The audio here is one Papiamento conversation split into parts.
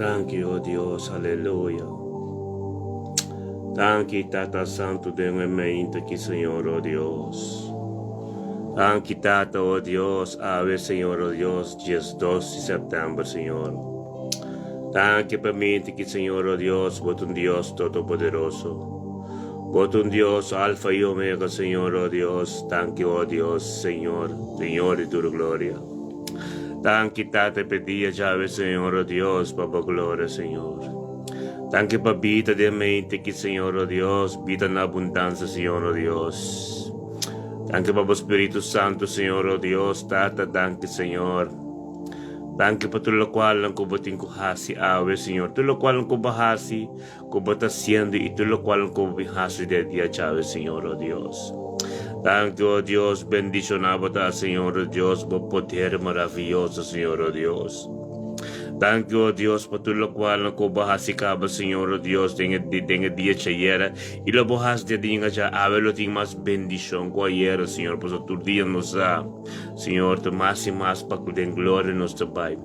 Danki, o Dios, aleluya. Danki, Tata Santu, den e mainta aki, Señor, o Dios. Danki, Tata, o Dios, awe, Señor, o Dios, 12 di sèptèmber, Señor. Danki pa mainta aki, Señor, o Dios, bo ta un Dios todopoderoso. Bo ta un Dios, Alfa i Omega, Señor, o Dios. Danki, o Dios, Señor, Señor di tur gloria. Danki Tata p'e dia djawe Señor o Dios pa bo gloria Señor. Danki pa bida den mente ki Señor o Dios bida na abundansa Señor o Dios. Danki pa bo Spiritu Santu Señor o Dios Tata danki Señor. Danki pa tur lokualnan ku bo tin ku hasi awe Señor tur lokualnan ku bo hasi ku bo ta hasiendo i tur lokual ku bo bin hasi den dia djawe, Señor, o Dios. Danki, o Dios, bendishoná bo ta, Señor, o Dios, bo poder maravioso, Señor, o Dios. Danki, o Dios, pa tur lokual ku bo hasi kaba, Señor, o Dios, den e den e dia djayera, i lo bo hasi den dia dja awe lo tin mas bendishon ku ayera, Señor, pasobra tur dia nos sa, Señor, ta mas i mas pa ku den gloria nos ta bai.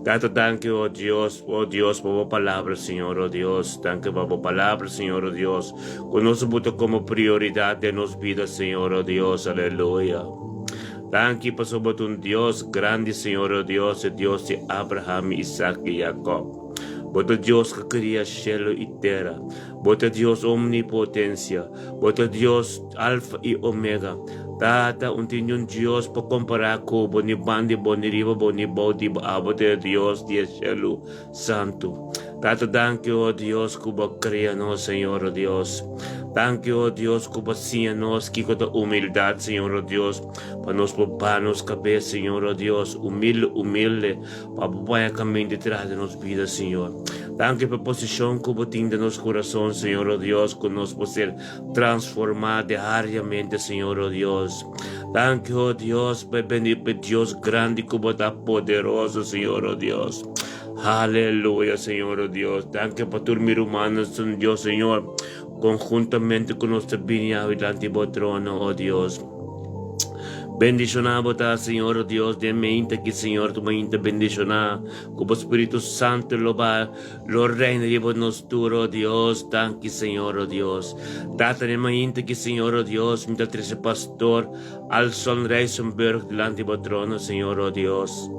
Tata danki o Dios, o Dios pa bo palabra Señor o Dios, danki pa bo palabra Señor o Dios, ku nos a buta komo prioridat den nos bida Señor o Dios, aleluya. Danki pasobra bo ta un Dios grandi Señor o Dios, e Dios di Abraham, Isaac i Jacob. Bo ta Dios ku kria shelu i tera, bo ta Dios omnipotensia, bo ta Dios Alfa i Omega. Tata, un tin niun Dios pa kompará ku bo, ni banda di bo, ni riba bo, ni bou di bo. Abo ta e Dios di e shelu santu. Tata, danki, o Dios, ku bo a kria nos, Señor, o Dios. Danki, o Dios, ku bo a siña nos kiko ta humildat, Señor, o Dios, pa nos por baha nos kabes, Señor, o Dios, humilde, humilde, pa bo baña kaminda tras di nos bida, Señor. Danki pa e posishon ku bo tin den nos kurason, Señor, o Dios, ku nos por ser Transformá diariamente, Señor, oh Dios. Danki, oh Dios, pa e Dios grandi ku bo ta poderoso, Señor, oh Dios. Aleluya, Señor, oh Dios. Danki pa tur mi rumannan, Dios, Señor, konhuntamente ku nos ta bini awe dilanti bo trono, oh Dios. Bendishoná bo ta, Señor, oh Dios, den mainta aki, Señor, tu mainta bendishoná ku bo Spiritu Santu lo ba Lo reina riba nos tur, o Dios. Danki, Señor, o Dios. Tata, den mainta ki, Señor, o Dios, mi ta trese Pastor Alson Rijsenburg dilanti bo trono, Señor, o Dios.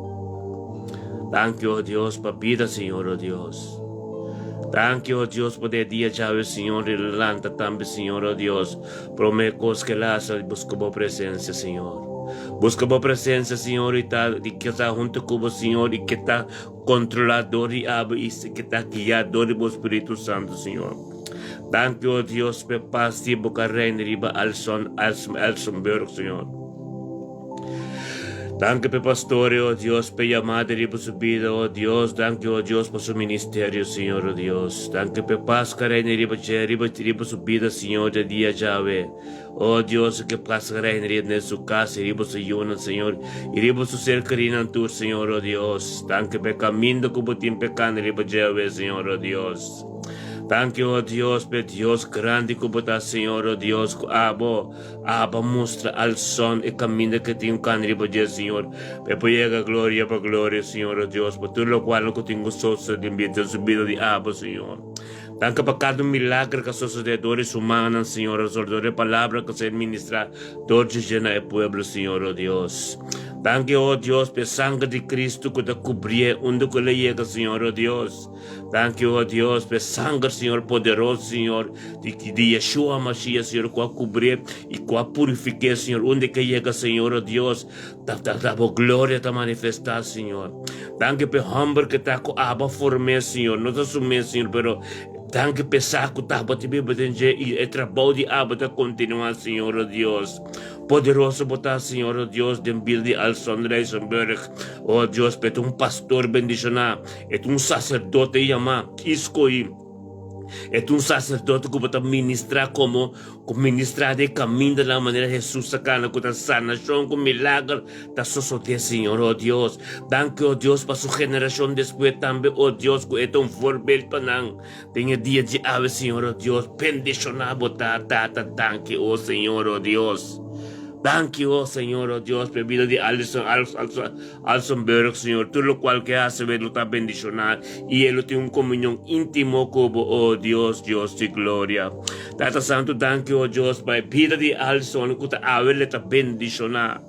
Danki, o Dios, pa bida, Señor, o Dios. Danki, o Dios, pa de dia djawe, Señor, i lanta tambe, Señor, o Dios. Prome kos ke lasa, buska bo presensia, Señor. Buska bo presensia, Señor, i ta, i ke ta huntu ku bo, Señor, i ke ta Controla dor di abo y ke ta guia dor di bo Spiritu Santo, Señor. Danki, o Dios, p'e pas di bo ka reina riba Alson Elsenburg, Señor. Danki p'e pastorio, o Dios, p'e yamada riba su bida, o Dios. Danki, o Dios, pa su ministerio, Señor, o Dios. Danki p'e pas ka reina riba dje, riba riba su bida, Señor, de dia djawe. O Dios, ke pas reina riba den su kas i riba su yunan, Señor, i riba su ser kerinan tur, Señor, o Dios. Danki pa e kaminda ku bo tin p'e kana riba dje awe, Señor, o Dios. Danki, o Dios, pa e Dios grandi ku bo ta, Señor, o Dios, ku abo aba mustra al son e kaminda ke tin kana riba dje, Señor, pa e por yega gloria pa gloria, Señor, o Dios, pa tur lokual ku tin ku sosode den su bida di abo, Señor. Danki pa kada un milagro ku a sosodé dor di su mannan, Señor, o dor di e palabra ku a ser ministrá dor di dje na e pueblo, Señor, o Dios. Danki, o Dios, pa e sanger di Cristo ku ta kubrié unda ku el a yega, Señor, o Dios. Danki, o Dios, pa e sanger, Señor, poderoso, Señor, di di Yeshua Mashiach, Señor, ku a kubrié i ku a purifiké, Señor, unda ku e yega, Señor, o Dios. Ta ta ta bo gloria ta manifestá, Señor. Danki p'e hòmber ku ta ku abo form'é, Señor. No ta su mes, Señor, pero danki p'e sa ku ta bo ta biba den dje i e trabou di abo ta kontinuá, Señor, o Dios. Poderoso bo ta, Señor, o Dios, den bida di Alson Rijsenburg. O Dios, p'e ta un pastor bendishoná, e ta un saserdote yamá i skohí. E ta un saserdote ku bo ta ministrá komo ku ministrá den kamindanan manera Hesus ta kana ku ta sanashon ku milager ta sosodé Señor o Dios. Danki o Dios pa su generashon despues tambe o Dios ku e ta un voorbeeld pa nan den e dia di awe Señor o Dios. Bendishoná bo ta Tata danki o Señor o Dios. Danki, o Señor, o Dios, pa e bida di Alison Alsonburg, Señor. Tur lokual ku e hasi wet lo ta bendishoná i e lo tin un komunion íntimo ku bo, o Dios, Dios di gloria. Tata Santu, danki, o Dios, pa e bida di Alison ku ta awe le ta bendishoná.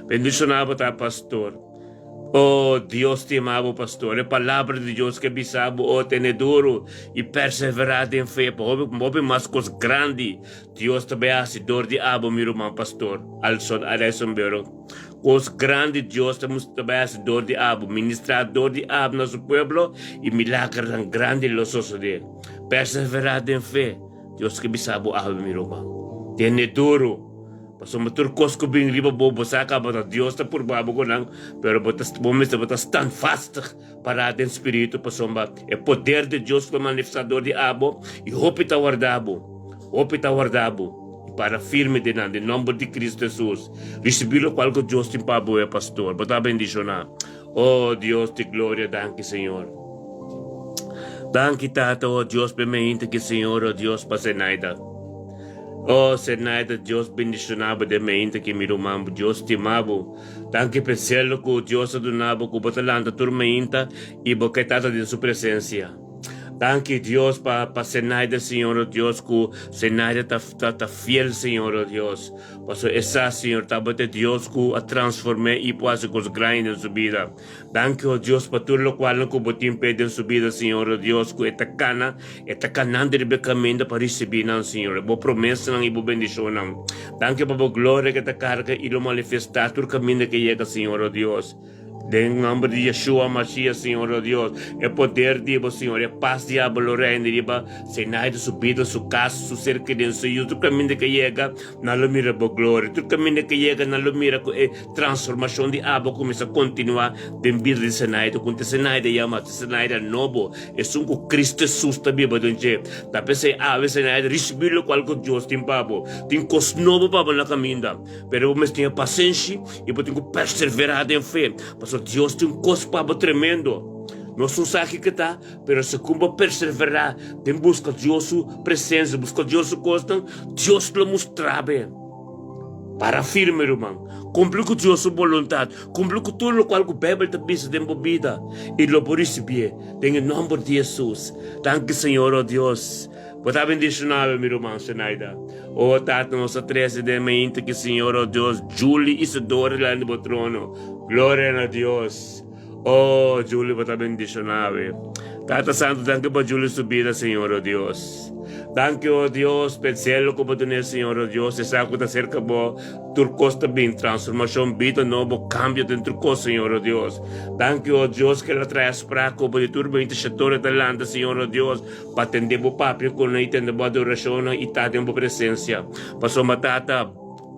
Bendishoná bo ta, pastor. O Dios stima bo, pastor. E palabra di Dios ke bisa bo, o tene duru i perseverá den fe pa hopi hopi mas kos grandi Dios ta bai hasi dor di abo, mi ruman pastor Alson Aresenbero. Kos grandi Dios ta ta bai hasi dor di abo, ministrá dor di abo na su pueblo i milagernan grandi lo sosodé. Perseverá den fe, Dios ke bisa bo awe, mi ruman. Tene duru. Pasobra tur kos ku bin riba bo, bo sa kaba ta Dios ta purba bo ku nan, pero bo ta bo mester bo ta standvastig pará den spiritu, pasobra e poder di Dios lo manifestá dor di abo, i hopi ta warda bo, hopi ta warda bo, i para firme den nan, den nòmber di Kristu Hesus. Risibí lokual ku Dios tin pa bo, e pastor. Bo ta bendishoná. O Dios di gloria, danki Señor. Danki Tata, o Dios, p'e meinta ki Señor, o Dios, pa Zenaida. Oh Zenaida Dios bendiciona bo den meinta ki mi ruman bo Dios stima bo danki p'e celo cu Dios a duna bo cu bo ta lanta tur meinta y bo ke tata den su presencia danki Dios pa pa Zenaida Señor oh Dios cu Zenaida ta ta ta fiel Señor oh Dios pasobra e sa Señor tabata e Dios cu a transforme y por haci cos grandi den su bida. Danki, o Dios, pa tur lokualnan ku Bo tin p'e den su bida, Señor, o Dios, ku e ta kana, e ta kanando riba e kaminda pa risibí nan, Señor, Bo promesanan i Bo bendishonnan. Danki pa Bo gloria ku ta karga i lo manifestá tur kaminda ku e yega, Señor, o Dios. Den nòmber di Yeshua Mashiach, Señor, o Dios, e poder di Bo, Señor, e pas di Abo lo reina riba Zenaida su bida, su kas, su ser kerí, su yu, tur kaminda ku e yega, nan lo mira Bo gloria. Tur kaminda ku e yega, nan lo mira ku e Transformashon di abo kuminsá kontinuá den bida di Zenaida. Ku ta Zenaida yama ta Zenaida nobo, esun ku Kristu Hesus ta biba den dje. Ta p'esei awe Zenaida risibí lokual ku Dios tin pa bo. Tin kos nobo pa bo na kaminda, pero bo mester tin e pasenshi i bo tin ku perseverá den fe, pasobra Dios tin kos pa bo tremendo. Nos no sa kiko ta, pero segun bo perseverá den buska Dios su presensia, buska Dios su kosnan, Dios lo mustra bo. Para firme, ruman. Kumpli ku Dios su boluntat. Kumpli ku tur lokual ku Beibel ta bisa den bo bida i lo bo risibié den e nòmber di Hesus. Danki, Señor, o Dios. Bo ta bendishoná awe, mi ruman Zenaida. O Tata, nos a trese den mainta ki Señor, o Dios, Julie Isidora dilanti bo trono. Gloria na Dios. O Julie, bo ta bendishoná awe. Tata Santu, danki pa Julie su bida, Señor, o Dios. Danki, o Dios, p'e zelo ku bo tene, Señor, o Dios, e sa ku ta serka bo, tur kos ta bin, transformashon, bida nobo, kambio den tur kos, Señor, o Dios. Danki, o Dios, ku el a trae sprak ku bo di tur bo intershedor e ta lanta, Señor, o Dios, pa tende bo papia ku nan i tende bo adorashonnan i ta den bo presensia. Pasobra, Tata,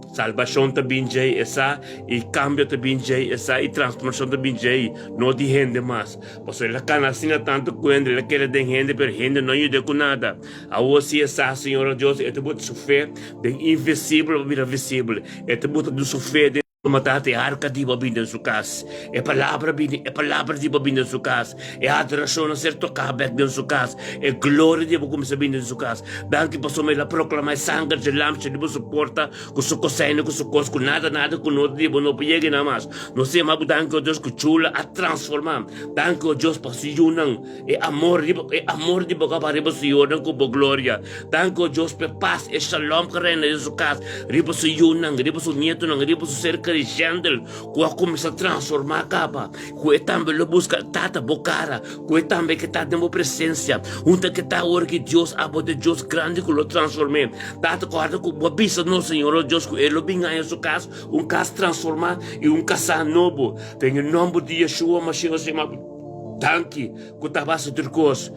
Salbashon ta bin djei e sa, i kambio ta bin djei e sa, i transformashon ta bin djei, no di hende mas. Pasobra el a kana asina tantu ku hende, el a keda den hende, pero hende no a yud'é ku nada. Awor si e sa, Señor Dios, e ta buta su fe den invisibel pa bira visibel. E ta buta su fe den. Tuma tata e arka di bo a bini den su kas. E palabra a bini, e palabra di bo a bini den su kas. E adorashon a ser toká bèk den su kas. E gloria di bo kuminsá bini den su kas. Danki pasobra el a proklamá e sanger dje lamchi riba su porta ku su koseina ku su kos ku nada nada ku no di bo no por yega einan mas. Nos ta yama bo danki o Dios ku chula a transformá. Danki o Dios pa su yunan. E amor di bo, e amor di bo kaba riba su yunan ku bo gloria. Danki o Dios pa e pas, e shalom ku reina den su kas, riba su yunan, riba su nietonan, riba su ser keri Shendel ku a kuminsá transformá kaba, ku e tambe lo buska Tata bo kara, ku e tambe ke ta den bo presensia. Hunta ke ta awor ki Dios abo ta e Dios grandi ku lo transform'é. Tata kòrda ku bo a bisa nos Señor o Dios ku e lo bin haña su kas, un kas transformá i un kasá nobo. Den e nòmber di Yeshua Mashiach nos yama bo. Danki ku ta basa tur kos.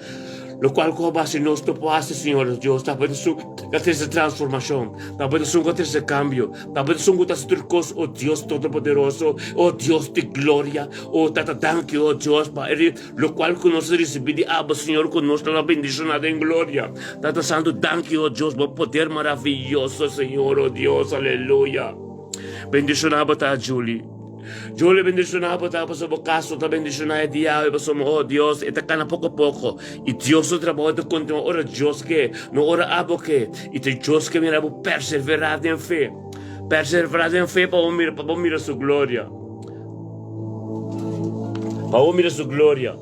Lokual ku a basa nos no por hasi, Señor nos Dios. Ta bo esun ku ta trese transformashon. Ta bo esun ku ta trese kambio. Ta bo esun ku ta hasi tur kos, o Dios Todopoderoso, o Dios di gloria. O Tata, danki, o Dios, pa e lokual ku nos a risibí di abo, Señor, ku nos ta bendishoná den gloria. Tata Santu, danki, o Dios, bo poder maraviyoso, Señor, o Dios. Aleluya. Bendishoná bo ta, Julie. Yo lo bendishoná bo ta pasobra bo kas no ta bendishoná e dia awe pasobra oh Dios e ta kana poko poko i Dios su trabou ta kontinuá ora Dios ke no ora abo ke i ta Dios ke mira bo perseverá den fe. Perseverá den fe pa bo mira, pa bo mira su gloria. Pa bo mira su gloria.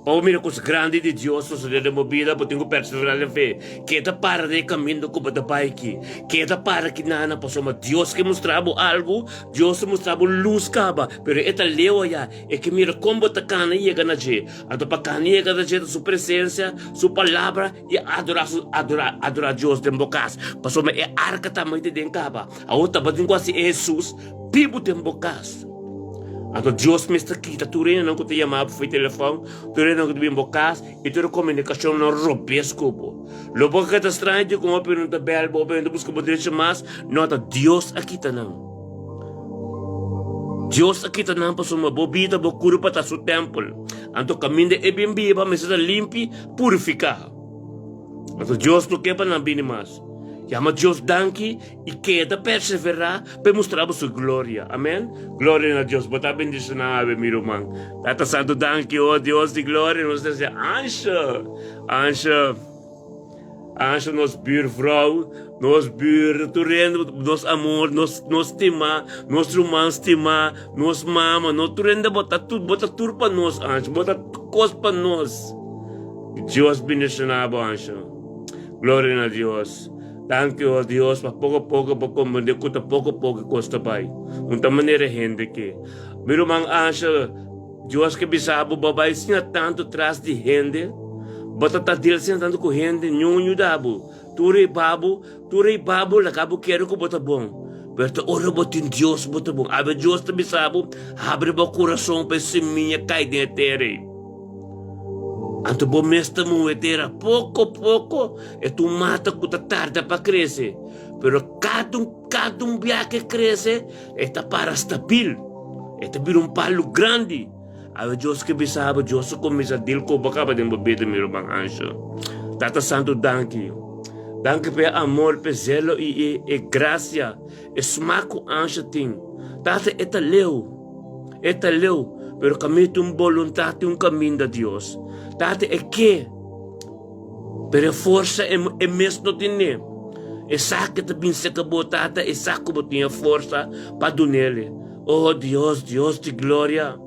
Pa bo mira kos grandi di Dios sosodé den bo bida, bo tin ku perseverá den fe. Keda para den e kaminda ku bo ta bai aki. Keda para aki nana, pasobra Dios ke mustra bo algu, Dios ta mustra bo lus kaba, pero e ta leu ayá. E ke mira kon bo ta kana yega na dje. Anto pa kana yega na dje ta su presensia, su palabra i adorá su adorá adorá Dios den bo kas. Pasobra e arka tambe ta den kaba. Awor tabatin ku hasi e Hesus bibu den bo kas. Anto Dios mes ta kita tur hendenan ku ta yama bo for telefòn, tur hendenan ku ta bin bo kas i tur e komunikashonnan robes ku bo. Lo bo ka ta straño di kon hopi no ta bèl bo, hopi no ta buska bo derecho mas, no ta Dios a kita nan. Dios a kita nan pasobra bo bida, bo kurpa ta su tèmpel. Anto kaminda e bin biba mester ta limpi, purifiká. Anto Dios no ke pa nan bini mas. Yama Dios danki i keda perseverá pa e mustra bo su gloria. Amen. Gloria na Dios. Bo ta bendishoná awe, mi ruman. Tata Santu, danki, o Dios di gloria. Nos ta dese, Ansha, Ansha, Ansha, nos buurvrouw, nos buur, tur hende, nos amor, nos, nos stimá, nos ruman stimá, nos mama, no tur hende, bo ta tur, bo ta tur pa nos, Ansha. Bo ta kos pa nos. Dios bendishoná bo, Ansha. Gloria na Dios. Danki, o Dios, pa poko poko bo komprendé ku ta poko poko e kos ta bai. Un ta manera hende ke. Mi ruman Ansha, Dios ke bisa bo, bo bai siña tantu tras di hende, bo ta ta dil siña tantu ku hende, niun yuda bo. Tur e babo, tur e babo laga bo kere ku bo ta bon. Pero ta ora bo tin Dios bo ta bon. Awe Dios ta bisa bo, habri bo kurason pa e simiña kai den e tera ei. Anto bo mes ta muhe tera poko poko, e ta un mata ku ta tarda pa krese, pero kada un kada un bia ke krese e ta para stabil, e ta bira un palu grandi. Awe Dios ke bisa bo, Dios a kuminsá dil ku bo kaba den bo bida, mi ruman Ansho. Tata Santu danki. Danki pa e amor, pa e zelo i e e grasia, e smak ku Ansho tin. Tata e ta leu. E ta leu, pero kaminda tin un boluntat, tin un kaminda, Dios. Tata e ke, pero e forsa e, e mes no tene. E sa ke ta bin seka bo, Tata, e sa ku bo tin e forsa pa dunele. Oh, Dios, Dios di gloria.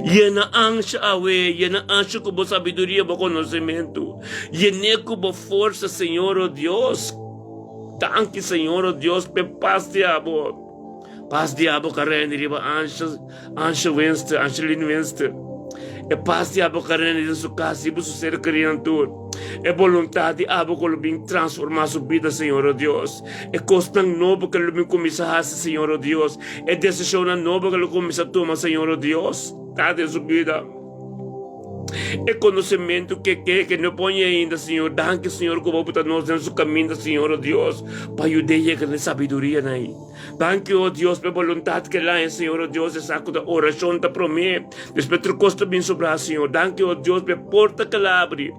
Yena ansha awe, yena ansha ku bo sabiduria, bo konosementu. Yen'é ku bo forsa, Señor, oh Dios. Danki, Señor, oh Dios, p'e pas di abo. Pas di abo ka reina riba Ansha, Ansha Wenster, Anshelin Wenster. E pas di abo ka reina den su kas, riba su ser kerinan tur. E boluntat di abo ku lo bin transformá su bida, Señor o Dios. E kosnan nobo ku lo bin kuminsá hasi, Señor o Dios. E desishonnan nobo ku lo kuminsá tuma, Señor o Dios, ta den su bida. E konosementu ke ke ke no pone ainda, Señor. Danki, Señor, ku bo ta nos den su kaminda, Señor, o Dios, pa yud'é yega na e sabiduria nan ei. Danki, o Dios, pa e boluntat ke laña, Señor, o Dios, e sa ku ta orashon ta promé, despues tur kos ta bin sobrá, Señor. Danki, o Dios, pa e porta ke la abri,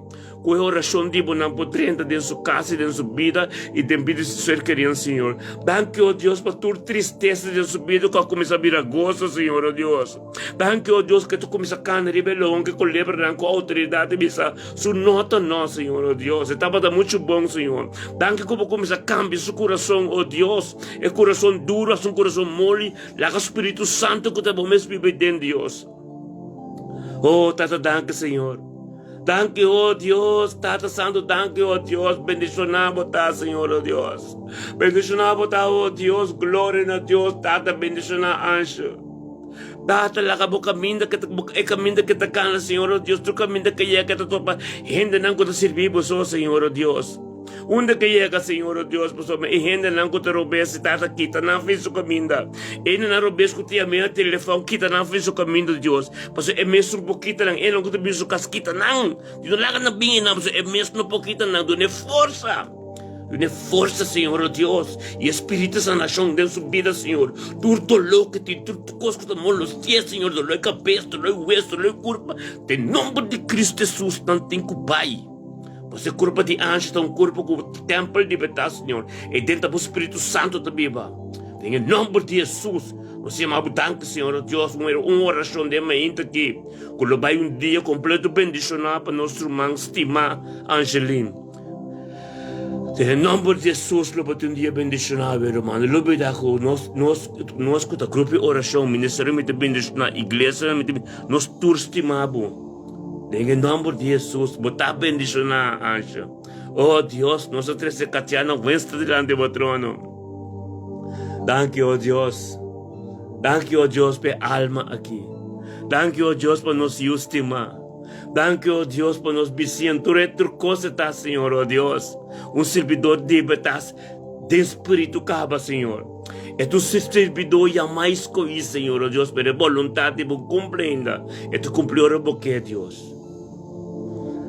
ku e orashon di bo nan por drenta den su kas i den su bida i den bida di su ser kerinan, Señor. Danki, o Dios, pa tur tristesa den su bida ku a kuminsá bira goso, Señor, o Dios. Danki, o Dios, ke tu kuminsá kana riba e leon, ke kolebranan ku outoridat i bisa, Su no ta no, Señor, o Dios. E tabata muchu bon, Señor. Danki ku bo kuminsá kambia su kurason, o Dios. E kurason duru hasi un kurason moli. Laga Spiritu Santu ku ta bo mes biba den, Dios. O Tata, danki, Señor. Danki, o Dios, Tata Santu, danki, o Dios. Bendishoná bo ta, Señor, o Dios. Bendishoná bo ta, o Dios. Gloria na Dios, Tata, bendishoná Ansho. Tata, laga bo kaminda ke ta, e kaminda ke ta kana, Señor, o Dios, tur kaminda ke yega ta topa hendenan ku ta sirbi bo so, Señor, o Dios. Unda ke yega, Señor, o Dios, pasobra e hendenan ku ta robes, Tata, kita nan fin su kaminda. E hendenan robes ku ta yama e na telefòn, kita nan fin su kaminda, Dios. Pasobra e mes no por kita nan, e nan ku ta bin su kas, kita nan. Di no laga nan bin einan, pasobra e mes no por kita nan. Dun'e forsa. Duna e forsa, Señor, o Dios, i e spiritu di sanashon den su bida, Señor. Tur doló ku tin, tur kos ku ta molesti'é, Señor, doló e kabes, doló e wes, doló e kurpa, den nomber di Kristu Hesus nan tin ku bai. Pasobra e kurpa di anshi ta un kurpa ku tèmpel di berdad, Señor, i den ta bo Spiritu Santu ta biba. Den e nomber di Hesus, nos yama bo danki, Señor, o Dios, un orashon den mainta aki, ku lo bai un dia kompleto bendishoná pa nos ruman stimá, Angeline. Den e nomber di Jesus lo bo tin un dia bendishoná, mi ruman. No lubidá ku nos, nos, nos ku ta grupo di orashon, ministerio mi ta bendishoná, iglesianan mi ta bendishoná, nos tur stima bo. Den e nomber di Jesus bo ta bendishoná, Ansha. Oh Dios, nos a trese Katiana Winston dilanti bo trono. Danki, oh Dios. Danki, oh Dios, pa e alma aki. Danki, oh Dios, pa nos yu stimá. Danki, o Dios, pa nos bisiña. Tur e tur kos e ta, Señor, o Dios. Un sirbidor di bo ta den spiritu kaba, Señor. E tu sirbidor yamá i skohí, Señor, o Dios, pero e boluntat di bo kumpli ainda. E ta kumpli ora bo ke, Dios.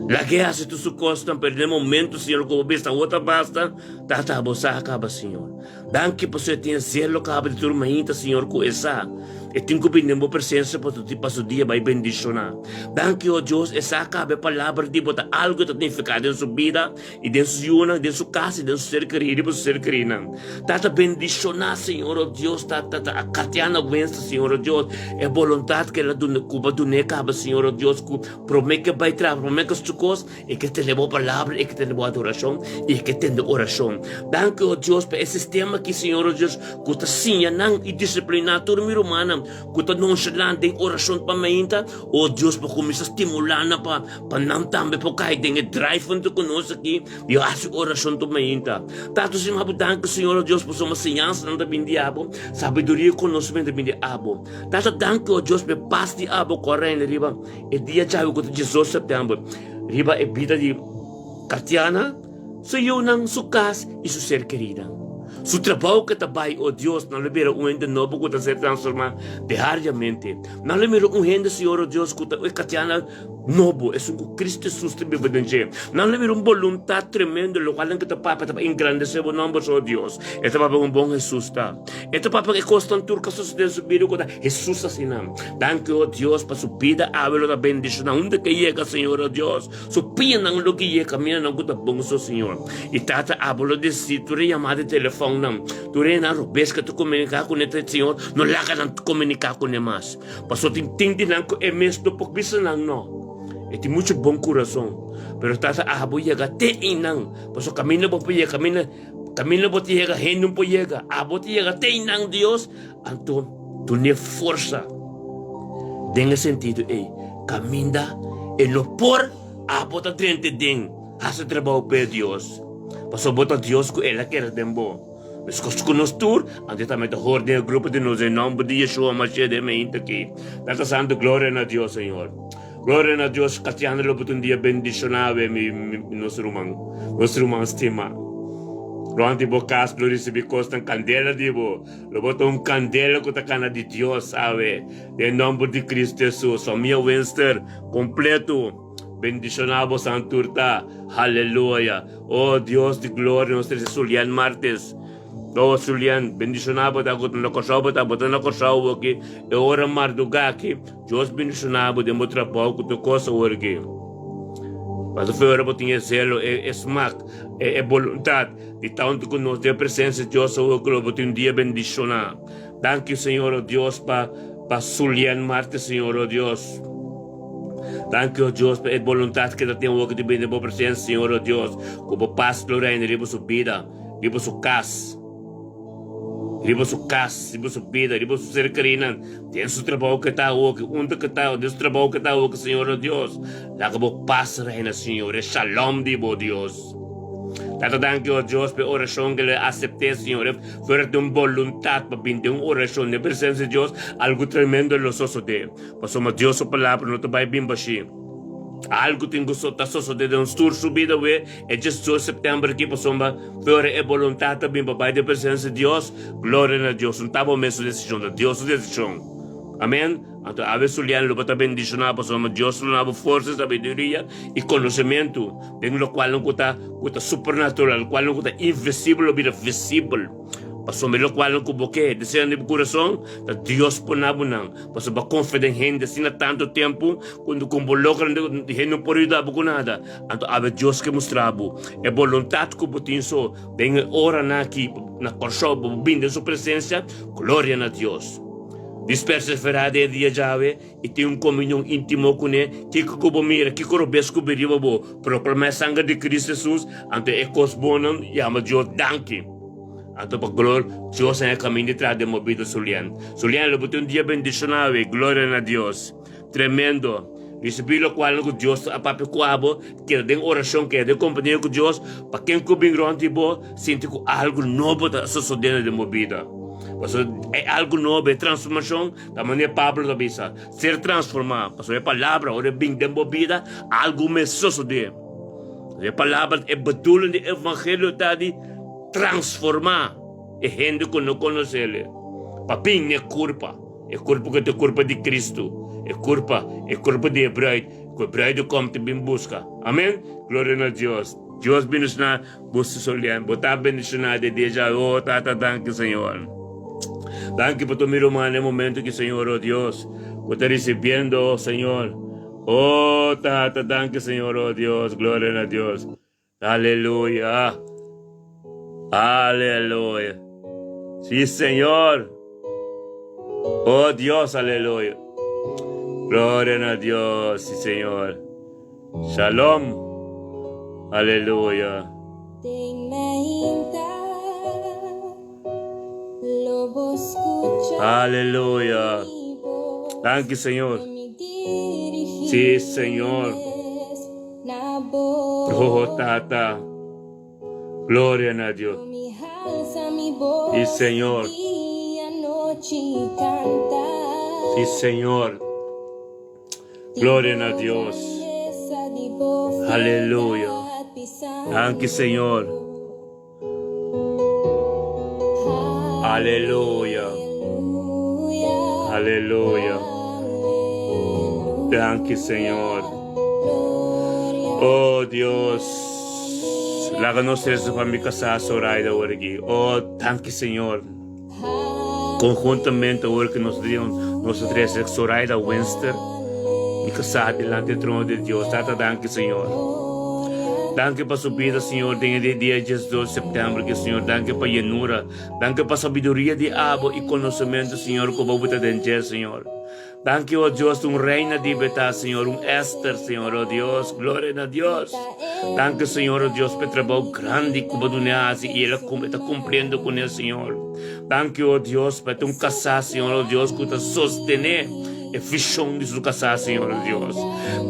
Lag'é hasi tur su kosnan, pero den e momento, Señor, ku bo bisa awor ta basta, Tata, bo sa kaba, Señor. Danki pasobra e tin e zelo kaba di tur mainta, Señor, ku e sa e tin ku bini den bo presensia pa pa su dia bai bendishoná. Danki, o Dios, e sa kaba e palabra di bo ta algu ta nifiká den su bida i den su yunan, den su kas i den su ser kerí i riba su ser kerínan. Tata, bendishoná, Señor, o Dios, Tata, ta Katiana Winston, Señor, o Dios, e boluntat ku el a duna, ku bo a dun'é kaba, Señor, o Dios, ku promé ku e bai traha, promé ku su kos, E ke tende bo palabra, e ke tende bo adorashon, i e ke tende orashon. Danki, o Dios, pa e sistema aki, Señor, o Dios, ku ta siña nan i disipliná tur mi rumannan ku ta nonshalant den orashon pa mainta. O Dios, bo kuminsá stimulá nan pa pa nan tambe por kai den e drive huntu ku nos aki di hasi orashon tur mainta. Tata, Señor, bo danki, Señor, o Dios, pasobra siñansanan ta bini di abo, sabiduria i konosementu ta bini di abo. Tata, danki, o Dios, pa e pas di abo ku a reina riba E dia djawe ku ta 18 sèptèmber riba e bida di Katiana, su yunan, su kas i su ser kerinan. Su trabou ke ta bai, o Dios, nan lo bira un hende nobo ku ta ser transformá diariamente. Nan lo mira un hende, Señor, o Dios, ku ta e Katiana nobo, esun ku Kristu Hesus ta biba den dje. Nan lo mira un boluntat tremendo, lokual nan ke ta papia ta pa engrandesé bo nòmber, o Dios. E ta papia kon bon Hesus ta. E ta papia ku e kosnan tur ku a sosodé den su bida ku ta Hesus asina. Danki, o Dios, pa su bida awe lo ta bendishoná. Unda ke yega, Señor, o Dios, su pianan lo gui'é kaminanan ku ta bon so, Señor. I Tata, abo lo desí tur e yamada di telefònnan, tur e nan robes ke ta komuniká kuné, Señor, no laga nan komuniká kuné mas. Pasobra tin tin di nan ku e mes no por bisa nan no. E tin muchu bon kurason, pero Tata, abo yega te einan, pasobra kaminda bo por yega, kaminda. Kaminda bo ta yega, hende no por yega. Abo ta yega te einan, Dios. Anto dun'é forsa den e sentido ei. Kaminda e no por, abo ta drenta den hasi trabou p'e, Dios. Pasobra bo ta Dios ku el a kere den bo. Meskos ku nos tur, anto e tambe ta hor den e grupo di nos den nòmber di Yeshua Mashiach den mainta aki. Tata Santu, gloria na Dios, Señor. Gloria na Dios, Katiana lo por un dia bendiciona awe mi nos ruman, nos ruman stima. Rond di bo cas lo ricibi cosnan candela di bo, lo bo ta un candela cu ta cana di Dios awe, den nomber di Cristo Jesus. Famia Winster completo bendiciona bo san tur ta. Haleluya. Oh Dios di gloria, nos trece Sulian Martes. Oh Sulian, bendiciona bo ta cu ta na Corsou bo ta, bo ta na Corsou aki e ora marduga aki. Dios bendiciona bo den bo trabou cu tur cos awor aki. Pasobra ora bo tin e zelo, e smak, e boluntad di ta hunto cu nos den e presencia di Dios awor cu lo bo tin un dia bendiciona. Danki Señor o Dios pa pa Sulien Marte Señor o Dios. Danki o Dios pa e boluntad cu e ta tin awor cu di bini den bo presencia Señor o Dios. Cu bo pas lo reina riba su bida, riba su cas. Riba su kas, riba su bida, riba su ser kerinan, den su trabou ke ta awoki, unda ke ta, den su trabou ke ta awoki, Señor nos Dios, laga bo pas reina, Señor, e shalom di bo Dios. Tata danki, o Dios, pa e orashon ke lo e asept'é, Señor, e fuera di un boluntat pa bin den un orashon den presensia di Dios, algu tremendo lo sosodé, pasobra Dios su palabra no ta bai bin bashí. Algu tin ku ta sosodé den nos tur su bida we e 18 september aki pasobra ora e boluntat ta bin pa bai den presensia di Dios, gloria na Dios. No ta bo mes su desishon, ta Dios su desishon. Amen. Anto awe Sulian lo bo ta bendishoná pasobra Dios lo duna bo forsa, sabiduria i konosementu den lokualnan ku ta ku ta supernatural, lokualnan ku ta invisibel lo bira visibel. Pasobra lokualnan ku bo ke desean den bo kurason ta Dios pona bo nan. Pasobra bo a konfia den hende asina tantu tempu Cuando con bo logra hende no por yuda bo cu nada, anto awe Dios ke mustra bo e boluntad cu bo tin so den e oranan aki na Corsou bo bin den su presencia, gloria na Dios. Dis perseverá den e dia djawe i tin un komunion íntimo kuné. Kiko ku bo mira, kiko robes ku bin riba bo, proklamá e sanger di Kristu Hesus, anto e kos bonnan yama Dios danki. Anto pa glor Dios na e kaminda di traha den bo bida Sulien. Sulien, lo bo tin un dia bendishoná awe. Gloria na Dios. Tremendo. Risibí lokual ku Dios a papia ku abo, keda den orashon, keda den kompania ku Dios, pa ken ku bin rònt di bo sinti ku algu nobo ta sosodiendo den bo bida. Pasobra e algu nobo, e transformashon, ta manera Pablo ta bisa, ser transformá. Pasobra e palabra ora e bin den bo bida, algu mes sosodé. E palabra, e bedoeling di evangelio ta di transformá e hende ku no konosé pa bin n'e kurpa. E kurpa ku ta e kurpa di Kristu, e kurpa, e kurpa di e bruid, ku e bruid a kom ta bin buska. Amen? Gloria na Dios. Dios bendishoná bo Solian. Bo ta bendishoná de dia djawe. Oh, Tata, danki, Señor. Danki pa tur mi ruman den momento ki, Señor, oh Dios, ku ta risibiendo, oh Señor. Oh, Tata, danki, Señor, oh Dios. Gloria na Dios. Aleluya. Aleluya. Sí, Señor. Oh Dios, aleluya. Gloria a Dios, sí, Señor. Shalom. Aleluya. Aleluya. Danki, Señor. Sí, Señor. Oh, Tata. Gloria na Dios. Sí, Señor. Sí, Señor. Gloria na Dios. Aleluya. Danki, Señor. Aleluya. Aleluya. Danki, Señor. Oh, Dios. Laga nos resa pa mi kasá Zoraida awor aki. Oh, danki, Señor. Konhuntamente awor ki nos nos ta trese Zoraida Winster, mi kasá dilanti e trono di Dios. Tata, danki, Señor. Danki pa su bida, Señor, den e dia diesdos september ki, Señor. Danki pa yenura. Danki pa sabiduria di abo i konosementu, Señor, ku bo ta den dje, Señor. Danki, o Dios, un reina di beta, Señor, un Esther, Señor, o Dios, gloria na Dios. Danki, Señor, o Dios, pa e trabou grandi ku bo duna e hasi i el a e ta kumpliendo kuné, Señor. Danki, o Dios, pa e ta un kasá, Señor, o Dios, ku ta sostené e vishon di su kasá, Señor, o Dios.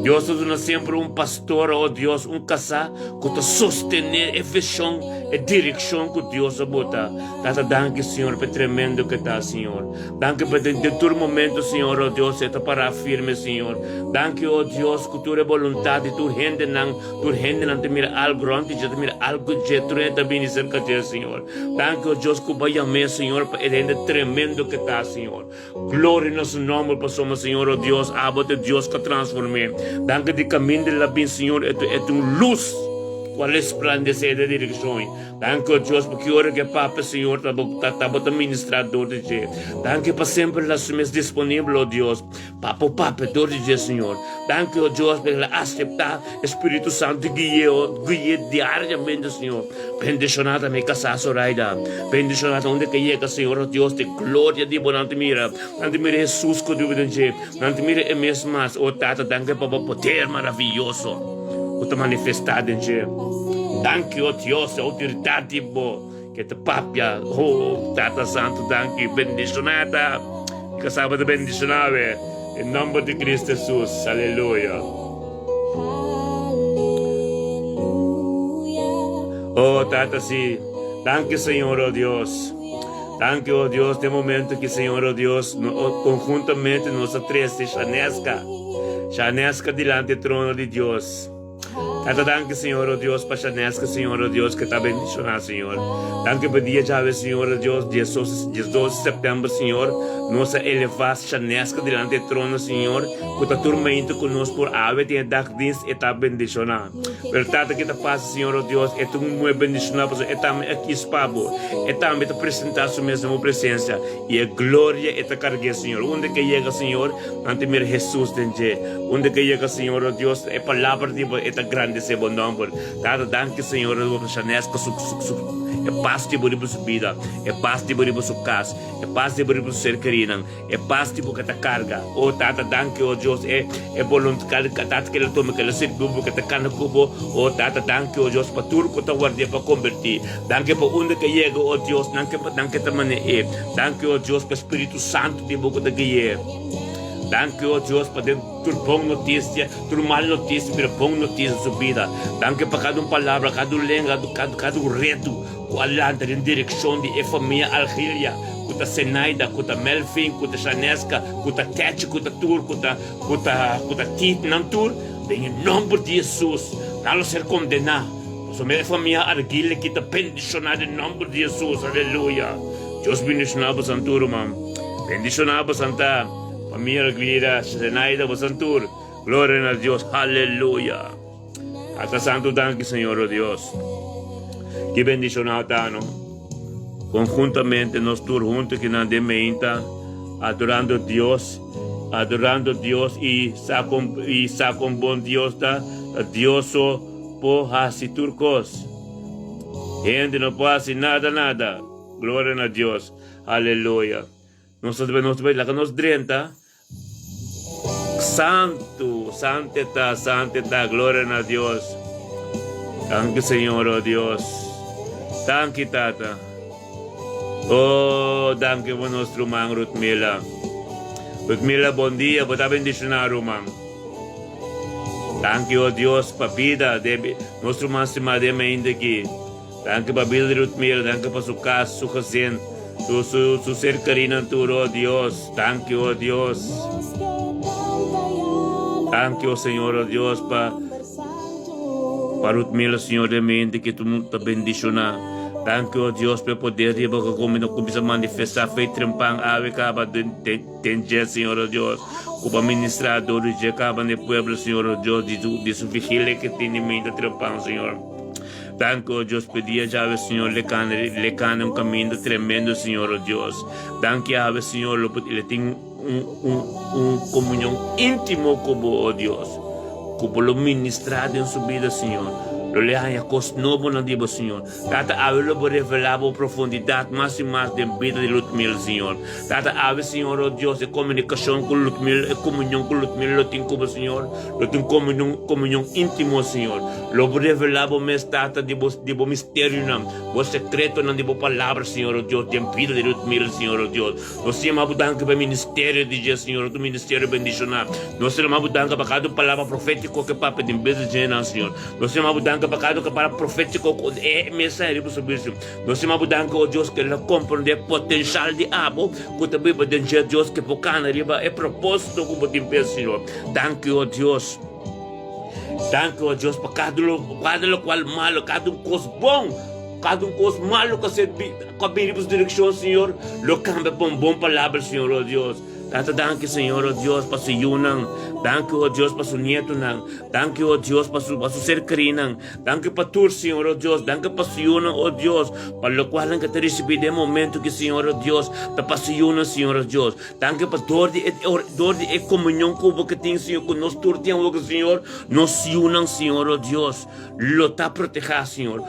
Dios ta duna semper un pastor, o Dios, un kasá ku ta sostené e vishon, e direkshon ku Dios a bota. Tata, danki, Señor, pa e tremendo ku e ta, Señor. Danki pa den tur momento, Señor, oh Dios, e ta pará firme, Señor. Danki, oh Dios, ku tur e boluntat di tur hendenan, tur hendenan ta mira algu rònt di dje, ta mira algu dje, tur hende ta bini serka dje, Señor. Danki, oh Dios, ku bo a yam'é, Señor, pa e hende tremendo ku e ta, Señor. Gloria na su nòmber, pasobra, Señor, oh Dios, abo ta e Dios ku a transform'é. Danki di kaminda el a bin, Señor, e ta un lus ku a resplandesé den direkshon. Danki, o Dios, pa ki ora ku e Papia, Señor, ta bo ta bo ta ministrá dor di dje. Danki pa semper el a su mes disponibel, o Dios, pa bo papia dor di dje, Señor. Danki, o Dios, pa el a aseptá e Spiritu Santu gui'é, o gui'é diariamente, Señor. Bendishoná ta mi kasá, Zoraida. Bendishoná ta unda ke yega, Señor, o Dios, di gloria di bo nan ta mira. Nan ta mira Hesus ku biba den dje. Nan ta mira e mes mas. O Tata, danki pa bo poder maraviyoso ku ta manifestá den dje. Danki, o Dios, e outoridat di bo ke ta papia. O Tata Santu, danki. Bendishoná ta mi kasá bo ta bendishoná awe. Den nòmber di Kristu Hesus. Aleluya. O Tata, si. Danki, Señor, o Dios. Danki, o Dios, den momento ki, Señor, o Dios, no, konhuntamente nos a trese Shaneska, Shaneska dilanti e trono di Dios. Tata, danki, Señor, o Dios, pa Shaneska, Señor, o Dios, ke ta bendishoná, Señor. Danki pa dia djawe, Señor, o Dios, diesos, diesdos di sèptèmber, Señor, nos a elevá Shaneska dilanti e trono, Señor, ku ta turmento ku nos por awe den e dagdienst, e ta bendishoná. Pero Tata, ke ta pasa, Señor, o Dios, e ta un muhé bendishoná, pasobra e tambe a kis pa Bo. E tambe ta presentá su mes den Bo presensia, i e gloria e ta karg'é, Señor. Unda ke yega, Señor, Nan ta mira Hesus den dje. Unda ke yega, Señor, o Dios, e palabra di bo e ta grandesé. engrandesé bo nòmber. Tata, danki, Señor, pa Shaneska su, su, su, e pas di bo riba su bida, e pas di bo riba su kas, e pas di bo riba su ser kerinan, e pas di bo ku ta karga. O Tata, danki, o Dios, e, e boluntat, Tata, ku el a tuma, ku el a sirbi bo, ku ta kana ku bo. O Tata, danki, o Dios, pa tur ku ta ward'é pa kombertí. Danki pa unda ku e yega, o Dios, nan ke, nan ke ta maneh'é. Danki, o Dios, pa Spiritu Santu di bo ku ta gui'é. Danki, o Dios, pa den tur bon notisia, tur mal notisia bira bon notisia den su bida. Danki pa kada un palabra, kada un lenga, kada, kada un reto ku a lanta den direkshon di e famia Algilia, ku ta Senaida, ku ta Melvin, ku ta Shaneska, ku ta Tetchi, ku ta tur, ku ta, ku ta, ku ta Tite, nan tur, den e nomber di Hesus, nan lo ser kondená. Pasobra e famia Argile ki ta bendishoná den nomber di Hesus. Aleluya! Dios bendishoná bosan tur, ruman. Bendishoná bosan ta famia Argilira, Zenaida, bosan tur. Gloria na Dios. Aleluya! Tata Santu, danki Señor, o Dios. Ki bendishoná ta, no? Konhuntamente nos tur huntu kinan den meinta, adorando Dios, adorando Dios i sa kon, i sa kon bon Dios ta, ta Dios so por hasi tur kos. Hende no por hasi nada nada. Gloria na Dios. Aleluya. Nos ta nos ta laga nos drenta. Santu, sante ta, sante ta. Gloria na Dios. Danki Señor, oh Dios. Danki Tata. Oh, danki pa nos ruman Rutmila. Rutmila, bon dia. Bo ta bendiciona ruman. Danki, oh Dios, pa bida de nos ruman stima den mainta aki. Danki pa bida di Rutmila, danki pa su kas, su gezin, su, su, su ser kerinan tur, oh Dios. Danki, oh Dios. Danki, oh Señor, oh Dios, pa pa Rutmila, Señor, den mainta aki tu ta bendiciona. Danki, oh Dios, pa e poder di bo ku kuminsa manifesta fe trempan awe kaba den, den. Den dje, Señor o Dios, ku bo ministrá dor di dje kaba n'e pueblo, Señor o Dios, di su, di su vigilia ke tin di mente trempan, Señor. Danki, o Dios, p'e dia djawe, Señor, le kana, le kana un kaminda tremendo, Señor o Dios. Danki awe, Señor, lo por le tin un, un, un komunion íntimo ku bo, o Dios, ku bo lo ministrá den su bida, Señor. Lo le haña kos nobonan di bo, Señor. Tata, awe lo bo revelá bo profundidat mas i mas den bida di Lutmil, Señor. Tata, awe, Señor, o Dios, e komunikashon ku Lutmil, e komunion ku Lutmil lo tin ku bo, Señor, lo tin komunion, komunion íntimo, Señor. Lo bo revelá bo mes, Tata, di bo, di bo misterionan, bo sekretonan di bo palabra, Señor, o Dios, den bida di Lutmil, Señor, o Dios. Nos ta yama bo danki pa e ministerio di dje, Señor, tu ministerio bendishoná. Nos ta yama bo danki pa kada un palabra profétiko ke papia den bes di djenan, Señor. Nos ta yama bo danki pa kada un palabra profétiko ku e mensahe riba su bes. Nos ta yama bo danki, o Dios, ke el a komprondé e potenshal di abo ku ta biba den dje, Dios, ke por kana riba e propósito ku bo tin p'e, Señor. Danki, o Dios. Danki, o Dios, pa kada lo, kada lokual malo, kada un kos bon. Kada un kos malu ku a ser ku a bini riba su direkshon, Señor, lo kambia pa un bon palabra, Señor, o Dios. Tata, danki, Señor, o Dios, pa su yunan. Danki, o Dios, pa su nietunan. Danki, o Dios, pa su pa su ser kerinan. Danki pa tur, Señor, o Dios. Danki pa su yunan, o Dios, pa lokualnan ke ta risibí den e momentu ki, Señor, o Dios, ta pa su yunan, Señor, o Dios. Danki pa dor di e dor di e komunion ku bo ke tin, Señor, ku nos tur tin awor, Señor, nos yunan, Señor, o Dios. Lo ta protehá, Señor.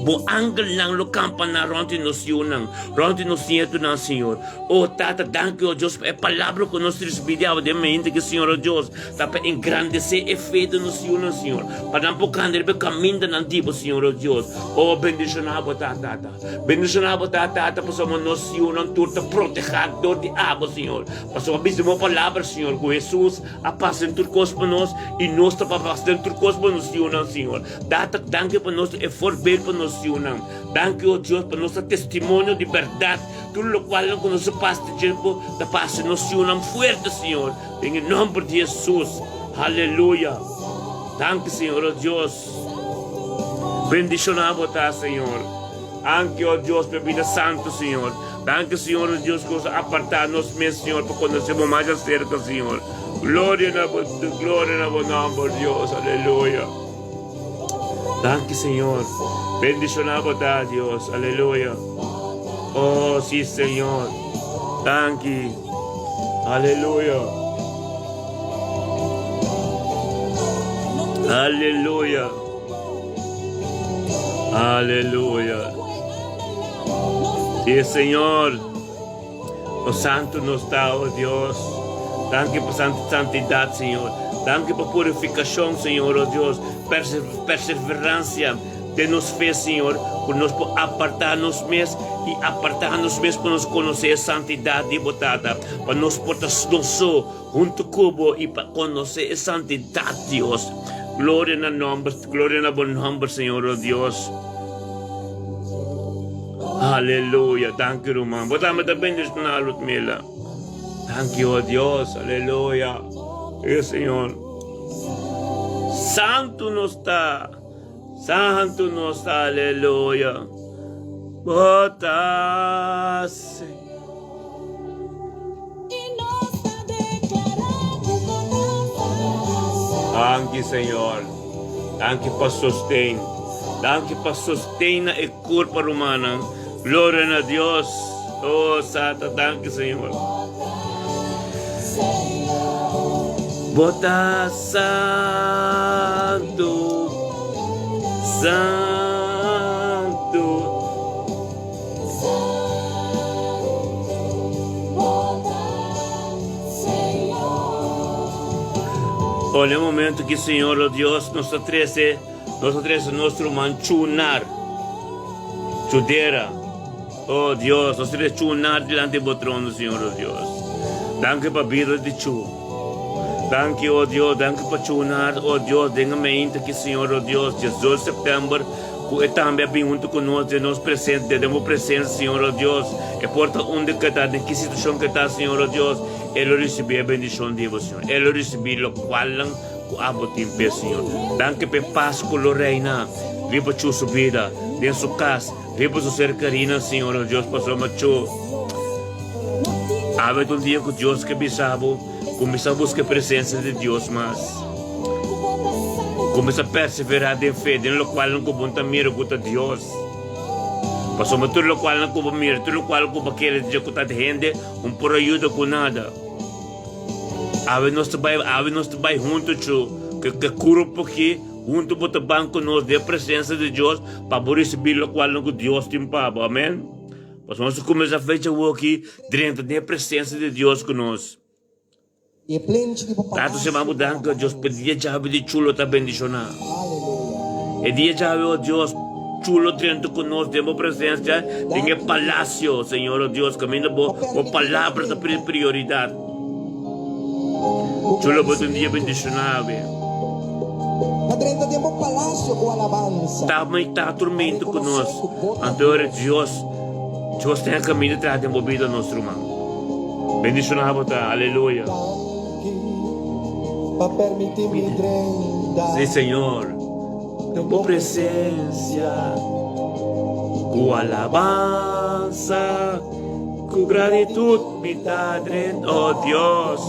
Bo angelnan lo kampaná rònt di nos yunan, rònt di nos nietunan, Señor. O Tata, danki, o Dios, pa e palabra ku nos risibí di awe den mente ki, Señor, o Dios, ta pa engrandesé e fe di nos yunan, Señor, pa nan por kanda riba e kamindanan di bo, Señor, o Dios. O bendishoná bo ta, Tata. Bendishoná bo ta, Tata, pasobra nos yunan tur ta protehá dor di abo, Señor. Pasobra bisa bo palabra, Señor, ku Hesus A pasa den tur kos pa nos i nos ta pa pasa den tur kos pa nos yunan, Señor. Tata, danki pa nos e voorbeeld pa nos yunan. Danki, o Dios, pa nos ta testimonio di bèrdat. Tur lokualnan ku nos a pasa den tiempo ta pasa nos yunan fuerte, Señor. Den e nòmber di Hesus. Aleluya. Danki, Señor, o Dios. Bendishoná bo ta, Señor. Danki, o Dios, pa e bida santu, Señor. Danki, Señor, o Dios, ku nos a apartá nos mes, Señor, pa konosé bo mas aserka, Señor. Gloria na bo, gloria na bo nòmber, Dios. Aleluya. Danki, Señor. Bendishoná bo ta, Dios. Aleluya. Oh, sí, Señor. Danki. Aleluya. Aleluya. Aleluya. Sí, Señor. O santo nos ta, oh Dios. Danki pa santidad, Señor. Danki pa purificacion, Señor, oh Dios. Perse perseverancia den nos fe, Señor, ku nos por apartá nos mes i apartá nos mes pa nos konosé e santidat di bo Tata, pa nos por ta nos so huntu ku bo i pa konosé e santidat, Dios. Gloria na nomber, gloria na bo nomber, Señor, oh Dios. Aleluya. Danki, ruman. Bo tambe ta bendishoná, Ludmila. Danki, oh Dios. Aleluya. Sí, Señor. Santu nos ta. Santu nos ta. Aleluya. Bo ta, Señor. Danki, Señor. Danki pa sosten. Danki pa sosten na e kurpa, rumannan. Gloria na Dios. Oh, Sata, danki, Señor. Bo ta santu, santu. Oh, na e momento ki Señor, oh Dios, nos ta trece, nos ta trece nos ruman Chunar, Chudera. Oh Dios, nos trece Chunar dilanti bo trono, Señor, oh Dios. Danki pa bida di Chu. Danki, oh Dios, danki pa Chunar, oh Dios, den e meinta ki, Señor, oh Dios, 18 september, Ku e tambe a bin huntu ku nos den nos presente, den bo presensia, Señor, o Dios. E por ta unda ku e ta, den ki situashon ku e ta, Señor, o Dios, e lo risibí e bendishon di bo, Señor. E lo risibí lokualnan ku abo tin p'e, Señor. Danki p'e pas ku lo reina riba chu su bida, den su kas, riba su ser kerinan, Señor, o Dios, pasobra chu awe ta un dia ku Dios ke bisa bo, Kuminsá buska e presensia di Dios mas. Kuminsá perseverá den fe den lokualnan ku bo no ta mira ku ta Dios. Pasobra tur lokualnan ku bo mira, tur lokual ku bo kere dje ku ta di hende, un por a yuda ku nada. Awe nos ta bai, awe nos ta bai huntu chu ku e grupo aki, huntu bo ta ban ku nos den e presensia di Dios pa bo risibí lokualnan ku Dios tin pa bo. Amen. Pasobra nos ta kuminsá fecha awoki drenta den e presensia di Dios ku nos. I e plenchi di bo Tata palasio sema bo ku danki, o Dios, pa e alabansa. dia djawe di chulo ta bendishoná. Aleluya. E dia djawe, o Dios, chulo drenta ku nos den bo presensia den e Danki, Dios, palasio, Señor, o Dios, kaminda bo pa bo permití mi palabra ta drenta prioridat. ku Chulo bo ta un dia gradisimentu. bendishoná awe. Pa drenta den bo palasio ku alabansa. Ta ta Pa turmento ku rekonosé nos, ku bo ta anto ora Dios. Dios, Dios ten e kaminda traha den bo bida, nos ruman. Bendishoná bo ta, aleluya. Danki pa permití mi drenta Sí, Señor, den bo bo presensia presensia. ku alabansa. Ku gratitud mi ta drent, oh Dios.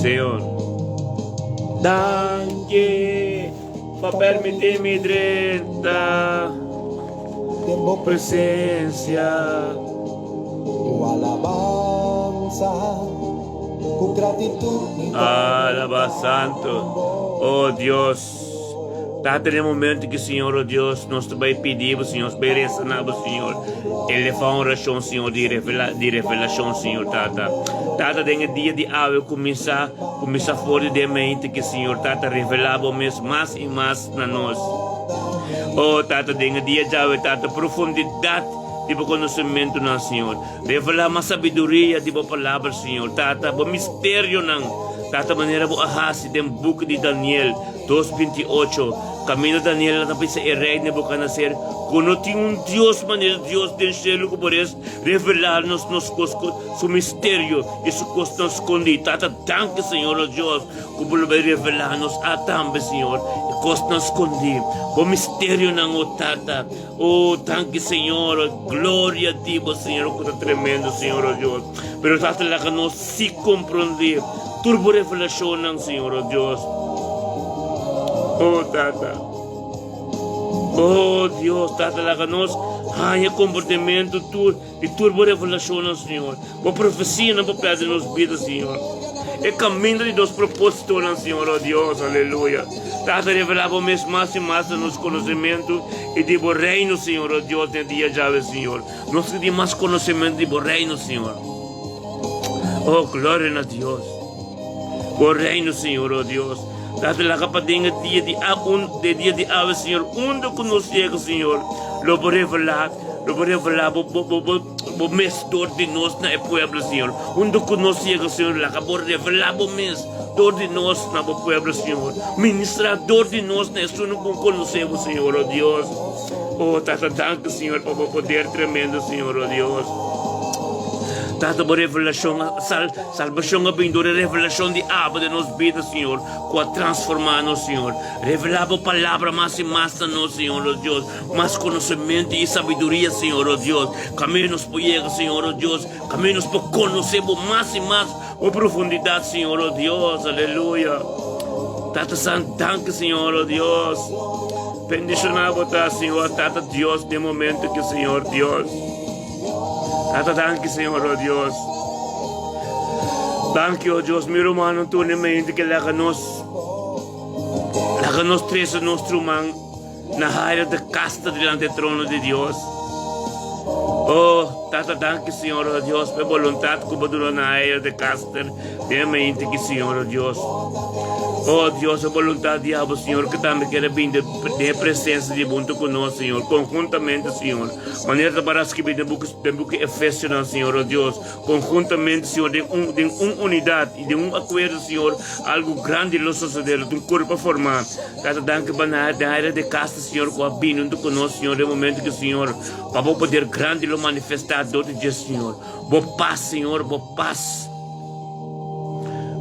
Señor. Danki pa permiti mi drenta Den bo presencia. Ku alabansa, ku gratitud mi ta Alaba drenta Santo, den bo oh Dios. Tata den momento ki Señor oh Dios nos ta bai pidi bo Señor, nos bai resa na bo Señor, eleva un oracion Señor di revela di revelacion Señor Tata. Tata den e dia di awe cuminsa cuminsa for di den mente ki Señor Tata revela bo mes mas y mas na nos. Oh Tata den e dia djawe Tata profundidad di bo conocimentonan Señor. Revelá mas sabiduria di bo palabra, Señor. Tata, bo misterionan, Tata, manera bo a hasi den buki di Daniel dos 28, kaminda Daniel a ta bisa e rei Nebuchadnezzar ku no tin un Dios manera Dios den shelu ku por es revelá nos nos kos su misterio i su kosnan skondí. Tata, danki, Señor, o Dios, ku bo lo bai revelá nos a tambe, Señor, e kosnan skondí, bo misterionan, o Tata. Oh, danki Señor, oh, gloria di bo Señor, ku ta tremendo Señor, oh Dios. Pero Tata laga nos si comprende tur bo revelacionnan Señor, oh Dios. Oh Tata. Oh Dios, Tata, laga nos haña komportamentu tur di tur bo revelashonnan, Señor, bo profesianan pa pèrdè nos bida, Señor. E kaminda di nos propósitonan, Señor, oh Dios, aleluya. Tata, revelá bo mes mas i mas na nos konosementu i di bo reino, Señor, oh Dios, den e dia djawe, Señor. Nos ke tin mas konosementu di bo reino, Señor. Oh, gloria na Dios. Bo reino, Señor, oh Dios. Tata, laga pa den e dia di a un, de dia di awe, Señor, unda ku nos yega, Señor, lo bo revelá, lo bo revelá bo, bo, bo, bo, bo mes dor di nos na e pueblo, Señor. Unda ku nos yega, Señor, laga bo revelá bo mes dor di nos na bo pueblo, Señor. Ministrá dor di nos na esun ku konosé bo, Señor, oh Dios. Oh, Tata, danki, Señor, pa bo poder tremendo, Señor, oh Dios. Tata, bo revelashon a sal. Salbashon a bin dor e revelashon di abo den nos bida, Señor, ku a transformá nos, Señor. Revelá bo Palabra mas i mas na nos, Señor, nos Dios. Mas konosementu i sabiduria, Señor, nos Dios. Kaminda nos por yega, Señor, nos Dios. Kaminda nos por konosé bo mas i mas, bo profundidat, Señor, nos Dios. Aleluya. Tata San, danki, Señor, nos Dios. Bendishoná bo ta, Señor, Tata Dios, den momento ki, Señor Dios. Tata danki Señor oh Dios. Danki oh Dios mi rumannan tur den mente ke laga nos laga nos trese nos ruman na haira de kasta delante e trono di Dios. Oh Tata danki Señor oh Dios pa e boluntad ku bo duna na haira de kaster den mente ki Señor oh Dios. Oh Dios e boluntad di abo Señor ke tambe kere bin den e presensia di bo hunto ku nos Señor konhuntamente Señor. Manera ta para skibí den buki den buki Efesionan, Señor, oh Dios, konhuntamente, Señor, den un den un unidat i den un akuerdo, Señor, algu grandi lo sosodé, lo tin un kurpa formá. Tata, danki pa na den área di kasa, Señor, ku a bini huntu ku nos, Señor, den momento ku, Señor, pa bo poder grandi lo manifestá dor di dje, Señor. Bo pas, Señor, bo pas.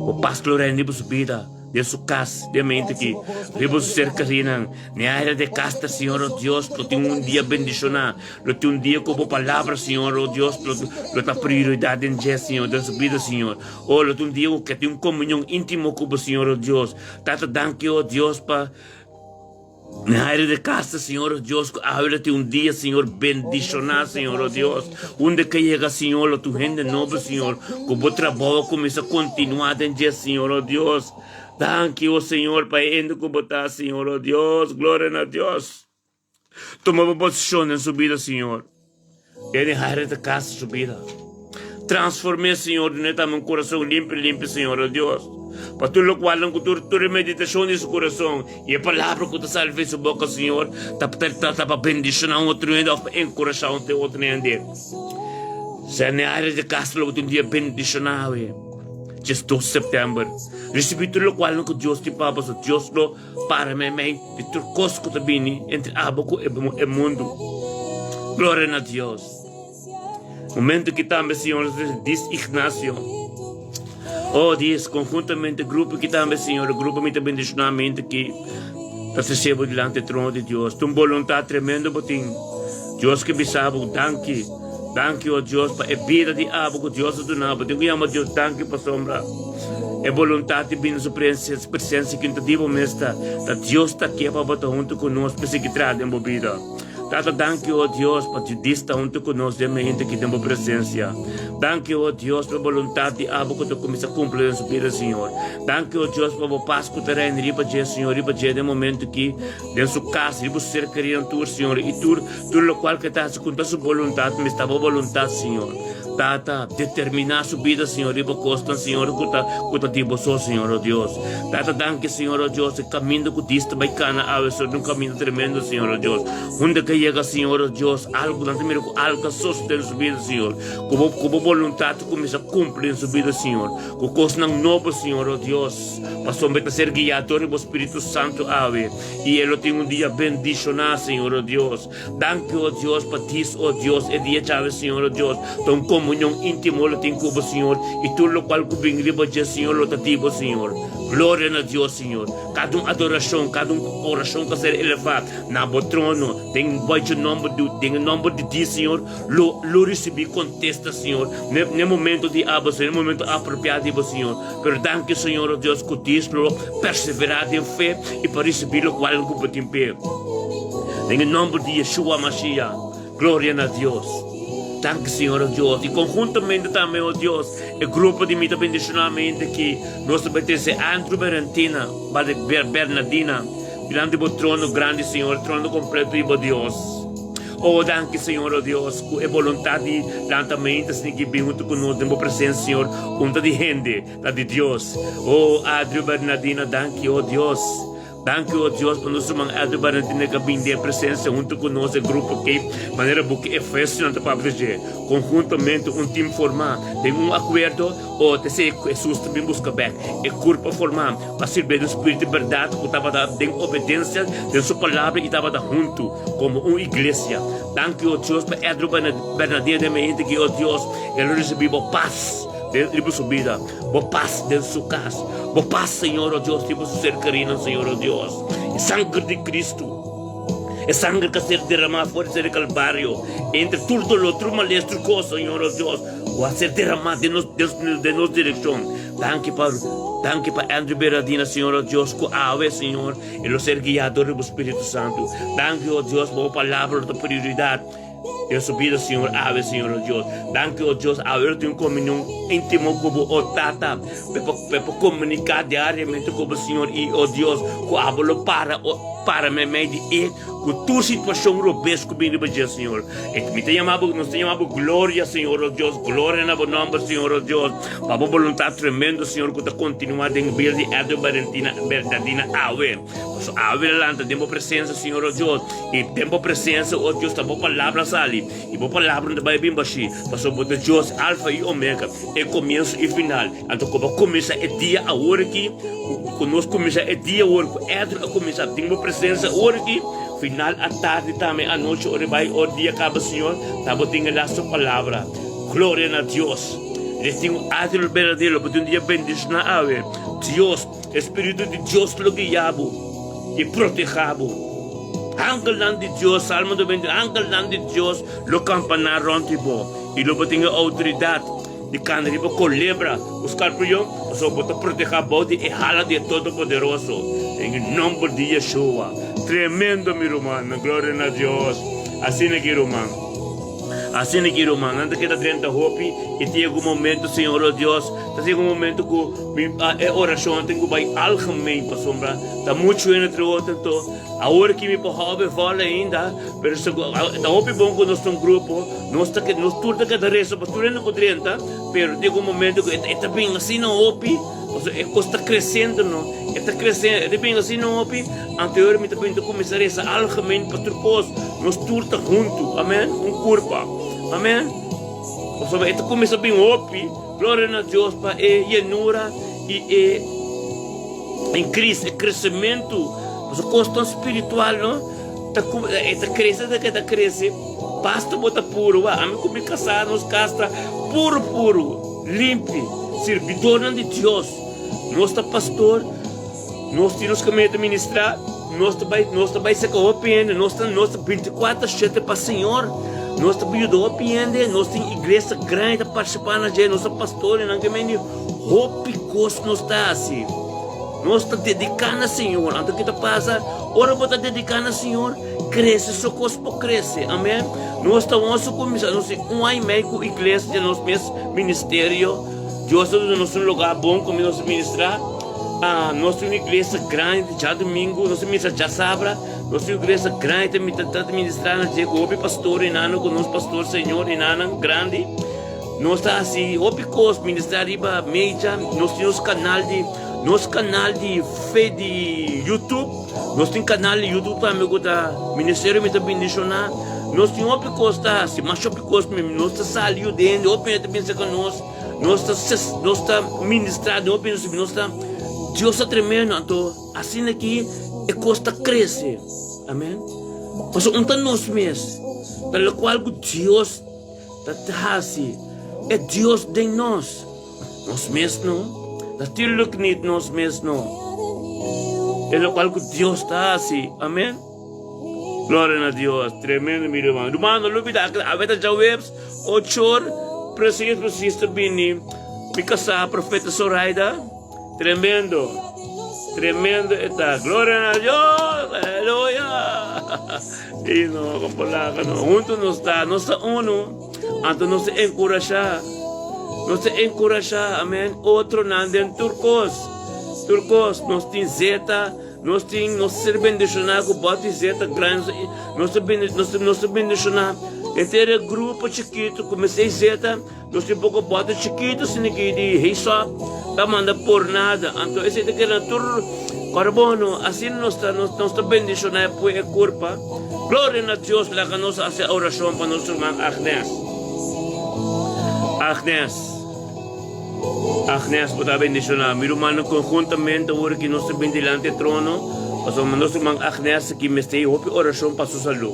Bo pas lo reina riba su bida. Den su kas, den mente ki riba su ser karinan, den área de kas ta Señor, oh Dios, lo tin un dia bendishoná, lo tin un dia ku bo palabra, Señor, oh Dios, lo lo ta prioridat den dje, Señor, den su bida, Señor. Oh, lo tin un dia ku ke tin un komunion íntimo ku bo, Señor, oh Dios. Tata, danki, oh Dios, pa. Den aire de casa, Señor, oh Dios, cu awe lo tin un dia, Señor, bendiciona, Señor, oh Dios. Unda ke yega, Señor, lo tu hende nobo, Señor, cu bo trabou a cuminsa continua den dje, Señor, oh Dios. Danki, oh Señor, pa e hende cu bo ta, Señor, oh Dios. Gloria na Dios. Tuma bo posicion den su bida, Señor. Den e aire de casa su bida. Transform'é, Señor, dun'é tambe un kurason limpi, limpi, Señor, oh Dios. Pa tur lokualnan ku tur, tur e meditashon di su kurason i e palabra ku ta sali for di su boka, Señor, ta, ta, ta pa bendishoná un otro hende òf pa enkurashá un otro hende. Sea den e área di casa lo bo tin un dia bendishoná awe, 12 sèptèmber. Risibí tur lokualnan ku Dios tin pa bo, so Dios lo Para meimei di tur kos ku ta bini entri abo ku e mundu. Gloria na Dios. Momento ki tambe Señor dis Ignacio. Oh Dios, conjuntamente grupo ki tambe Señor, grupo mi ta bendiciona mente ki ta trece bo dilanti e trono di Dios. Tin un boluntad tremendo bo tin. Dios ke bisa bo danki. Danki oh Dios pa e bida di abo ku Dios a duna bo. Tin ku yama Dios danki pasobra e boluntat di bini su presensia ki no ta di bo mes ta ta Dios ta ke pa bo ta huntu ku nos pa sigui traha den bo bida. Tata danki oh Dios pa Judith ta huntu ku nos den mente aki den bo presensia. Danki oh Dios pa e boluntat di abo ku ta kuminsa kumpli den su bida Señor. Danki oh Dios pa bo pas ku ta reina riba dje Señor riba dje den momento aki. Den su cas, riba su ser kerinan tur, Señor, y tur, tur locual ke ta haci cu ta su boluntad, mes ta bo boluntad, Señor. Tata, determina su bida, Señor, riba cosnan, Señor, cu ta, cu ta di bo so, Señor, oh Dios. Tata, danki, Señor, oh Dios, e caminda cu dis ta bay cana awe, Señor, ta un caminda tremendo, Señor, oh Dios. Unda ke yega, Señor, oh Dios, algo, nan ta mira cu algo ta sosode den su bida, Señor. Cu bo, cu bo boluntad ta cuminsa cumpli den su bida, Señor. Cu cosnan nobo, Señor, oh Dios. Pasobra mi ta ser guiá dor di bo Spiritu Santu awe, i e lo tin un dia bendishoná, Señor, o Dios. Danki, o Dios, pa dis, o Dios, e dia djawe, Señor, o Dios, ta un komunion íntimo lo tin ku bo, Señor, i tur lokual ku bin riba dje, Señor, lo ta di bo, Señor. Gloria na Dios, Señor. Kada un adorashon, kada un orashon ku a ser elevá na bo trono, den bo nòmber, den e nòmber di Dios, Señor, lo lo risibí kontesta, Señor, n'e momento di abo, Señor, n'e momento apropiá di bo, Señor. Pero danki Señor o Dios cu Dios lo persevera den fe y pa ricibi locual cu bo tin p'e. Den e nomber di Yeshua Mashiach. Gloria na Dios. Danki Señor o Dios. Y conjuntamente tambe o Dios, e grupo di mi ta bendiciona mente ki nos ta bai trece Andrew Berrentina, Bernadina, dilanti bo trono grandi Señor, trono completo di bo Dios. O danki Señor o Dios, cu e boluntad di lanta mente asina ki bin hunto cu nos den bo presencia Señor, un ta di hende, ta di Dios. O Andrew Bernadina, danki o Dios. Danki, o Dios, pa nos ruman Elder Bernardino ku a bini den e presensia huntu ku nos, e grupo aki, manera buki Efesionan ta papia di dje, konhuntamente un tim formá den un akuerdo, o ta esei ku Hesus ta bin buska bèk, e kurpa formá pa sirbi den spiritu i bèrdat ku tabata den obedensia den Su Palabra i tabata huntu komo un iglesia. Danki, o Dios, pa Elder Bernardino den mente aki, o Dios, el lo risibí bo pas den riba su bida. Bo pas den su kas. Bo pas, Señor, o Dios, riba su ser kerinan, Señor, o Dios. E sanger di Cristo, e sanger ku a ser deramá for di ser di Kalvario, entre tur doló, tur males, tur kos, Señor, o Dios, ku a ser deramá den nos, den nos direkshon. Danki pa, danki pa Andrew Berardina, Señor, o Dios, ku awe, Señor, e lo ser guiá dor di bo Spiritu Santu. Danki, o Dios, pa bo palabra lo ta prioridat. Den su bida, Señor, awe, Señor, o Dios. Danki, o Dios, awe lo tin un komunion íntimo ku bo, o Tata, pa pa por komuniká diariamente ku bo, Señor, i, o Dios, ku abo lo para, o para meimei di e ku tur situashon robes ku bin riba dje, Señor. E mi ta yama bo, nos ta yama bo gloria, Señor, o Dios, gloria na bo nòmber, Señor, o Dios, pa bo boluntat tremendo, Señor, ku ta kontinuá den bida di Elder Valentina Bernardina awe. Pasobra awe lo lanta den bo presensia, Señor, o Dios, i den bo presensia, o Dios, ta bo palabra sali, i bo palabra no ta bai bin bashí, pasobra bo ta Dios, Alfa i Omega, e komienso i final. Anto ku bo kuminsá e dia awor aki, ku nos kuminsá e dia awor, ku Edwin a kuminsá den bo presensia awor aki, final atardi tambe, anochi ora bai, ora dia kaba, Señor, ta bo tin e lastu palabra. Gloria na Dios! Les tin un ángel berdadero, bo tin un dia bendishoná awe. Dios. E Spiritu di Dios lo guia bo i proteha bo. Angelnan di Dios, Salmo 91, angelnan di Dios lo kampaná rònt di bo i lo bo tin e outoridat di kana riba kolebra ku skarpion, pasobra bo ta proteha bou di e hala di e Todopoderoso. Den e nòmber di Yeshua. Tremendo, mi rumannan. Gloria na Dios. Asina ki, ruman. Asina ki, rumannan ta keda drenta hopi i tin algun momento, Señor, o Dios, ta tin algun momento ku Mi a e orashon tin ku bai algemeen pasobra ta muchu hende entre otro anto awor ki mi por hou bevòl ainda pero ta hopi bon ku nos ta un grupo nos ta nos tur ta keda resa pa tur hende ku drenta pero tin algun momento ku e ta bin asina hopi pasobra e kos ta kresiendo no e ta kresiendo e ta bin asina hopi anto e ora mi ta bin ta kuminsá resa algemeen pa tur kos nos tur ta huntu amen un kurpa amen pasobra e ta kuminsá bin hopi. Gloria na Dios pa e yenura i e increase, e kresementu. Pasobra kos tan spiritual no ta e ta krese ta keda krese. Basta bo ta puru. Wak, ami ku mi kasá nos kas ta puru puru, limpi, sirbidornan di Dios. Nos ta pastor, nos tin nos kaminda ta ministrá, nos ta bai nos ta bai saka hopi hende, nos ta nos ta bintikuater shete pa Señor, nos ta yuda hopi hende, nos tin iglesia grandi ta partisipá na dje, nos ta pastornan ke mende hopi kos nos ta hasi. Nos ta dediká na Señor. Anto ke ta pasa? Ora bo ta dediká na Señor, krese so kos por krese. Amen. Nos ta wou so kuminsá, nos tin un aña i mei ku iglesia, nos mes ministerio. Dios ta duna nos un lugar bon ku nos ministra. Ah, nos tin un iglesia grandi djadumingu, nos ta ministra djasabra. Nos tin un iglesia grandi ta ta ministra na dje ku hopi pastor i nana ku nos pastor señor i nana grandi. Nos ta hasi hopi kos, ministra riba media, nos tin nos kanal di nos kanal di fe di YouTube. Nos tin kanal di YouTube tambe ku ta Ministerio Mi Ta Bendishoná. Nos tin hopi kos ta hasi, mas hopi kos nos ta sali yuda hende, hopi hende ta bin serka nos, nos ta nos ta ministrá den hopi hende, nos ta Dios ta tremendo, anto asina ki e kos ta krese, amen. Pasobra un ta nos mes, ta lokual ku Dios ta hasi, e Dios den nos. Nos mes no, natuurlijk niet nos mes no. E lokual ku Dios ta hasi, amen. Gloria na Dios, tremendo mi ruman. Ruman, no lubida ku awe ta djaweps, ochor, precies precies ta bini mi kasá Profeta Zoraida. Tremendo, tremendo e ta. Gloria na Dios, aleluya. I no, kon por laga no. Huntu nos ta, nos ta unu, anto nos ta enkurashá. Nos ta enkurashá, amen, otronan den tur kos. Tur kos, nos tin zeta, nos tin, nos ser bendishoná ku bòt di zeta grandi. Nos ta nos ta nos ta bendishoná henter e grupo chikitu ku mester zeta. Nos tin poko bòter chikitu asina ki di heisòp ta manda por nada. Anto esei ta keda na tur kòrbono. Asina nos ta nos ta bendishoná e pue e kurpa. Gloria na Dios! Laga nos hasi orashon pa nos ruman Agnes. Agnes, Agnes bo ta bendishoná. Mi rumannan konhuntamente awor ki nos ta bin dilanti e trono pasobra nos ruman Agnes aki mester e hopi orashon pa su salú.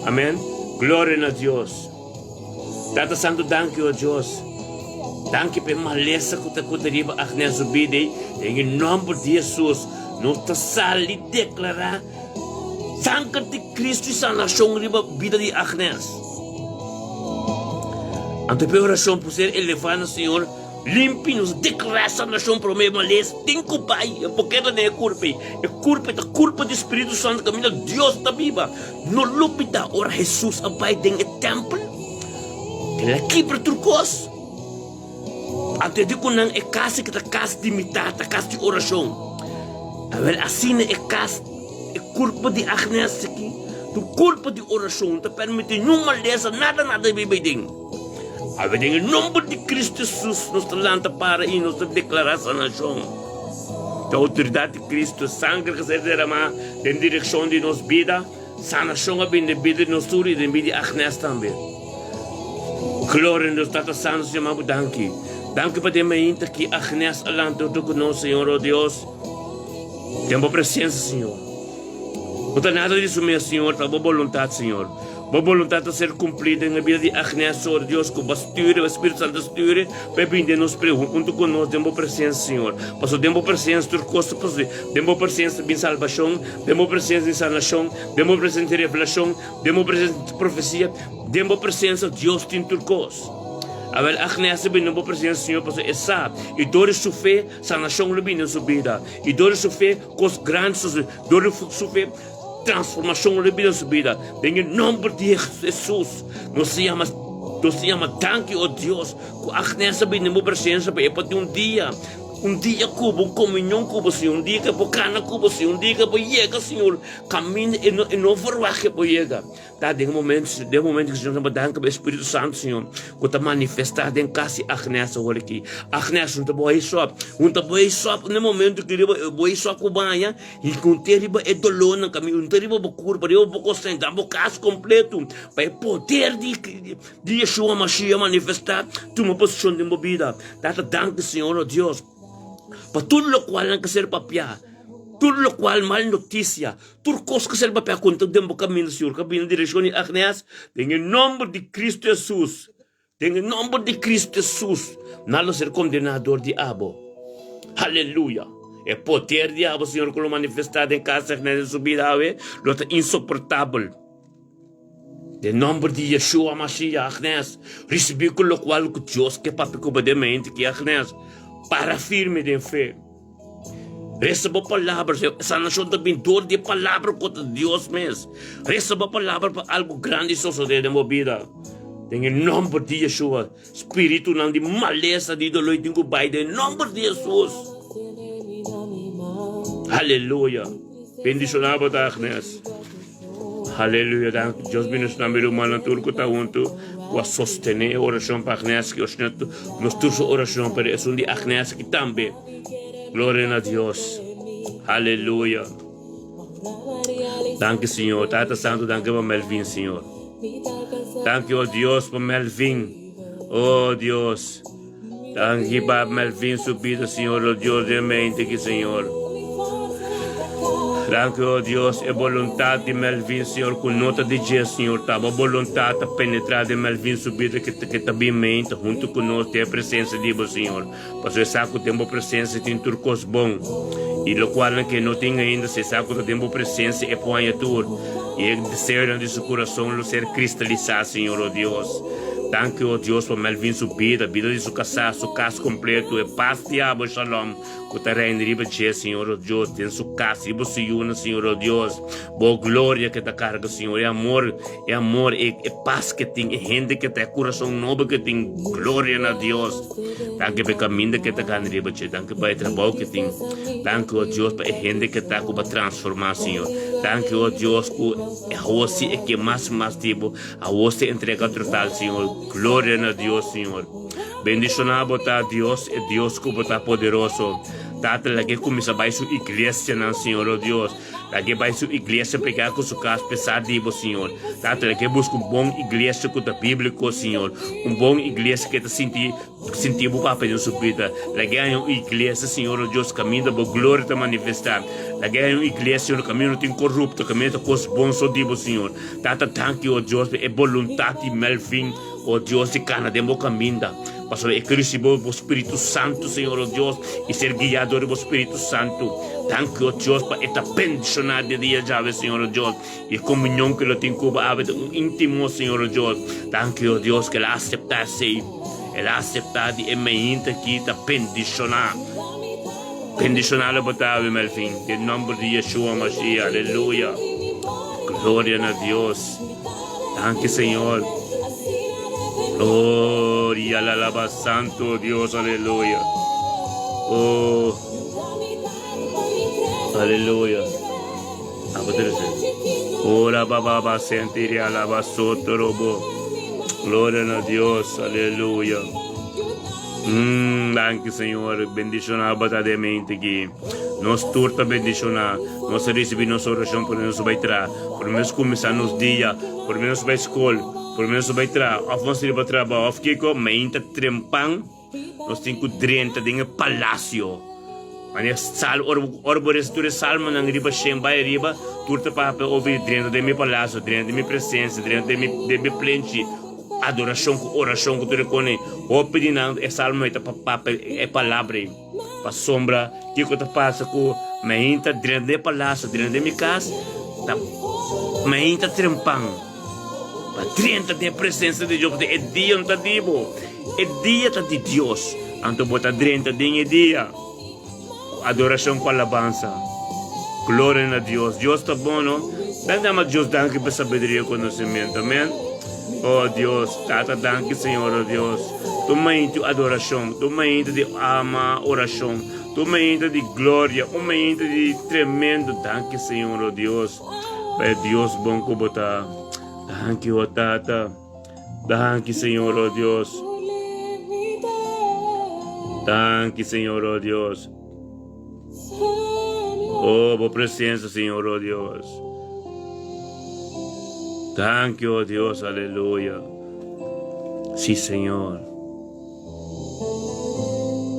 Amen. Gloria na Dios! Tata Santu danki o Dios. Danki pa e malesa ku ta ku ta riba Agnes su bida ei. Den e nòmber di Hesus nos ta sali deklará sanker di Kristu i sanashon riba bida di Agnes. Anto pa e orashon por ser elevá na Señor limpi nos deklará sanashon promé malesa tin ku bai e por keda den e kurpa ei. E kurpa ei ta kurpa di Spiritu Santu kaminda Dios ta biba. No lubida ora Hesus a bai den e tèmpel, el a kibra tur kos. Anto e di ku nan, E kas aki ta kas di mi Tata, kas di orashon. Awel, asina e kas, e kurpo di Agnes aki, ta un kurpo di orashon, no ta permití niun malesa, nada, nada biba ei den. Awel, den e nòmber di Kristu Hesus nos ta lanta para i nos ta deklará sanashon. E outoridat di Kristu, e sanger ku a ser deramá den direkshon di nos bida, sanashon a bini den bida di nos tur i den bida di Agnes tambe. Gloria na Dios Tata Santu, Señor m'a bo danki. Danki pa den mainta ki Agnes a lanta huntu ku nos, Señor, o Dios, den bo presensia, Señor. No ta nada di su mes, Señor, ta bo boluntat, Señor. Bo boluntat ta ser kumplí den e bida di Agnes, Señor Dios, ku bo a sturi, bo Spiritu Santu a sturi, pa e bini den nos pre huntu ku nos den bo presensia, Señor. Pasobra den bo presensia tur kos ta posibel. Den bo presensia ta bin salbashon, den bo presensia tin sanashon, den bo presensia tin revelashon, den bo presensia tin profesia, den bo presensia, Dios, tin tur kos. Awel, Agnes ta bini den bo presensia, Señor, pasobra e sa, i dor di su fe, sanashon lo bini den su bida, i dor di su fe, kos grandi sosodé, dor di su fe, Transformacion lo bira su bida den e nomber di Jesus. Nos ta yama, nos ta yama danki, o Dios, cu Agnes a bini den bo presencia pa e por tin un dia, un dia cu bo, un comunion cu bo, Señor, un dia cu e por cana cu bo, Señor, un dia cu e por yega, Señor, caminda e no, e no verwagt cu e por yega. Ta den e momento, den e momento cu Señor ta danki pa e Spiritu Santo, Señor, cu ta manifesta den cas di Agnes awor aki. Agnes, un ta boei sop, un ta boei sop na e momento cu riba e boei sop cu baña, I konté riba e dolónan ku mi unta riba bo kurpa, riba bo kosnan, dan bo kas kompletu, pa e poder di di Yeshua Mashiach manifestá, tuma posishon den bo bida. Tata, danki Señor, o Dios, pa tur lokual nan ka ser papiá, tur lokual mal notisia, tur kos ku ser papiá kontra den bo kaminda, Señor, ku a bini direkshon di Agnes, den e nòmber di Kristu Hesus. Den e nomber di Cristo Jesus, nan lo ser condená dor di abo. Haleluya! E poder di abo, Señor, cu lo manifestá den cada segmento di su bida awe, lo ta insoportabel. Den nomber di Yeshua Mashiach, Agnes, ricibí cu locual cu Dios ke papia cu bo den mente ki, Agnes, para firme den fe. Resa bo palabra, Señor. Sanashon ta bin dor di e palabra ku ta Dios mes. Resa bo palabra pa algu grandi sosodé den bo bida. Den e nòmber di Yeshua, spiritunan di malesa, di doló i tin ku bai den e nòmber di Hesus. Aleluya. Bendishoná bo ta, Agnes. Aleluya. Danki. Dios bendishoná mi rumannan tur ku ta huntu ku a sostené e orashon pa Agnes ki nos tur su orashon, pero esun di Agnes aki tambe. Gloria na Dios. Aleluya. Danki Señor. Tata Santo, danki pa Melvin, Señor. Danki, oh Dios, pa Melvin. Oh Dios. Danki pa Melvin su bida, Señor, oh Dios de mente ki, Señor. Danki, oh Dios, e voluntad di Melvin, Señor, ku no ta di dje, Señor, ta bo voluntad ta penetra den Melvin su bida ke ta bin mente hunto ku nos den e presencia di bo, Señor. Pasobra e sa ku den bo presensia tin tur kos bon, i lokualnan ku e no tin ainda, si e sa ku ta den bo presensia e por haña tur, i e deseonan di su kurason lo ser kristalisá, Señor, o Dios. Danki, o Dios, pa Melvin su bida, bida di su kasá, su kas kompleto, e pas di abo, Shalom, ku ta reina riba dje, Señor, o Dios, den su kas, riba su yunan, Señor, o Dios. Bo gloria ke ta karga, Señor, e amor, e amor, e, e pas ke tin, e hende ke ta, e kurason nobo ke tin. Gloria na Dios. Danki pa e kaminda ke ta gana riba dje. Danki pa e trabou ke tin. Danki, o Dios, pa e hende ke ta ku bo a transformá, Señor. Danki, o Dios, ku awor si e ke mas i mas di bo. Awor si entrega total, Señor. Gloria na Dios, Señor. Bendishoná bo ta, Dios, e Dios ku bo ta poderoso. Tata, laga e kuminsá bai su iglesianan, Señor, o Dios. Laga e bai su iglesia pegá ku su kas pesá di bo, Señor. Tata, laga e buska un bon iglesia ku ta bíbliko, Señor. Un bon iglesia ku e ta sinti, sinti bo papia den su bida. Laga e haña un iglesia, Señor, o Dios, kaminda bo gloria ta manifestá. Laga e haña un iglesia, Señor, kaminda no tin korupto, kaminda ta kos bon so di bo, Señor. Tata, danki, o Dios, pa e boluntat di Melvin, o Dios, di kana den bo kaminda. Pasobra e ke risibi bo Spiritu Santu, Señor, o Dios, i ser guiá dor di bo Spiritu Santu. Danki, o Dios, pa e ta bendishoná den dia djawe, Señor, o Dios, i e komunion ku lo tin ku bo awe ta un íntimo, Señor, o Dios. Danki, o Dios, ku el a aseptá esei. El a aseptá di e meinta aki ta bendishoná. Bendishoná lo bo ta awe, Melvin, den nòmber di Yeshua Mashiach. Aleluya. Gloria na Dios. Danki, Señor. Gloria la alaba Santo Dios, aleluya. Oh, aleluya. Ora baba ba sentir alaba soto robo. Gloria na Dios, aleluya. Danki, Señor. Bendiciona bata de mente aquí. Nos tur ta bendiciona. Nos a ricibi nos oracion por nos bai tra. Por nos cuminsa nos dia. Por nos bai school. Por nos bai tra. Of nos riba trabao. Of kiko. Mainta trempan. Nos tin cu drenta den e palacio. Mane sal ora ora bo resa tur e salmonan riba shen bai ariba. Tur ta papia over di drenta den mi palacio. Drenta den mi presencia. Drenta den mi den mi plenchi. Adorashon ku orashon ku tur e kone. Hopi di nan e salmo ei ta pa papia e palabra ei. Pasobra kiko ta pasa ku mi ta drenta den e palasio, drenta den mi kas, ta mi ta trempan pa drenta den e presensia di Dios, pasobra e dia no ta di bo, e dia ta di Dios. Anto bo ta drenta den e dia ku adorashon ku alabansa. Gloria na Dios. Dios ta bon, no? Dan dama Dios danki pa sabiduria i konosementu. Amen. Oh Dios, Tata danki Señor, oh Dios. Tur mainti adorashon, tur mainti di ama orashon, tur mainti di gloria, un mainti di tremendo. Danki Señor, oh Dios, pa e Dios bon ku bo ta. Danki, oh Tata. Danki Señor, oh Dios. Danki Señor, oh Dios. Oh, bo presencia, Señor, oh Dios. Danki, oh Dios, aleluya. Sí, Señor.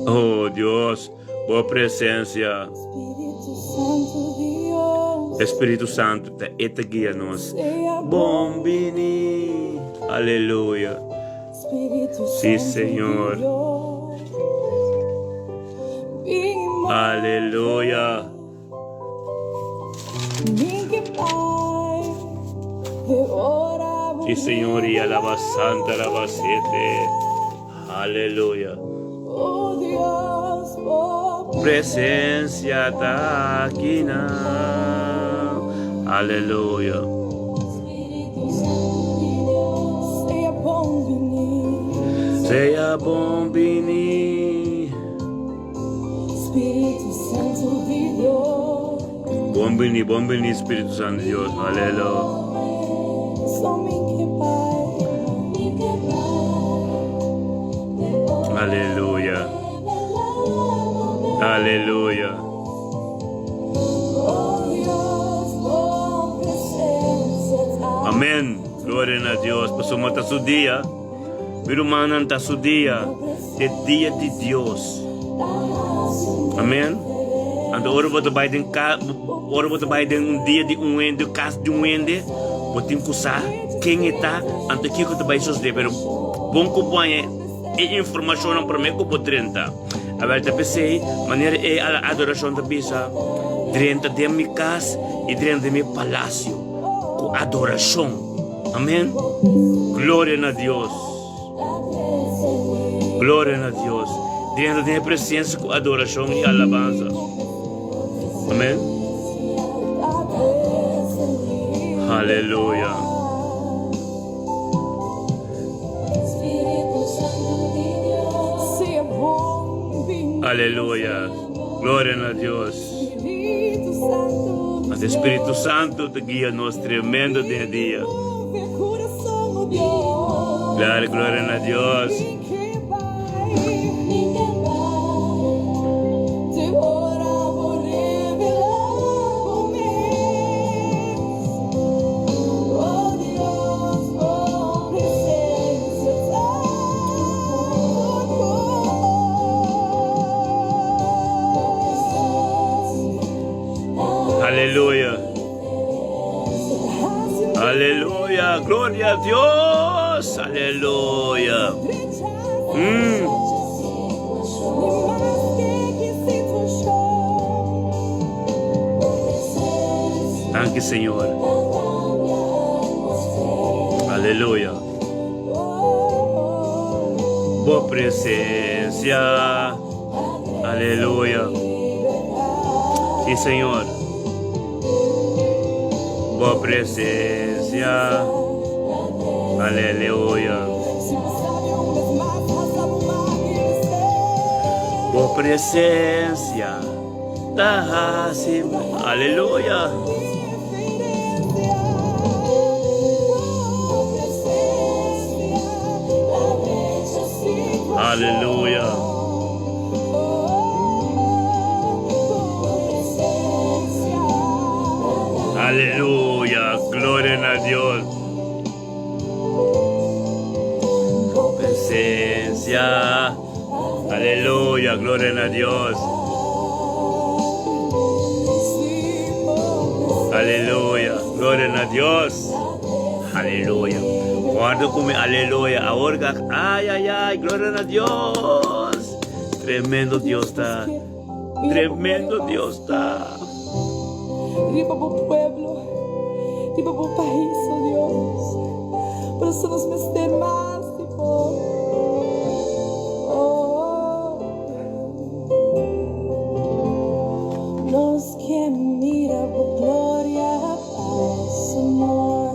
Oh Dios, bo presencia. Espíritu Santo ta e ta guia nos. Bon bini. Aleluya. Sí, Señor. Aleluya. Sí, Señor, y alaba santa, alaba siete. Aleluya. Presencia ta aki na. Aleluya. Sea bon bini. Bon bini, bon bini, Spiritu Santo di Dios. Aleluya. Aleluya. Aleluya. Amén. Gloria na Dios. Pasobra ta su dia. Mi rumannan, ta su dia. T'e dia di Dios. Amén. Anto ora bo ta bai den ka, ora bo ta bai den un dia di un hende, kas di un hende, bo tin ku sa ken e ta, anto kiko ta bai sosodé. Pero bon ku bo haña e informashonnan promé ku bo drenta. Awel ta p'esei, manera e adorashon ta bisa, Drenta den mi kas i drenta den mi palasio ku adorashon. Amén. Gloria na Dios. Gloria na Dios. Drenta den e presencia cu adoracion y alabanza. Amen. Aleluya. Aleluya. Gloria na Dios. Mas Espíritu Santo te guia nos tremendo den dia. Gloria, gloria na Dios. Aleluya. Aleluya. Gloria a Dios. Aleluya. Mm. Danki Señor. Aleluya. Bo presencia. Aleluya. Sí, Señor. Bo presencia. Aleluya. Bo presencia. Ta hasi. Aleluya. Aleluya. Aleluya. Gloria na Dios. Presencia. Aleluya. Gloria na Dios. Aleluya. Gloria na Dios. Aleluya. Guarda ku mi aleluya. Awor ka ay ay ay. Gloria na Dios. Tremendo Dios ta. Tremendo Dios ta. Riba bo pueblo, riba bo pais, oh Dios. Por eso nos mester mas di bo. Oh. Nos ke mira bo gloria, Señor.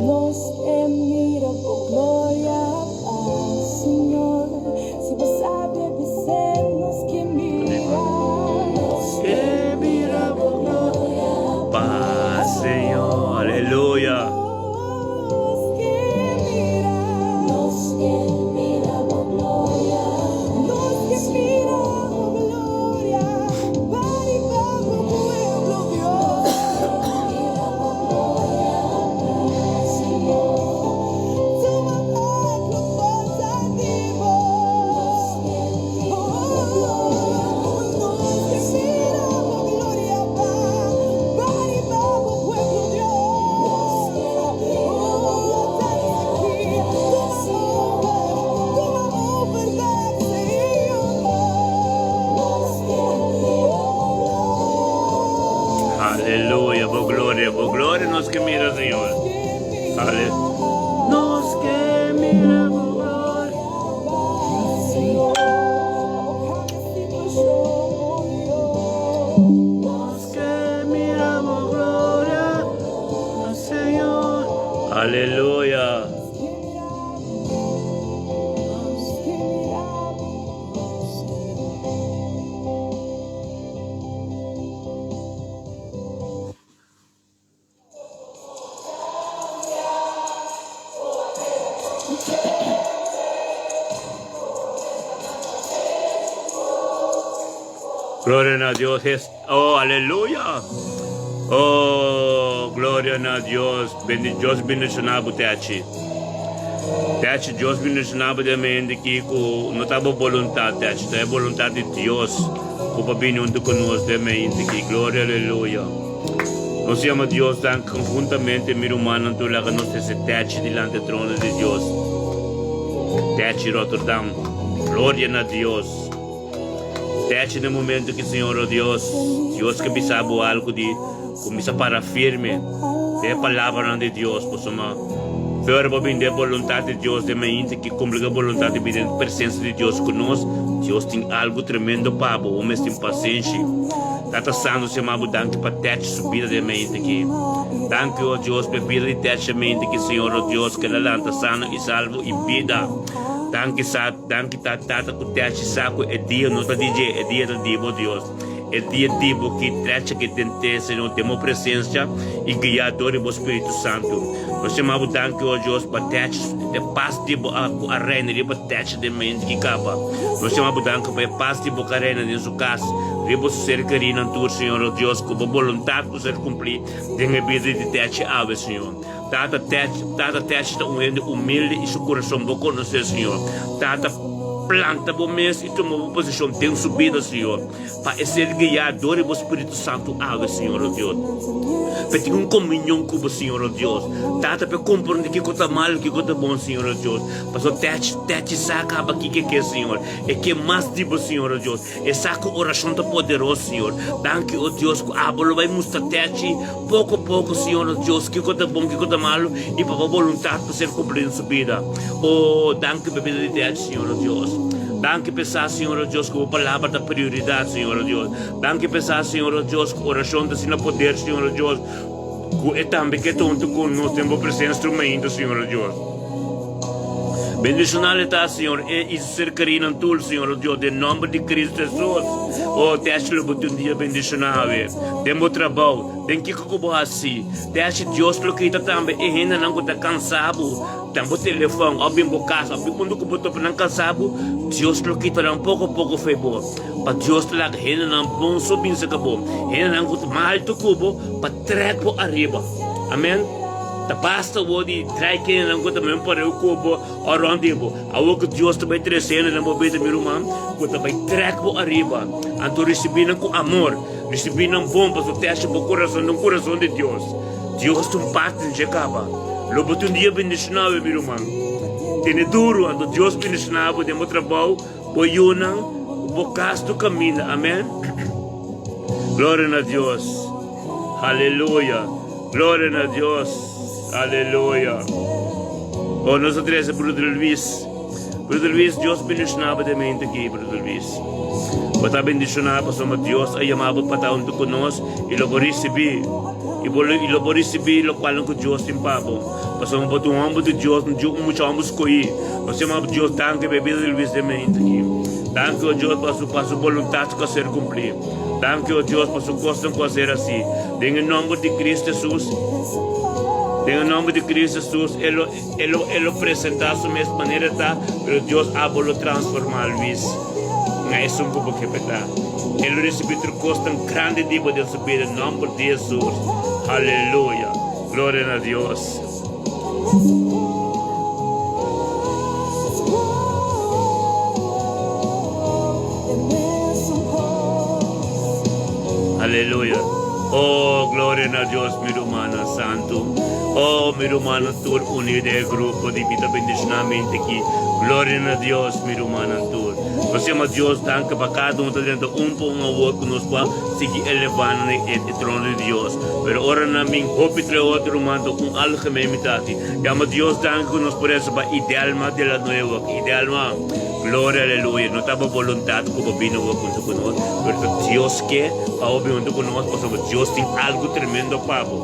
Nos ke mira bo gloria, Señor. Si bo sabe bis'é, nos ke mira. Nos ke mira bo gloria, pa Señor. Aleluya. Nos ke mira. Nos ke mira bo gloria. Nos ke mira bo gloria. Pa riba bo pueblo, Dios. Mira bo gloria, Señor. Tuma acto forza di bo. Nos ke mira bo gloria. Nos ke mira bo gloria. Pa riba bo pueblo, Dios. Oh, aquí. Tuma over, tuma over back, Señor. Nos ke mira bo gloria. Aleluya. Bo gloria, bo gloria nos ke mira, Señor. Ale. Nos ke mira bo gloria. Nos ke mira bo gloria, Señor. Aleluya. Gloria a Dios. Es, oh, aleluya. Oh, gloria na Dios. Bendi, Dios bendiciona bo Techi. Techi, Dios bendiciona bo den mente ki ku no ta bo voluntad, Techi. Ta e voluntad di Dios ku pa bini hunto ku nos den mente ki. Gloria, aleluya. Nos yama Dios dank conjuntamente, mi rumannan tur laga nos trece Techi dilanti e trono di Dios. Techi Rotterdam. Gloria na Dios. Techi na momento ki Señor oh Dios, Dios ke bisa bo algo di kuminsa para firme den e palabranan di Dios, pasobra. Fe ora bo bin den boluntat di Dios den mainta ki kumpli ku e boluntat di bin den presensia di Dios ku nos, Dios tin algu tremendo pa bo. Bo mes tin pasenshi. Tata Santu sema bo danki pa tèch su bida den mainta ki. Danki o Dios pa e bida di tèch den mainta ki Señor o Dios keda lanta sano i salvo i bida. Danki sa danki ta Tata ku tèch sa ku e dia no ta di dje e dia ta di bo Dios. E dia di bo ki trecha ki den te, Señor, den bo presencia i guiá dor di bo Spiritu Santu. Nos yama bo danki, o Dios, pa tèch e pas di bo a ku a reina riba tèch den mente ki kaba. Nos yama bo danki pa e pas di bo ku a reina den su kas, riba su ser kerínan tur, Señor, o Dios, ku bo boluntat por ser kumplí den e bida di tèch awe, Señor. Tata, tèch, Tata, tèch ta un hende humilde i su kurason bo konosé, Señor. Tata, planta bo mes i tuma bo posishon den su bida, Señor, pa e ser guiá dor di bo Spiritu Santu awe, Señor, o Dios. Pa e tin un komunion ku bo, Señor, o Dios. Tata, pa e komprondé kiko ta malu i kiko ta bon, Señor, o Dios. Pasobra tèch, tèch sa kaba kiko e ke, Señor. E ke mas di bo, Señor, o Dios. E sa ku orashon ta poderoso, Señor. Danki, o Dios, ku abo lo bai mustra techi poko poko, Señor nos Dios, kiko ta bon, kiko ta malu, i pa bo boluntat por ser kumplí den su bida. O, danki pa e bida di techi, Señor nos Dios. Danki pa e sa, Señor nos Dios, ku bo palabra ta prioridat, Señor nos Dios. Danki pa e sa, Señor nos Dios, ku orashon ta asina poder, Señor nos Dios, ku e tambe ke ta huntu ku nos den bo presensia tur mainta, Señor nos Dios. Bendishonal e ta, Señor, e i su ser kerinan tur, Señor, o Dios, den nomber di Cristo Jesus. O, te haci lo bo tin un dia bendishoná awe, den bo trabou, den kiko ku bo hasi. Te haci Dios lo kita tambe e hendenan ku ta kansa bo, den bo telefòn, òf den bo kas, òf unda ku bo topa nan kansa bo, Dios lo kita nan poko poko fo'i bo. Pa Dios ta laga hendenan bon so bin serka bo, hendenan ku ta mas alto ku bo, pa trèk bo ariba. Amen. Ta basta awor di trai kendenan ku ta men pareu ku bo o rònt di bo. Awor ku Dios ta bai trese hende den bo bida, mi ruman, ku ta bai trèk bo ariba. Anto risibí nan ku amor, risibí nan bon, pasobra tèsha bo kurason den kurason di Dios. Dios ta un parti den dje kaba. Lo bo tin un dia bendishoná awe, mi ruman. Tene duru, anto Dios bendishoná bo den bo trabou, bo yunan, bo kas, tur kaminda. Amèn. Gloria na Dios. Aleluya. Gloria na Dios. Aleluya. Oh, nos a trece Broeder Luis. Broeder Luis, Dios bendicionabo de mente aquí, Broeder Luis. Bo ta bendicionado pasobra Dios a llamabo pa ta hunto cu nos y lo bo ricibi. Y bo y lo bo ricibi locual cu Dios tin pa bo. Pasobra bo ta un homber di Dios, un mucha homber scogi. Nos yamabo Dios danki pa e bida di Luis de mente aquí. Danki, oh Dios, pa su, pa su boluntad cu a ser cumpli. Danki, o Dios, pa su kosnan ku a ser hasi. Den e nòmber di Cristo Hesus, den e nòmber di Cristo Hesus, E lo, E lo, E lo presentá Su mes manera E ta, pero Dios abo lo transformá Luis na esun ku bo ke pa e ta. E lo risibí tur kosnan grandi di bo den su bida, nòmber di Hesus. Aleluya! Gloria na Dios! Aleluya. Oh, gloria na Dios, mi rumannan santu. Oh, mi rumannan tur uní den e grupo di Bida Bendicionalmente aki. Gloria na Dios, mi rumannan tur. Nos yama Dios danki pa kada un ta drenta un pa un awor ku nos por sigui elevá na e trono di Dios. Pero ora nan bin hopi trae otro ruman ta un algemeen mi ta hasi. Yama Dios danki ku nos por resa pa Idelma de la Nueva. Idelma, gloria aleluya. No ta bo boluntat ku bo bini awor huntu ku nos, pero ta Dios ke pa bo bin huntu ku nos pasobra Dios tin algu tremendo pa bo.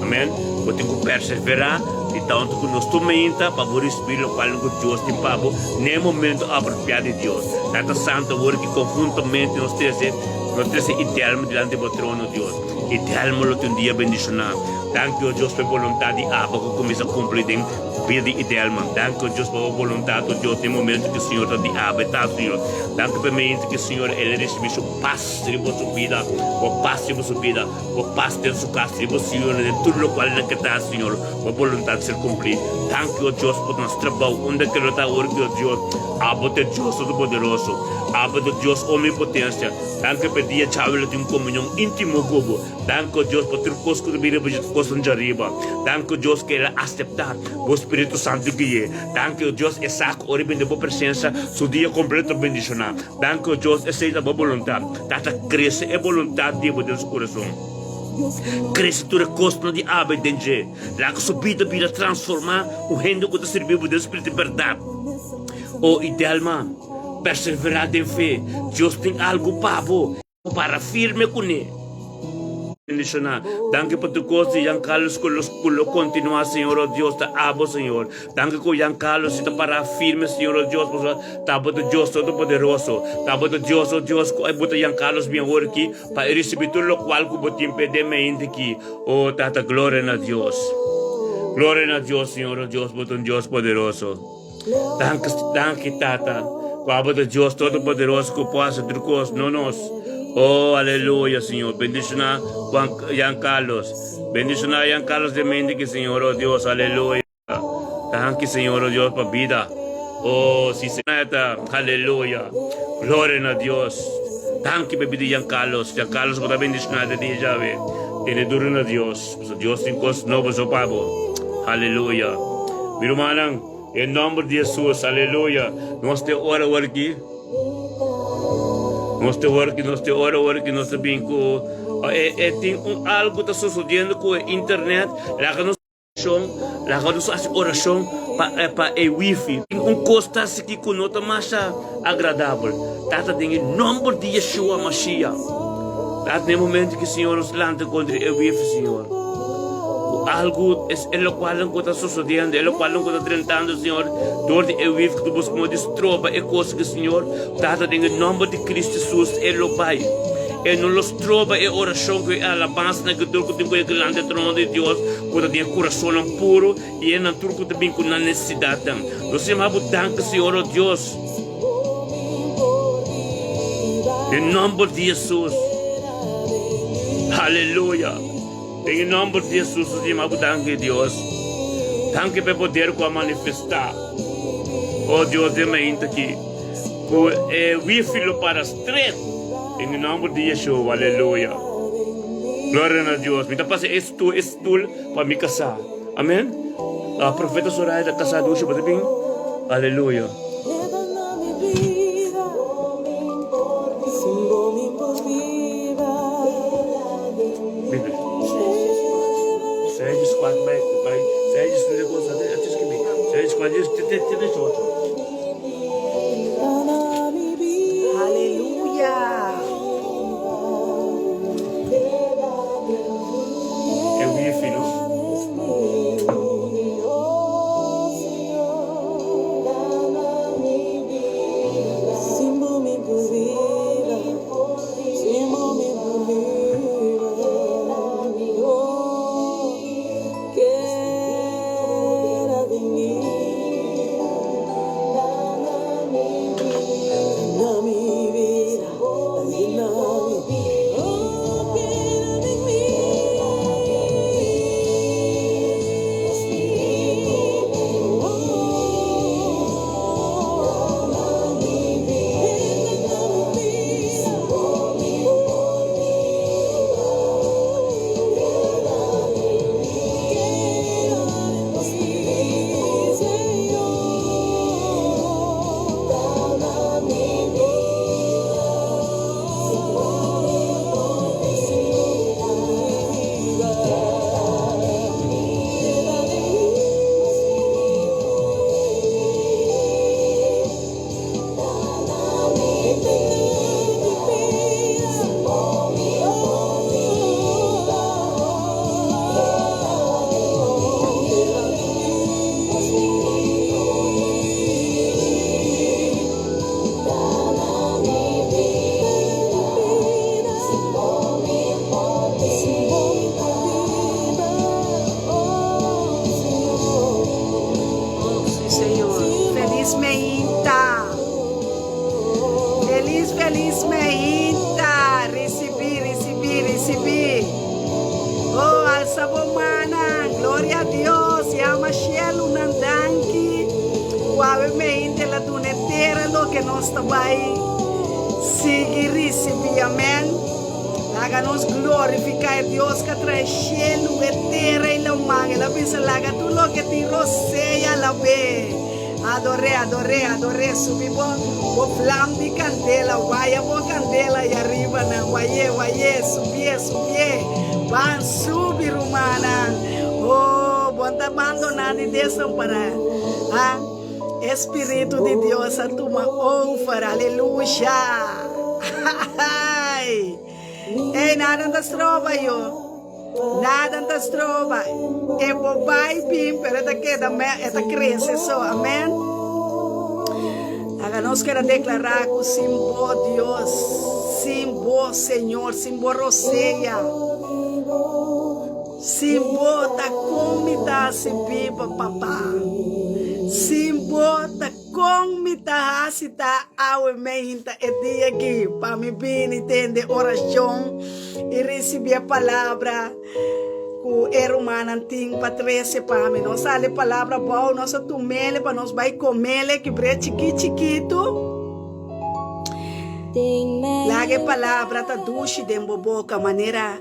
Amen. Bo tin ku perseverá i ta huntu ku nos tur mainta pa bo risibí lokual ku Dios tin pa bo na e momento apropiá di Dios. Tata Santu, awor ki konhuntamente nos trese nos trese Idelma dilanti bo trono, Dios. Idelma lo tin un dia bendishoná. Danki, o Dios, pa e boluntat di Abba ku kuminsá kumpli den bida di Idelma. Danki, o Dios, pa bo boluntat, o Dios, den momento ku Señor ta di Abba e ta, Señor. Danki pa e mente ku Señor el a risibí su pas riba su bida, bo pas riba su bida, bo pas den su kas, riba su yunan, den tur lokual nan ke ta, Señor. Bo boluntat ser kumplí. Danki, o Dios, pa nos trabou unda ke lo ta awor ki, o Dios, Abo ta e Dios Todopoderoso. Abo ta Dios Omnipotencia. Danki pa e dia djawe lo tin un komunion íntimo ku bo. Danki, o Dios, pa tur kos ku ta bini riba dje kosnan djariba. Danki, o Dios, ku el a aseptá bo Spiritu Santu gui'é. Danki, o Dios, e sa ku ora e bini den bo presensia, su dia kompleto ta bendishoná. Danki, o Dios, esei ta bo boluntat. Tata, krese e boluntat di bo den su kurason. Krese tur e kosnan di awe den dje. Laga su bida bira transformá un hende ku ta sirbi bo den spiritu di bèrdat. O Idelma, perseverá den fe. Dios tin algu pa bo. Para firme kuné. Bendishoná. Danki pa tur kos di Jan Carlos ku los ku lo kontinuá Señor o Dios ta abo Señor. Danki ku Jan Carlos si ta pará firme Señor o Dios pasobra ta bo ta Dios Todopoderoso. Ta bo ta Dios o Dios ku a buta Jan Carlos bien ora aki pa e risibí tur lokual ku bo tin p'e den mente aki. O Tata gloria na Dios. Gloria na Dios Señor o Dios bo ta un Dios poderoso. Danki danki Tata ku abo ta Dios Todopoderoso ku por hasi tur kos no nos. O aleluya Señor bendiciona Juan Jan Carlos bendiciona Jan Carlos den mente aki Señor o Dios aleluya. Danki Señor o Dios pa bida. Oh si Señor aleluya. Gloria na Dios. Danki pa bida Jan Carlos. Jan Carlos bo ta bendiciona de dia djawe. Tene duro na Dios. Pasobra Dios tin cos nobo so pa bo. Aleluya. Mi rumannan, den nomber di Jesus, aleluya. Nos te ora awor aki. Nos te ora aki, nos te ora awor aki, nos ta bin cu e, e tin un algo ta sucediendo cu e internet. Laga nos Orashon, Laga nos hasi orashon pa pa e wifi. Tin un kos ta hasi ku no ta masha agradabel. Tata den e nòmber di Yeshua Mashiach. Tata den e momento ku Señor nos lanta kontra e wifi Señor. Ku algu es e lokualnan ku ta sosodiendo, e lokualnan ku ta drentando Señor dor di e wifi ku ta buska modo di stroba e kos aki Señor. Tata den e nòmber di Cristo Jesus e lo bai. E no lo stroba e orashon ku e alabansanan ku tur ku tin ku e delante trono di Dios. Ku ta tin e kurasonnan puru i e nan tur ku ta bin ku nan nesesidatnan. Nos yama bo danki, Señor, o Dios. Den nòmber di Hesus. Aleluya. Den e nòmber di Hesus nos yama bo danki, Dios. Danki pa e poder ku a manifestá. O Dios, den mainta aki, ku e wifi lo para stret. Den e nòmber di Yeshua. Aleluya. Gloria na Dios. Mi ta pasa e stoel, e stoel pa mi kasá. Amen. Ah, profeta Soraya ta kasá dushi, bo ta bin? Aleluya. Bibi. Seis, quatro, bai, bai. Seis, seis, quatro, te, te, te, te, ocho. Aleluya! E wifi no. Oh, sí, Señor. Feliz meinta. Feliz, feliz meinta. Recibí, recibí, recibí. Oh, alza bo manan. Gloria a Dios. Yama cielo nan danki. Wawe meinta el a duna e tera loke nos ta bai sigui recibí. Amen. Laga nos glorifica e Dios cu a trae cielo, e tera y laman. El a bisa, Laga tur loke tin rosea alab'é. Ador'é, ador'é, ador'é. Subi bo, bo vlam di candela, waya bo candela y ariba nan. Way'é, way'é, subié, subié. Ban subi rumannan. Oh, bo ta bandoná ni desampará. Ha? E Spiritu di Dios a tuma over. Aleluya. Ai. Ei, nada no ta stroba yo. Nada no ta stroba. E por bai bin, pero e ta keda, e ta krese so. Amen. Laga nos keda deklará ku sin bo, Dios, sin bo, Señor, sin bo rosea, sin bo ta kon mi ta hasi biba, Papa. Sin bo ta kon mi ta hasi ta awe meinta e dia aki pa mi bini tende orashon i risibí e palabra ku e rumannan tin pa trese pa mi. Nos sali palabra bou, nos a tumele pa nos bai komele kibr'é chikí chikitu. Laga e palabra ta dushi den bo boka manera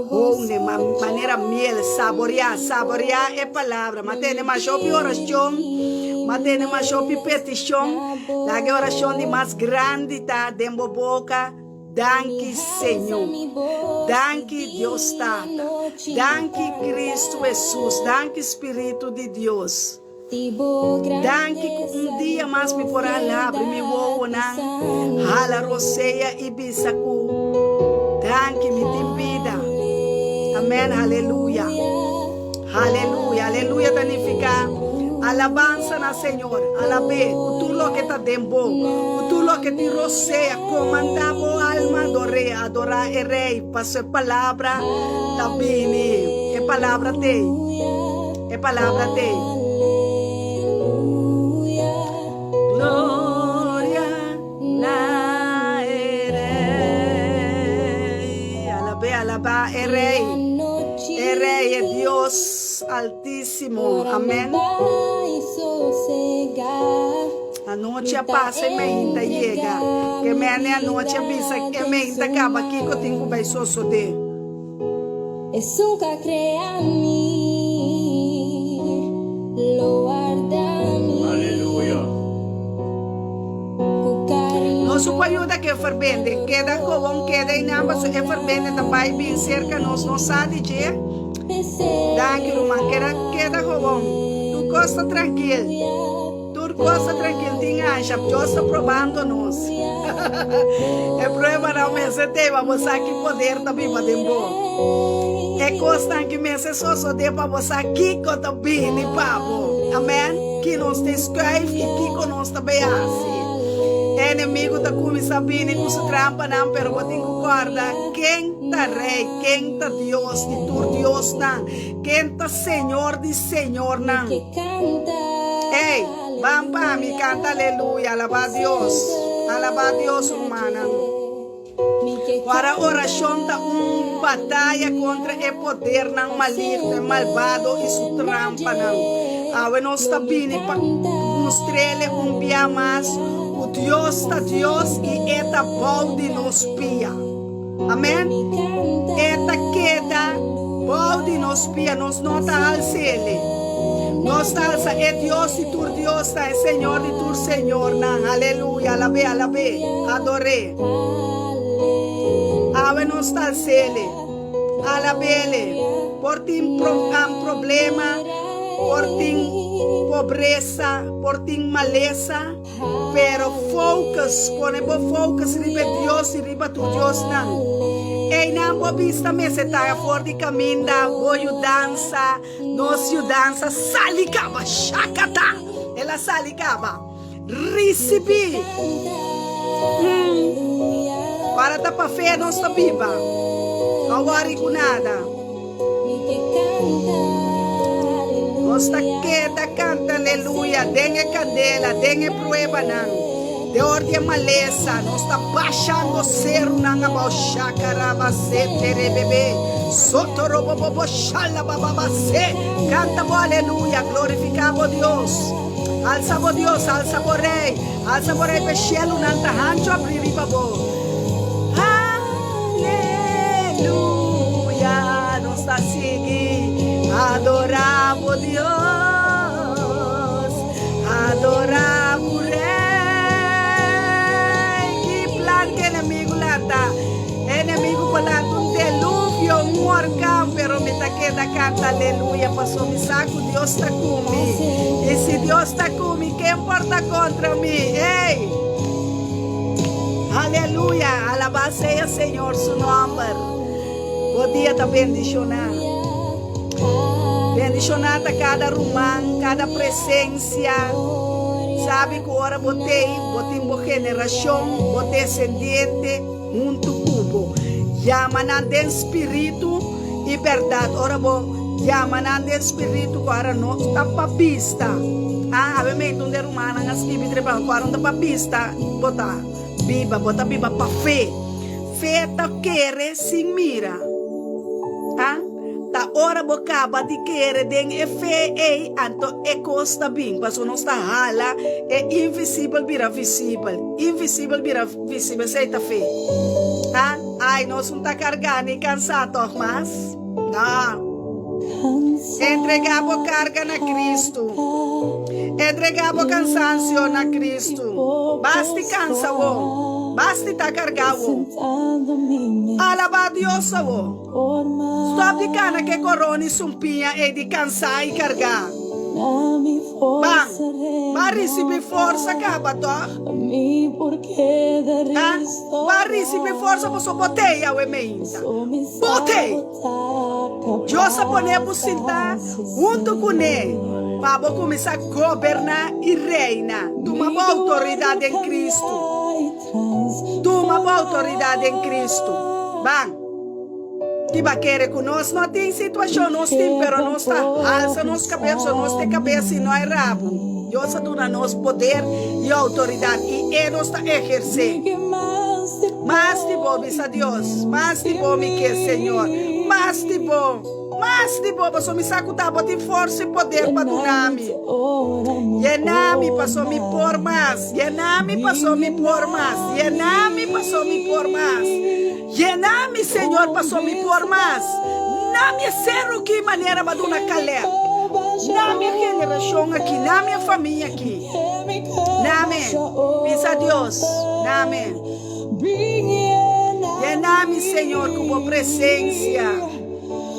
hone, manera miel. Saboriá, saboriá e palabra. Ma tene masha hopi orashon, ma tene masha hopi petishon. Laga e orashon di mas grandi ta den bo boka. Danki Señor. Danki Dios Tata. Danki Cristo Hesus. Danki Spiritu di Dios. Danki ku un dia mas mi por a labri mi wowonan, hala rosea i bisa ku danki mi tin bida. Amen. Haleluya. Haleluya. Aleluya ta nifiká alabansa na Señor. Alab'é ku tur loke ta den bo, ku tur loke tin rosea. Komandá bo alma ador'é, adorá e Rei, paso e palabra ta bini. E palabra t'ei. E palabra t'ei. Gloria na e Rei. Alab'é, alabá e Rei. E Rei, e Dios Altísimo. Amén. Anochi a pasa e meinta yega. Ke mene anochi a bisa e meinta kaba kiko tin ku bai sosodé. Esun ka krea mi, lo warda mi. Aleluya. Ku kariño. Nos su por yuda ku e ferbende. Keda kobon keda einan pasobra e ferbende ta bai bin serka nos. Nos sa di dje. Danki ruman. Keda keda kobon. Tur kos ta trankil. Tur kos ta trankil tin ansha. Dios ta probando nos. E pruebanan mester tei pa bo sa ki poder ta biba den bo. E kosnan ki mester sosodé pa bo sa kiko ta bini pa bo. Amen. Ki nos ta skuif i kiko nos ta bay hasi. E enemigu ta kuminsá bini ku su trampanan, pero bo tin ku kòrda ken ta Rei, ken ta Dios di tur diosnan, ken ta Señor di señornan. Ey, ban pa mi canta aleluya, alaba Dios, alaba Dios rumannan. Ora oracion ta un bataya contra e podernan maligno, e malbado y su trampanan. Awe nos ta bini pa mustrele un bia mas cu Dios ta Dios y e ta bou di nos pia. Amen. E ta keda bou di nos pia, nos no ta hals'Ele. Nos ta halsa e Dios di tur diosnan, e Señor di tur señornan. Aleluya, alab'É, alab'É, ador'É. Awe nos ta hals'Ele, alab'Ele. Por tin problema, por tin pobresa, por tin malesa. Pero focus, pone bo focus riba e Dios y riba tur diosnan. Eynan bo bista mester ta for di caminda, bo yudansa, nos yudansa sali caba, shakata! El a sali caba. Ricibi! Mm. Ora ta pa fe nos ta biba. No worry cu nada. Nos ta keda kanta aleluya den e kandela, den e pruebanan, den or di e malesa. Nos ta bashando serunan abou shakarabase terebebe sotorobobobo shalabababase. Kanta bo aleluya, glorifiká bo Dios. Alsa bo Dios, alsa bo Rei, alsa bo Rei pa e shelunan ta hanchu abrí riba bo. Aleluya, nos ta sigui adorá bo Dios, adorá bo Rei. Ki plan ku enemigu lanta? Enemigu por lanta un deluvio, un. orkan, pero mi ta keda kanta aleluya, paso mi sa ku Dios ta ku mi. I si Dios ta ku mi, ken por ta kontra mi? Ey! Aleluya! Alabá sea Señor su nòmber. Bo dia ta bendishoná. Bendishoná ta kada ruman, kada presensia. Sabi ku ora bo tei, bo tin bo generashon, bo desendiente huntu ku bo. Yama nan den spiritu i bèrdat. Ora bo yama nan den spiritu ku ora no ta pa bista. Ah, awe meintu un di e rumannan a skibi trepa ku ora no ta pa bista bo ta biba, bo ta biba pa fe. Fe ta kere sin mira. A Ta ora bo kaba di kere den e fe ei, anto e kos ta bin, pasobra nos ta hala e invisibel bira visibel, invisibel bira visibel, esei ta fe. A Ai, nos un ta kargá ni kansá tòg mas? No. Entregá bo karga na Kristu. Entregá bo kansansio na Kristu. Basti kansa bo. Basti ta kargá bo. Alabá Dios awo. Stòp di kana ku e korona i sumpiña ei di kansá i kargá. Ban, ban risibí forsa kaba tòg? Ha? Ban risibí forsa pasobra bo t'ei awe meinta. Bo t'ei! Dios a pone bo sintá huntu kuné pa bo kuminsá goberná i reina. Tuma bo outoridat den Kristu. Tuma bo outoridat den Kristu. Ban. Ki ba kere ku nos no tin situashon? Nos tin, pero nos ta halsa nos kabes, so nos ta e kabes i no e rabu. Dios a duna nos poder i outoridat, i e nos ta ehersé. Mas di bo, bisa Dios, mas di bo mi ke, Señor, mas di bo, mas di bo, pasobra mi sa ku ta bo tin forsa i poder pa duna mi. Yena mi, pasobra mi por mas, yena mi, pasobra mi por mas, yena mi, pasobra mi por mas. Yena mi, Señor, pasobra mi por mas. Na mi e seru ki manera bo a duna Caleb. Na mi e generashon aki, na mi e famia aki. Na mi, bisa Dios, na mi. Yena mi, Señor, ku bo presensia.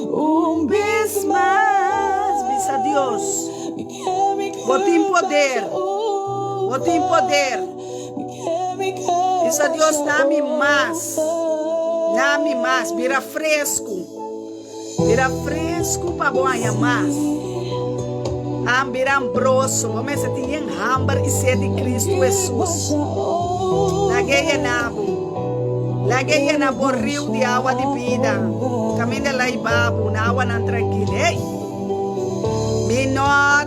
Un bes mas, bisa Dios, bo tin poder, bo tin poder. Bisa Dios, na mi mas, na mi mas, bira fresku. Bira fresku pa bo haña mas. An bira hambroso. Bo mester tin yen hamber i sed di Kristu Hesus. Lag'é yena bo. Lag'é yena bo riu di awa di bida. Kaminda el a hiba bo na awanan trankil. Hey! Mi no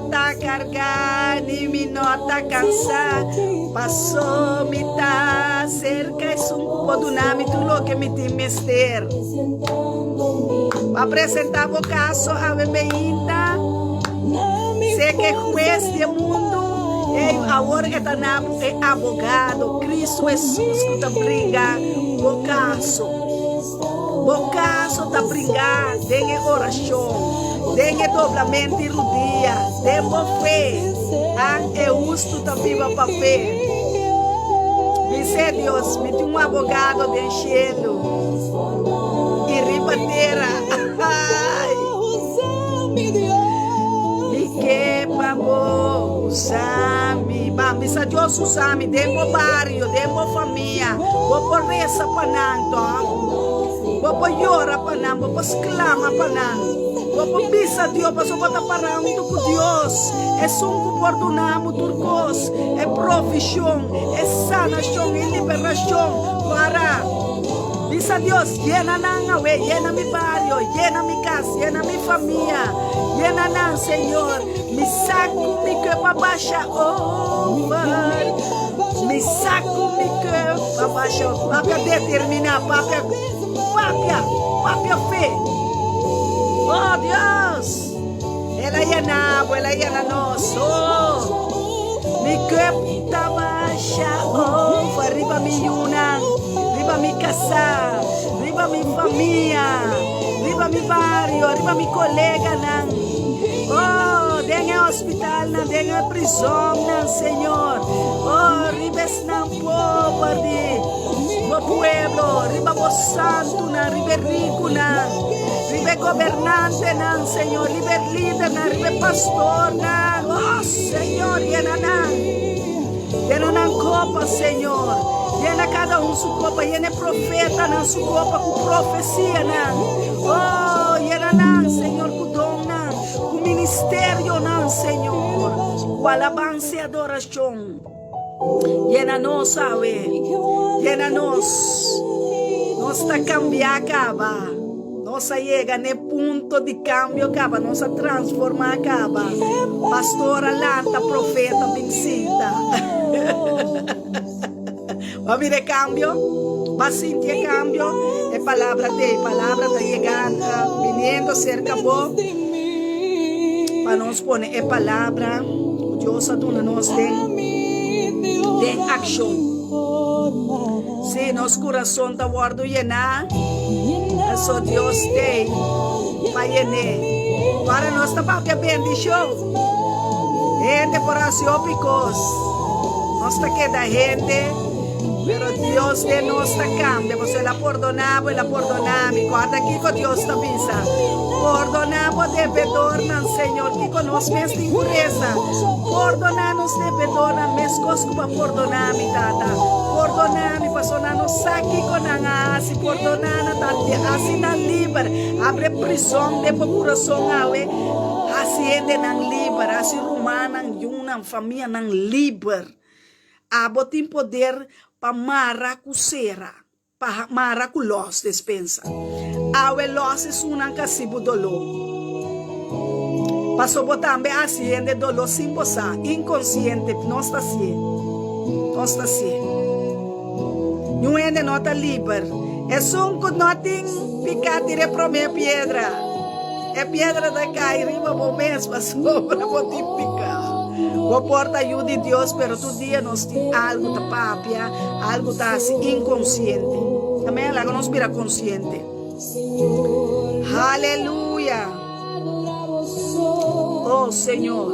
ta kargá ni mi no ta kansá, paso mi ta serka esun ku por duna mi tur loke mi tin mester. Bo a presentá bo kaso awe meinta? Sé ku e hues di e mundu ei awor e ta na bo e abogado, Kristu Hesus, ku ta bringa bo kaso. Bo kaso ta bringá den e orashon, den e doblamento di rudia, den bo fe. An e hustu ta biba pa fe. Bis'é Dios, Mi tin un abogado den shelu i riba tera. Ai! Mi ke pa bo usa mi. Ban bisa Dios usa mi den bo bario, den bo famia. Bo por resa pa nan, tòg? Bo por yora pa nan, bo por sklama pa nan. Bo por bisa Dios pasobra bo ta pará huntu ku Dios, esun ku por duna bo tur kos, e provishon, e sanashon, e liberashon. Para bisa Dios, Yena nan awe, yena mi bario, yena mi kas, yena mi famia, yena nan, Señor. Mi sa ku mi ke pa basha over. Mi sa ku mi ke pa basha over. Papia determiná, papia, papia, papia fe. Oh Dios, El a yena bo, El a yena nos. Oh, mi cup ta basha over riba mi yunan, riba mi kasá, riba mi famia, riba mi bario, riba mi koleganan. Oh, den e hospitalnan, den e prisonnan, Señor. Oh, riba esnan pober di bo pueblo, riba bo santunan, riba e rikunan, riba e. e gobernantenan, Señor, riba e lidernan, riba e pastornan. Oh, Señor, yena nan. Yena nan kopa, Señor. Yena kada un su kopa. Yena e profetanan su kopa ku profesianan. Oh, yena nan, Señor, ku donnan, ku ministerionan, Señor, ku alabansa i adorashon. Yena nos awe. Yena nos. Nos ta kambia kaba. Nos a yega n'e punto di kambio kaba. Nos a transforma kaba. Pastor a lanta, profeta bin sinta. Bo a mira e kambio? Bo a sinti e kambio? E palabra t'ei. Palabra ta yegando, biniendo serka bo. Pa nos pone e palabra ku Dios a duna nos den den akshon. Si nos kurason ta wòrdu yená, eso Dios t'ei pa yen'é. Ora nos ta papia bendishon, hende por hasi hopi kos. Nos ta keda hende, pero Dios den nos ta kambia. Pasobra el a pordoná bo, el a pordoná mi. Kòrda kiko Dios ta bisa, Pordoná bo debedornan, Señor. Kiko nos mes tin ku resa? Pordoná nos debedornan meskos ku bo a pordoná mi, Tata. Pordoná mi, pasobra nan no sa kiko nan a hasi. Pordoná nan, Tata. Hasi nan liber. Abre prizòn den bo kurason awe. Hasi hendenan liber. Hasi rumannan, yunan, famianan liber. Abo tin poder pa mara ku sera, pa mara ku lòs, despensa. Awe lòs esunnan ka hasi bo doló. Paso bo tambe a hasi hende doló sin bo sa, inkonsiente, nos ta hasié, nos ta hasié. Niun hende no ta liber. Esun ku no tin piká tira e promé piedra. E piedra ta kai riba bo mes pasobra bo tin piká. Bo por ta yu di Dios, pero tur dia nos tin algu ta papia, algu ta hasi inkonsiente. Amen? Laga nos bira konsiente. Haleluya! Oh Señor,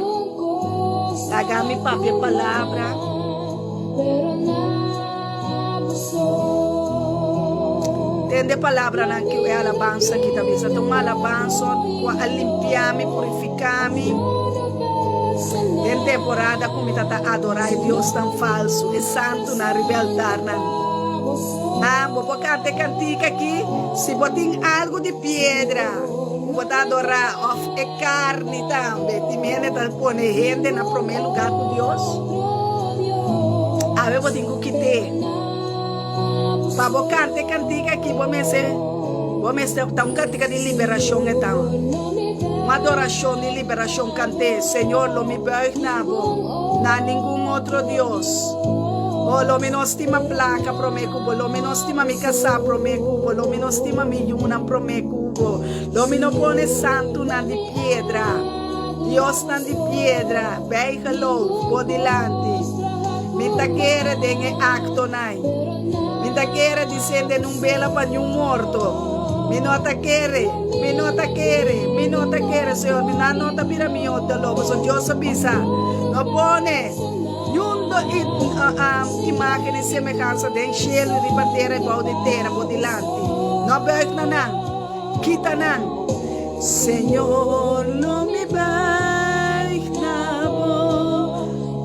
laga mi papia palabra. Tende palabranan ku e alabansa aki ta bisa. Ta un alabansa ku a limpia mi, purifiká mi den temporada ku mi ta ta adorá e diosnan falsu, e santunan riba e altarnan. Ah, bo por kanta e kantika aki si bo tin algu di piedra ku bo ta adorá òf e karni tambe. Tin hende ta pone hende na promé lugá ku Dios. Awe bo tin ku kit'é. Pa bo kanta e kantika aki bo mester bo mester ta un kantika di liberashon e ta. Un adorashon di liberashon kant'é, Señor lo mi buig na bo, na ningun otro Dios. Oh, lo mi no stima plaka promé ku bo, lo mi no stima mi kasá promé ku bo, lo mi no stima mi yunan promé ku bo, lo mi no pone santunan di piedra. Diosnan di piedra, bijgeloof, bo dilanti. Mi ta kere den e aktonan. Mi ta kere di sende nun bela pa niun morto. Mi no ta kere, mi no ta kere, mi no ta kere, Señor. Mi nan no ta bira mi otelo, pasobra Dios a bisa, No pone niun do imagen i semehansa den shelu i riba tera i bou di tera bo dilanti. No buig na nan. Kita nan. Señor, lo mi buig na bo,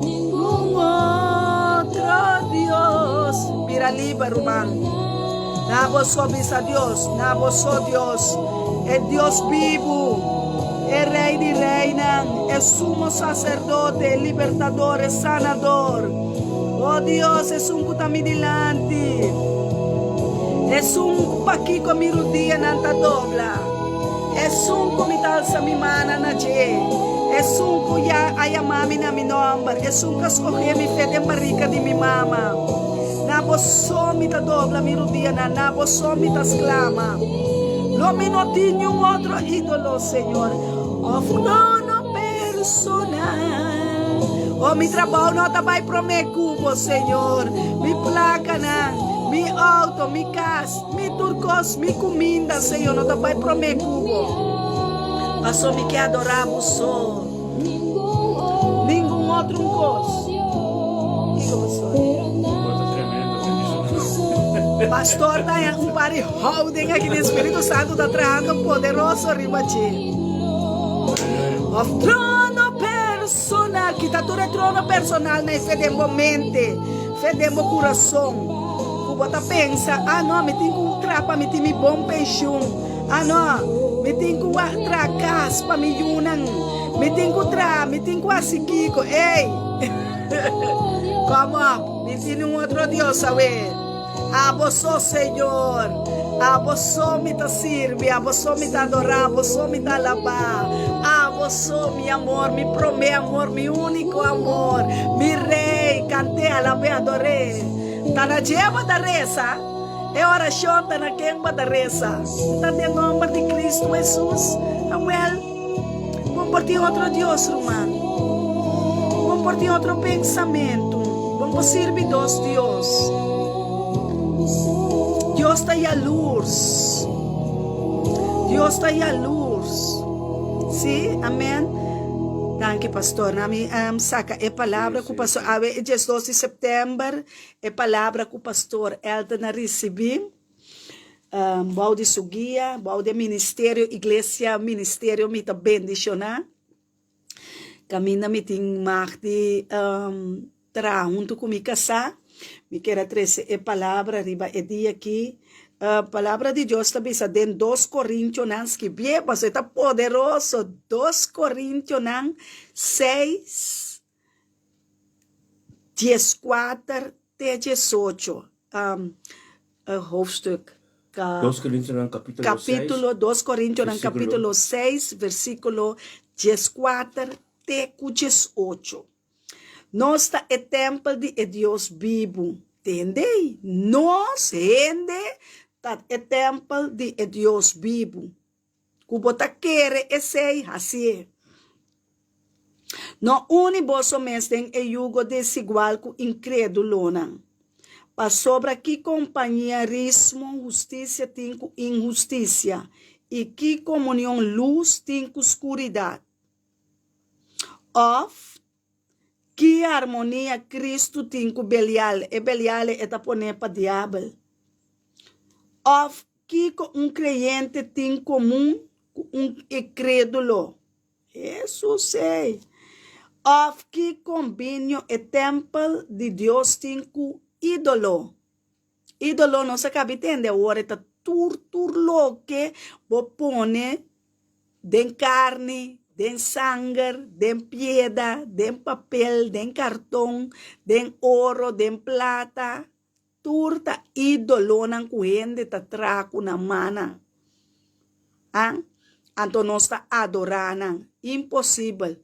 ningun otro Dios. Bira liber, ruman. Na bo so bisa Dios, na bo so Dios, e Dios bibu, e Rey di reynan, e Sumo Sacerdote, e Libertador, e Sanador. O Dios, esun ku ta mi dilanti, esun ku pakiko mi rudianan ta dobla, esun ku mi ta alsa mi mannan na dje, esun ku ya a yama mi na mi nòmber, esun ku a skohe mi fe den barika di mi mama. Na bo so mi ta dobla mi rudianan, na bo so mi ta sklama. Lo mi no tin niun otro ídolo, Señor, òf no Personal. Oh, mi trabou no ta bai promé ku bo, Señor. Mi plakanan, mi outo, mi kas, mi tur kos, mi kuminda, Señor, no ta bai promé ku bo. Paso mi ke adorá bo so. Ningun otro un kos. Kiko, pastor? Bo ta tremendo, bendicionado. Pastor ta haña un par di houding aki di Spiritu Santu ta trahando poderoso riba dje. Of trono personal, kita tur e trono personal na e fe den bo mente, fe den bo kurason, ku bo ta pensa, ah no, mi tin ku traha pa mi tin mi bon penshun, ah no, mi tin ku traha kas pa mi yunan, mi tin ku traha, mi tin ku hasi kiko, ey! Come up. Mi tin un otro Dios awe. Abo so, Señor. Abo so mi ta sirbi, abo so mi ta adorá, abo so mi ta alabá. Abo so, mi amor, mi promé amor, mi úniko amor, mi Rei. Kant'é, alab'é, ador'é. Ta na dje bo ta resa? E orashon ta na ken bo ta resa? Ta den nòmber di Kristu Hesus? Awèl, bo por tin otro Dios, ruman. Bo por tin otro pensamentu. Bo por sirbi dos Dios. Dios ta yalurs. Dios ta yalurs. Sí, amèn. Danki, pastor. Na mi saka e palabra ku pastor awe e diesdos di sèptèmber. E palabra ku Pastor Elton a risibí bou di su guia, bou di e ministerio Iglesia Ministerio Mi Ta Bendishoná, kaminda mi tin mag di traha huntu ku mi kasá. Mi kier a trese e palabra riba e dia akí. Palabra di Dios ta bisa den Dos Korintionan, skibié pasobra e ta poderoso, Dos Korintionan seis, 14 te 18, hoofdstuk. Dos Korintionan kapítulo 6, Kapítulo, Dos Korintionan versíkulo. kapítulo 6, versíkulo 14 te ku 18. Nos ta e tèmpel di e Dios bibu. Tende? Nos, hende, ta e tèmpel di e Dios bibu. Ku bo ta kere esei, hasié. No uni boso mes den e yugo desigual ku inkrédulonan. Pasobra ki kompañerismo hustisia tin ku inhustisia, i ki komunion lus tin ku skuridat? Òf, ki armonia Kristu tin ku Belial, e Belial e ta pon'é pa diabel? Òf, kiko un kreyente tin komun ku un ikrédulo? Hesus ei! Òf ki kombinio e tèmpel di Dios tin ku ídolo? Ídolo nos a kabi tende awor e ta tur tur loke bo pone den karni, den sanger, den pieda, den papel, den karton, den oro, den plata. Tur ta ídolonan ku hende ta traha ku nan mannan. An? Anto nos ta adorá nan. Imposibel.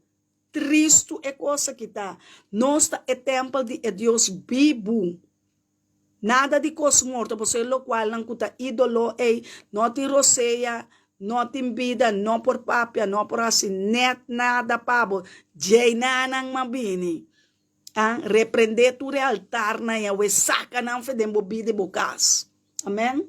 Tristu e kos aki ta. Nos ta e tèmpel di e Dios bibu. Nada di kos morto, pasobra e lokualnan ku ta ídolo ei no tin rosea, no tin bida, no por papia, no por hasi nèt nada pa bo. Djeiná nan ma bini. A reprendé tur e altarnan i awe saka nan fe den bo bida i bo kas. Amen.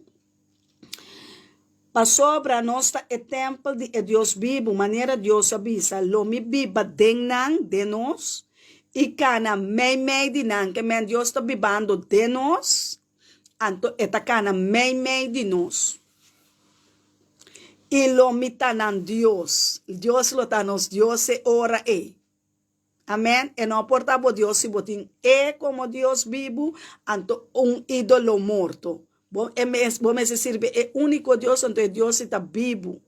Pasobra nos ta e tèmpel di e Dios bibu, manera Dios a bisa, Lo mi biba den nan, den nos, i kana meimei di nan. Ke men Dios ta bibando den nos, anto e ta kana meimei di nos. I lo mi ta nan Dios. Dios lo ta nos Dios e ora ei. Amen, e no por ta bo Dios si bo tin e como Dios bibu, anto un idolo morto. Bo e mes, bo mester sirbi e unico Dios, anto e Dios si ta bibu.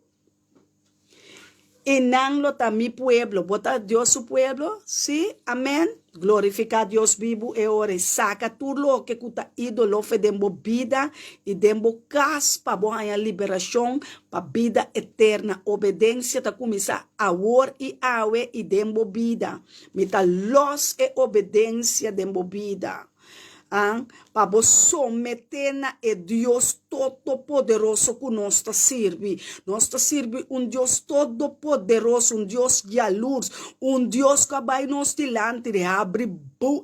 I nan lo ta mi pueblo. Bo ta Dios su pueblo? Si, amen. Glorifica Dios bibu e ora ei. Saca tur loke cu ta idolo fe den bo bida i den bo cas pa bo haña liberacion pa bida eterna. Obedencia ta cuminsa Awor i awe i den bo bida. Mi ta los e obedensia den bo bida, an, pa bo someté na e Dios. Todopoderoso ku nos ta sirbi. Nos ta sirbi un Dios Todopoderoso, un Dios yalurs, un Dios ku a bai nos dilanti di habri bu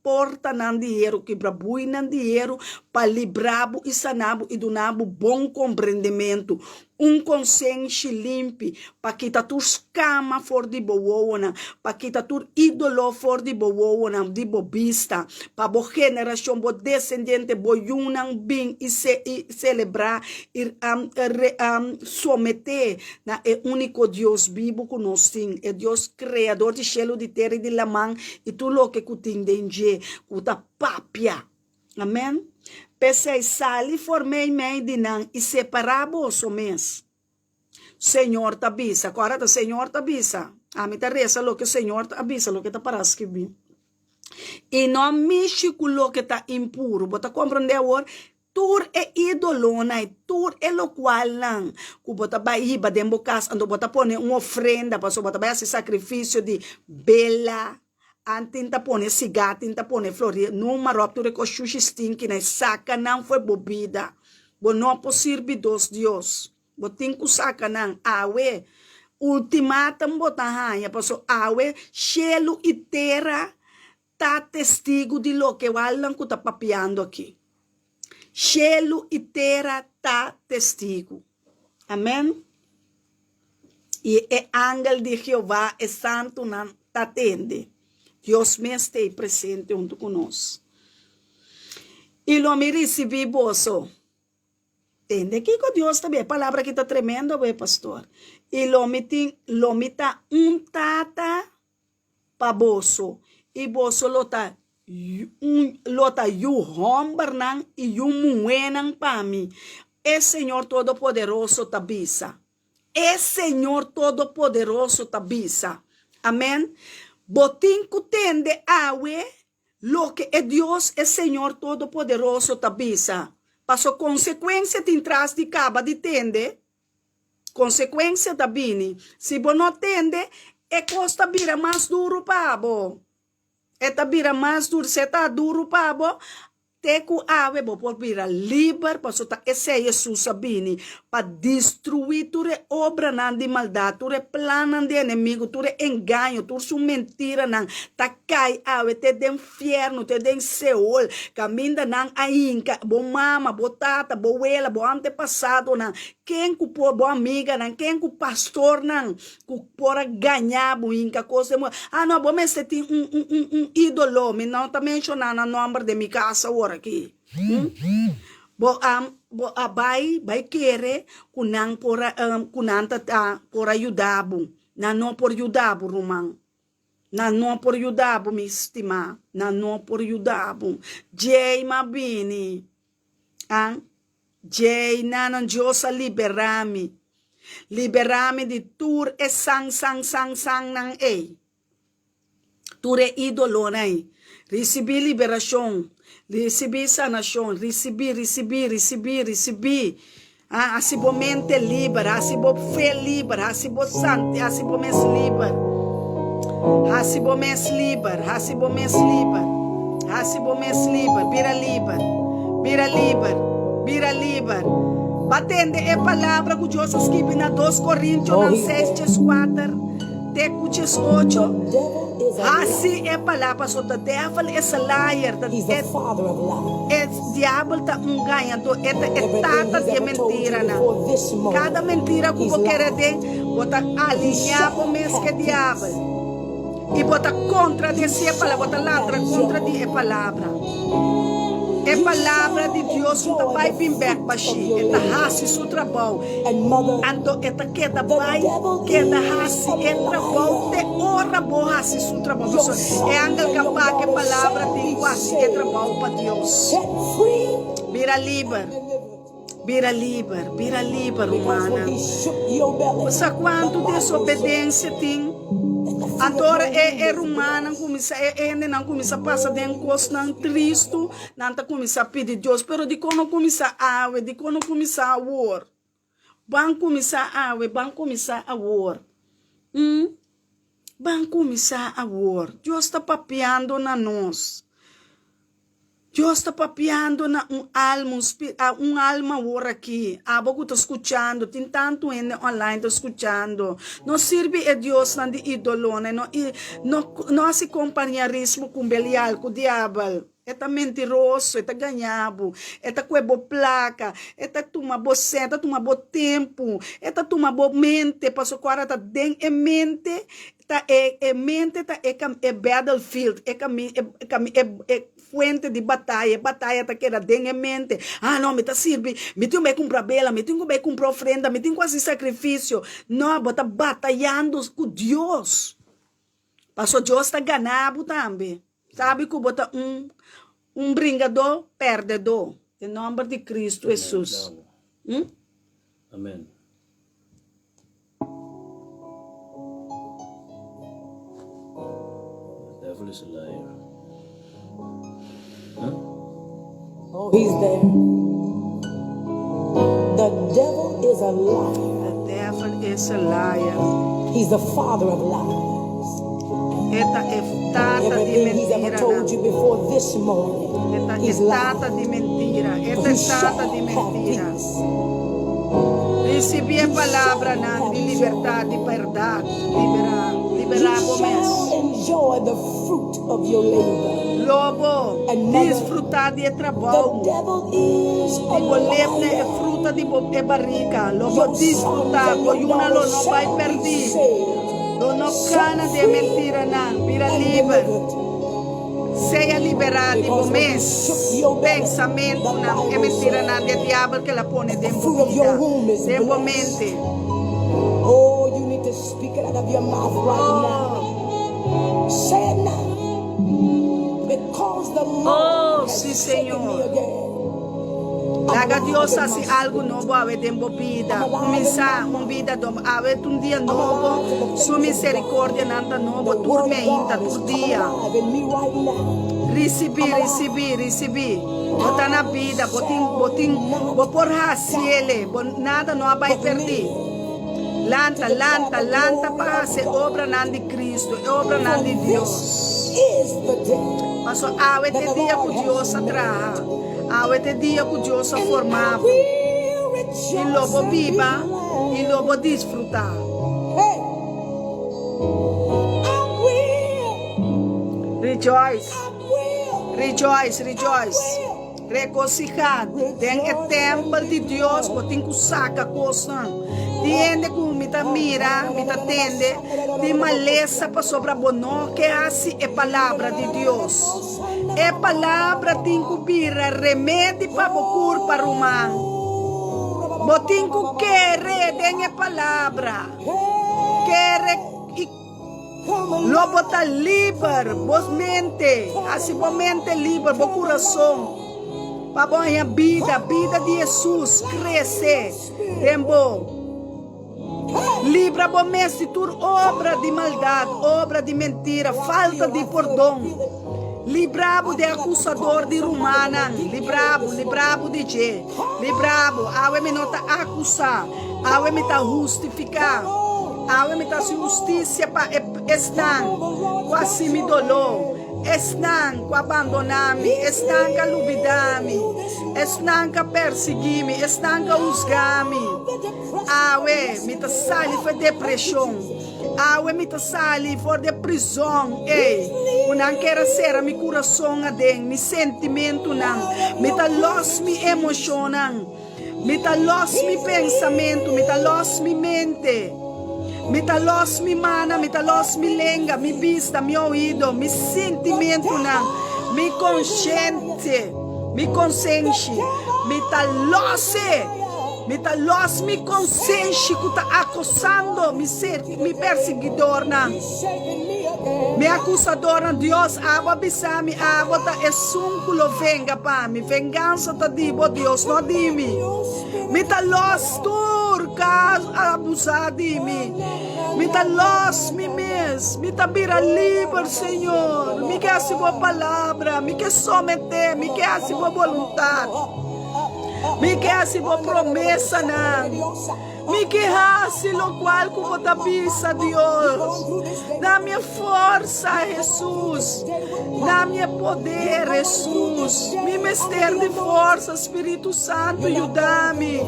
portanan di heru, kibra buinan di heru pa libra bo i sana bo i duna bo bon komprendementu. Un konsenshi limpi pa kita tur skama for di bo wowonan, pa kita tur ídolo for di bo wowonan, di bo bista, pa bo generashon, bo desendiente, bo yunan bin i i selebrá i someté na e úniko Dios bibu ku nos tin, e Dios kreador di shelu, di tera i di laman i tur loke ku tin den dje, ku ta papia. Amen. P'esei, sali for meimei di nan i separá boso mes. Señor ta bisa. Ku ora ta Señor ta bisa? Ami ta resa loke Señor ta bisa, loke ta pará skibí. I no mishi ku loke ta impuru. Bo ta komprendé awor? Tur e ídolonan i tur e lokualnan ku bo ta bai hiba den bo kas, anto bo ta pone un ofrenda, pasobra bo ta bai hasi sakrifisio di bela, an tin ta pone sigá, tin ta pone floria, numa ròp tur e kos shushi stinki nan, saka nan for bo bida. Bo no por sirbi dos dios. Bo tin ku saka nan awe. Ultimatum bo ta haña, pasobra awe shelu i tera Ta testigu di loke walnan ku ta papiando aki. Shelu i tera ta testigu. Amen. I e angel di Jehová, e santunan, ta tende. Dios mes ta ei presente huntu ku nos. I lo mi risibí boso. Tende kiko Dios ta bisa. E palabra aki ta tremendo, bo e pastor. I lo mi tin, lo mi ta un tata pa boso, i boso lo ta un lo ta yu hòmbernan i yu muhénan pa mi, e Señor Todopoderoso ta bisa. E Señor Todopoderoso ta bisa. Amèn. Bo tin ku tende awe loke e Dios, e Señor Todopoderoso ta bisa, paso konsekuensia tin tras di kaba di tende. Konsekuensia ta bini. Si bo no tende, e kos ta bira mas duru pa bo. E ta bira mas duru. Si e ta duru pa bo, te ku awe bo por bira liber, pasobra ta esei Hesus a bini, pa destruí tur e obranan di maldat, tur e plannan di enemigu, tur e engaño, tur su mentiranan ta kai awe te den fièrnu, te den Seol, kaminda nan a hinka bo mama, bo tata, bo wela, bo antepasadonan, ken ku por, bo amiganan, ken ku pastornan ku por a gaña bo, hinka kos den bo, ah no, bo mester tin un, un, un, un ídolo, mi no ta menshoná nan nòmber den mi kas awor aki, hm, bo a, bo a bai, bai kere ku nan por a, ku nan ta, ta por a yuda bo, nan no por yuda bo, ruman. Nan no por yuda bo, mi stimá. Nan no por yuda bo. Djei m'a bini. An? Djei nanan Dios a liberá mi. Liberá mi di tur e san, san, san, sannan ei. Tur e ídolonan ei. Risibí liberashon. Risibí sanashon. Risibí, risibí, risibí, risibí. Ha, hasi bo mente liber, hasi bo fe liber, hasi bo santi, hasi bo mes liber. Hasi bo mes liber, hasi bo mes liber. Hasi bo mes liber, bira liber. Bira liber, bira liber. Ba tende e palabra ku Dios a skibi na 2 Korintionan 6 djes 4 te ku djes 8. Hasi e palabra, pasobra ta devil is a liar, ta e, e Diabel ta un gañadó, e ta e tata di e mentiranan. Kada mentira ku bo kere den, bo ta aliñá bo mes ku e Diabel i bo ta kontradesí e palabra, bo ta ladra kontra di e palabra. E palabra di Dios no ta bai bin bèk bashí, e ta hasi su trabou. Anto e ta keda bai keda hasi e trabou te ora bo hasi su trabou. Pasobra e angel ka paka e palabra tin ku hasi e trabou pa Dios. Bira liber, bira liber, bira liber, rumannan. Bo sa kuantu desobedensia tin? Anto ora e e rumannan kuminsá, e hendenan kuminsá pasa den kosnan tristu, Nan ta kuminsá pidi Dios, pero dikon no kuminsá awe? Dikon no kuminsá awor? Ban kuminsá awe, ban kuminsá awor. Hm? Ban kuminsá awor. Dios ta papiando na nos. Dios ta papiando na un alma, un spi, a un alma awor aki. Abo ku ta skuchando, tin tantu hende online ta skuchando. No sirbi e diosnan di idolonan, no i no no hasi kompañerismo ku Belial, ku diabel. E ta mentiroso, e ta gaña bo, e ta kue bo plaka, e ta tuma bo sèn, e ta tuma bo tempu, e ta tuma bo mente, pasobra ku ora ta den e mente, Ta e e mente ta e cam e battlefield, e cami e cami e e fuente di bataya, e bataya ta keda den e mente. Ah no, mi ta sirbi, mi tin ku bai kumpra bela, mi tin ku bai kumpra ofrenda, mi tin ku hasi sacrificio. No, bo ta batayando ku Dios. Paso Dios ta gana bo tambe. Sabi ku bo ta un un bringadó pèrdedó. Den nòmber di Kristu Hesus. Amen. Amen. The devil is a liar. Huh? Oh, he's there. The devil is a liar. The devil is a liar. He's the father of lies. E ta e tata di Everything he's ever mentiranan. told you before this morning, E ta e he's tata lied. di mentira. E But ta e you tata shall di have mentira. peace. Risibí e You shall palabranan have di joy. libertat, di bèrdat. Liberá, You liberá bo mes. shall enjoy the fruit of your labor. Lo bo And mother, disfrutá di e the trabou devil is a di bo lepne e liar. fruta di bo e barika. Lo bo Your sons disfrutá, and bo your yuna lo daughters no bai shall be pèrdí. saved, Lo no set kana den free, mentiranan. Bira and liber. delivered. Sea liberá di bo Because when you mes shook your belly, the pensamentunan, e Bible mentiranan said di e diabel ke el a pone that the den bo fruit of your bida, womb is den bo blessed. mente. Oh, you need to speak it out of your mouth right now. Oh, Say it now. Because the Lord oh, has sí, shaken me Señor. again. I'm Laga alive Dios in hasi my algu spirit. nobo awe den bo I'm bida. alive in Kuminsá my un mind. bida dobo. Awe ta un dia I'm nobo. alive to the Su things of God. misericordianan ta nobo The tur Word of meinta, God is tur coming dia. alive in me right now. Risibí, I'm alive. risibí, risibí. Bo ta na I bida, bo tin, bo shall tin, bo not por hasi die, el'e. Bo nada no a bai but pèrdí. live to Lanta, declare lanta, the lanta pa glory of hasi e God. obranan di Cristo, e For obranan di this Dios. is the day Paso awe that t'e the dia Lord ku has Dios a made. traha, awe t'e dia ku Dios a And I forma bo. will I lo rejoice bo and be biba i lo bo glad. disfrutá. Hey, I will, Rejoice, I will, rejoice, I rejoice. will Regosihá den e rejoice and tèmpel be di Dios, bo glad. tin ku saka kosnan. Tin hende ku mi ta mira, mi ta tende, tin malesa pasobra bo no ke hasi e palabra di Dios. E palabra tin ku bira remedi pa bo kurpa, ruman. Bo tin ku kere den e palabra. Kere i lo bo ta liber, bo mente, hasi bo mente liber, bo kurason, pa bo haña bida, bida di Hesus krese den bo. Libra bo mes di tur obra di maldat, obra di mentira, falta di pordon. Libra bo di e akusador di rumannan. Libra bo, libra bo di dje. Libra bo. Awe mi no ta akusá. Awe mi ta hustifiká. Awe mi ta hasi hustisia pa e esnan ku a hasi mi doló, esnan ku a bandoná mi, esnan ku a lubidá mi, esnan ku a persiguí mi, esnan ku a husgá mi. Awe mi ta sali for e depreshon. Awe mi ta sali for di e prizon ei ku nan kier a sera mi kurason aden, mi sentimentunan. Mi ta lòs mi emoshonnan. Mi ta lòs mi pensamentu. Mi ta lòs mi mente. Mi ta lòs mi mannan. Mi ta lòs mi lenga, mi bista, mi oido, mi sintimentunan, mi konshente, mi konsenshi. Mi ta lòs e. Mi ta lòs mi konsenshi ku ta akosando mi ser, mi persiguidornan, mi akusadornan. Dios, abo a bisa mi, abo ta esun ku lo venga pa mi. Vengansa ta di bo, Dios, no di mi. Mi ta lòs tur ku a abusá di mi. Mi ta lòs mi mes. Mi ta bira liber, Señor. Mi ke hasi bo palabra. Mi ke someté. Mi ke hasi bo boluntat. Mi ke hasi bo promesanan. Mi ke hasi lokual ku bo ta bisa, Dios. Da mi e forsa, Hesus. Da mi e poder, Hesus. Mi mester di forsa, Spiritu Santu, yuda mi.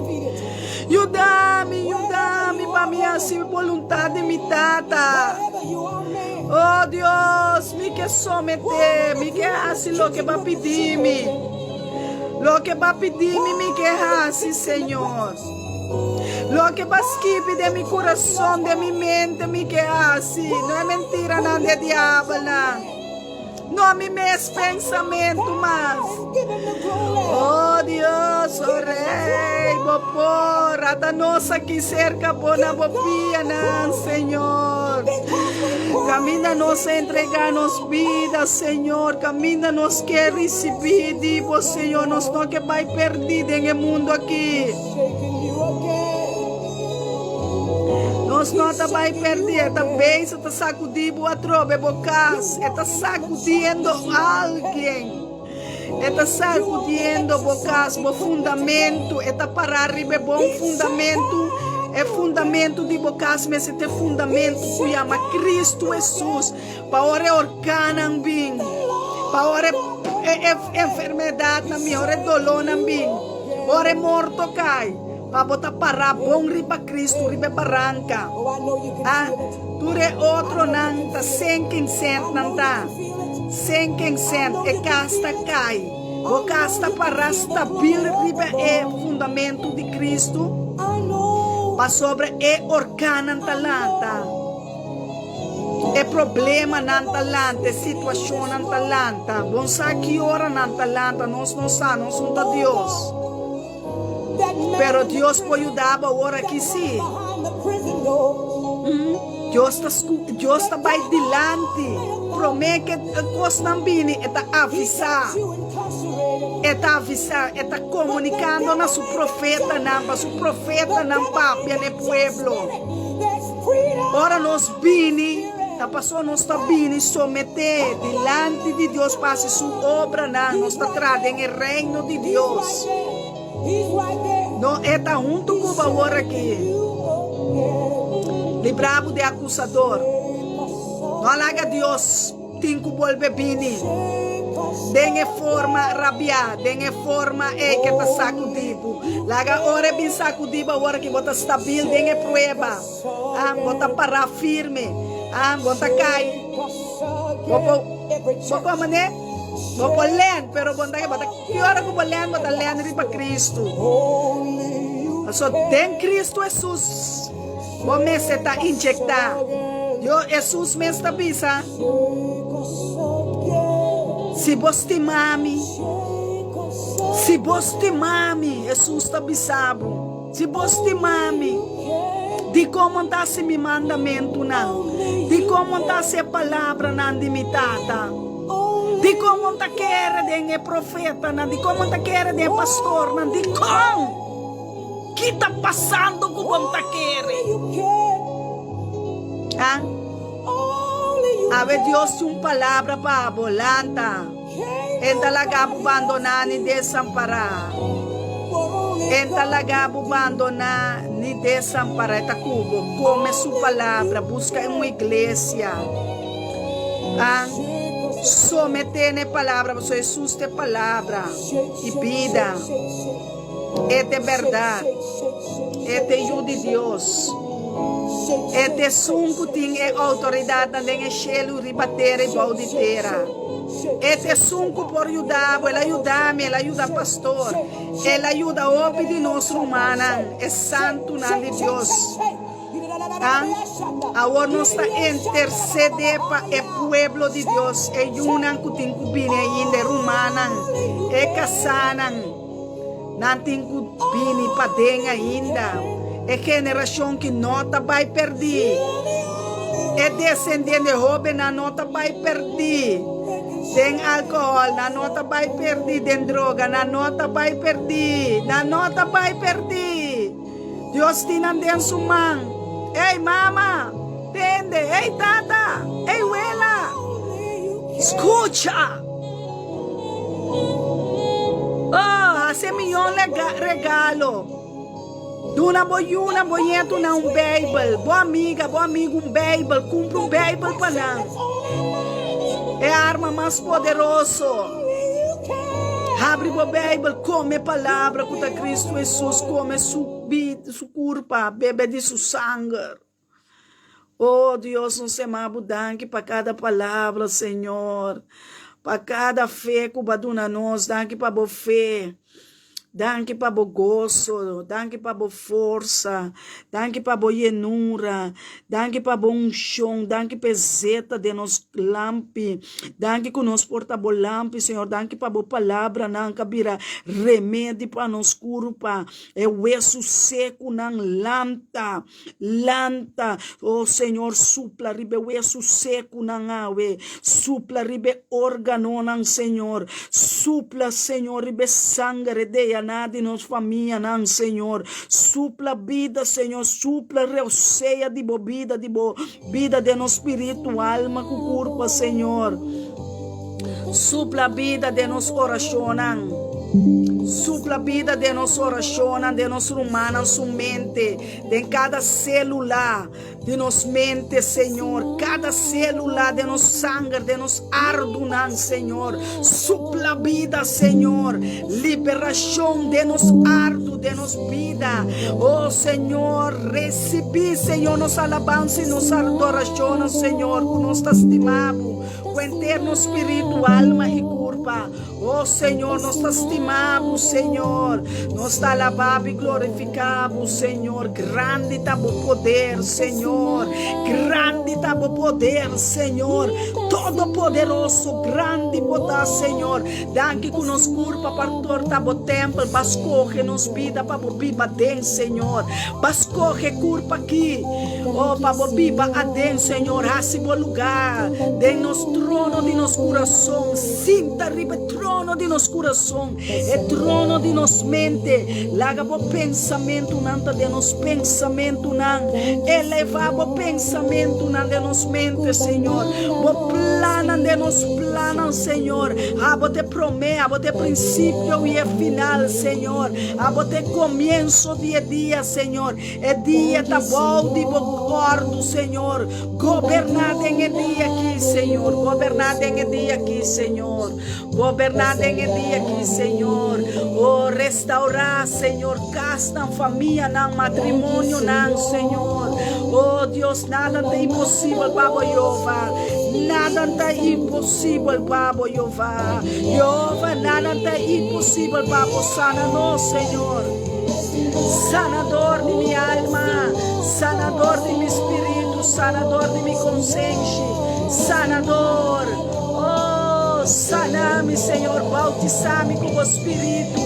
Yuda mi, yuda mi pa mi hasi boluntat di mi Tata. Oh Dios, mi ke someté, mi ke hasi loke bo a pidi mi. Loke bo a pidi mi, mi ke hasi, Señor. Loke bo a skibi den mi kurason, den mi mente, mi ke hasi. No e mentiranan di e diabelnan. No mi mes pensamentu mas. Oh Dios, oh Rey, bo por ata nos aki serka bo na bo pianan, Señor. Kaminda nos a entrega nos bida, Señor. Kaminda nos ke risibí di bo, Señor. Nos no ke bai perdí den e mundu aki. Nos no ta bai perdí. E ta bezig ta sakudí bo atrobe bo kas. E ta sakudiendo algien. E ta sakudiendo bo kas, bo fundamentu. E ta pará riba e bon fundamentu. E fundamentu di bo kas mester ta e fundamentu ku yama Kristu Hesus. Pa ora e orkannan bin, pa ora e enfermedatnan bin, ora e dolónan bin, ora e morto kai, pa bo ta pará bon riba Kristu, riba e baranka. Ah, tur e otronan ta sinking sand nan ta. Sinking sand, e kas ta kai. Bo kas ta pará stabil riba e fundamentu di Kristu, pasobra e orkannan ta lanta, e problemanan ta lanta, e situashonnan ta lanta. Bon sa ki ora nan ta lanta, nos no sa, nos no ta Dios. Pero Dios por yuda bo awor aki sí. Dios ta Dios ta bai dilanti. Promé ke kosnan bini, e ta avisá. E ta avisá, e ta komunikando na su profetanan, pa su profetanan papia na e pueblo. Ora nos bini, ta pasobra nos ta bini someté dilanti di Dios pa hasi su obranan. Nos ta traha den e Reino di Dios. No, e ta huntu ku bo awor aki. Libra bo di akusador. No a laga Dios tin ku bolbe bini den e forma rabiá, den e forma ei ke ta sakudí bo. Laga ora e bin sakudí bo awor aki, bo ta stabil den e prueba. Ah, bo ta pará firme. Ah, bo ta kai. Bo por, bo por manera? Bo por lèn, pero bo ta, bo ta, ki ora ku bo lèn, bo ta lèn riba Kristu. Pasobra den Kristu Hesus bo mester ta injektá. Dios, Hesus mes ta bisa, Si bo stima mi, si bo stima mi, Hesus ta bisa bo, si bo stima mi, dikon bo ta hasi mi mandamentunan? Dikon bo ta hasi e palabranan di mi Tata? Dikon bo ta kere den e profetanan? Dikon bo ta kere den e pastornan? Dikon? Ki ta pasando ku bo ta kere? Ha? Awe Dios tin un palabra pa bo, lanta. E ta laga bo bandoná ni desampará. E ta laga bo bandoná ni desampará. E ta ku bo. Kome su palabra, buska un iglesia. A someté na e palabra, pasobra Hesus ta e palabra i bida. E ta e bèrdat. E ta e Yu di Dios. E ta esun ku tin e outoridatnan den e shelu, riba tera i bou di tera. E ta esun ku por yuda bo. El a yuda mi, el a yuda pastor, el a yuda hopi di nos rumannan, e santunan di Dios. A Awor nos ta intercede pa e pueblo di Dios, e yunan ku tin ku bini ainda, e rumannan, e kasánan. Nan tin ku bini paden ainda, e generashon ki no ta bai pèrdí. E desendiente, e hóbennan no ta bai pèrdí den alkohòl, nan no ta bai pèrdí den droga, nan no ta bai pèrdí, nan no ta bai pèrdí. Dios tin nan den su man. Ey mama, tende, ey tata, ey wela, skucha! Oh, hasi e miyon regalo. Duna bo yunan, bo ñetunan un Beibel, bo amiga, bo amigu un Beibel, kumpra un Beibel pa nan. E arma mas poderoso. Habri bo Beibel, kome e Palabra ku ta Kristu Hesus, kome su su kurpa, bebe di su sanger. Oh Dios, nos sema bo danki pa kada palabra, Señor, pa kada fe ku bo a duna nos. Danki pa bo fe. Danki pa bo goso, danki pa bo forsa, danki pa bo yenura, danki pa bo unshon, danki pa e zeta den nos lampi, danki ku nos por ta bo lampi, Señor, danki pa bo palabranan ku a bira remedi pa nos kurpa, e wesu sekunan lanta. Lanta, o Señor, supla riba e wesu sekunan awe. Supla riba e órganonan, Señor. Supla, Señor, riba e sanger, e DNA di nos famianan, Señor. Supla bida, Señor. Supla reosea di bo bida, di bo bida den nos spiritu, alma ku kurpa, Señor. Supla bida den nos orashonnan. Supla bida den nos orashonnan, den nos rumannan su mente, den kada sélula di nos mente, Señor. Kada sélula den nos sanger, den nos ardunan, Señor. Supla bida, Señor. Liberashon den nos ardu, den nos bida. Oh, Señor, resibí, Señor, nos alabansa i nos adorashonnan, Señor, ku nos ta stima Bo. Ku enter nos spiritu, alma i kurpa. O Señor, nos ta stima bo, Señor. Nos ta alabá bo i glorifiká bo, Señor. Grandi ta bo poder, Señor. Grandi ta bo poder, Señor. Todopoderoso, grandi bo ta, Señor. Danki ku nos kurpa pa torta bo tèmpel. Ba skohe nos bida pa bo biba den, Señor. Ba skohe kurpa aki, oh, pa bo biba aden, Señor. Hasi bo lugá den nos trono di nos kurason. Sinta riba e trono di nos kurason, e trono di nos mente. Laga bo pensamentunan ta den nos pensamentunan. Elevá bo pensamentunan den nos mente, Señor. Bo plannan den nos plannan, Señor. Abo ta e promé, abo ta e prinsipio i e final, Señor. Abo ta e komienso di e dia, Señor. E dia ta bou di bo òrdu, Señor. Goberná den e dia aki, Señor. Goberná den e dia aki, Señor. Goberná den e dia aki, Señor. Oh, restaurá, Señor, kasnan, famianan, matrimonionan, Señor. Oh, Dios, nada ta imposibel pa bo, Jehová. Nada ta imposibel pa bo, Jehová. Jehová, nada ta imposibel pa bo. Sana nos, Señor. Sanador di mi alma, sanador di mi spiritu, sanador di mi konsenshi, sanador. Oh, sana mi, Señor, bautisa mi ku bo spiritu,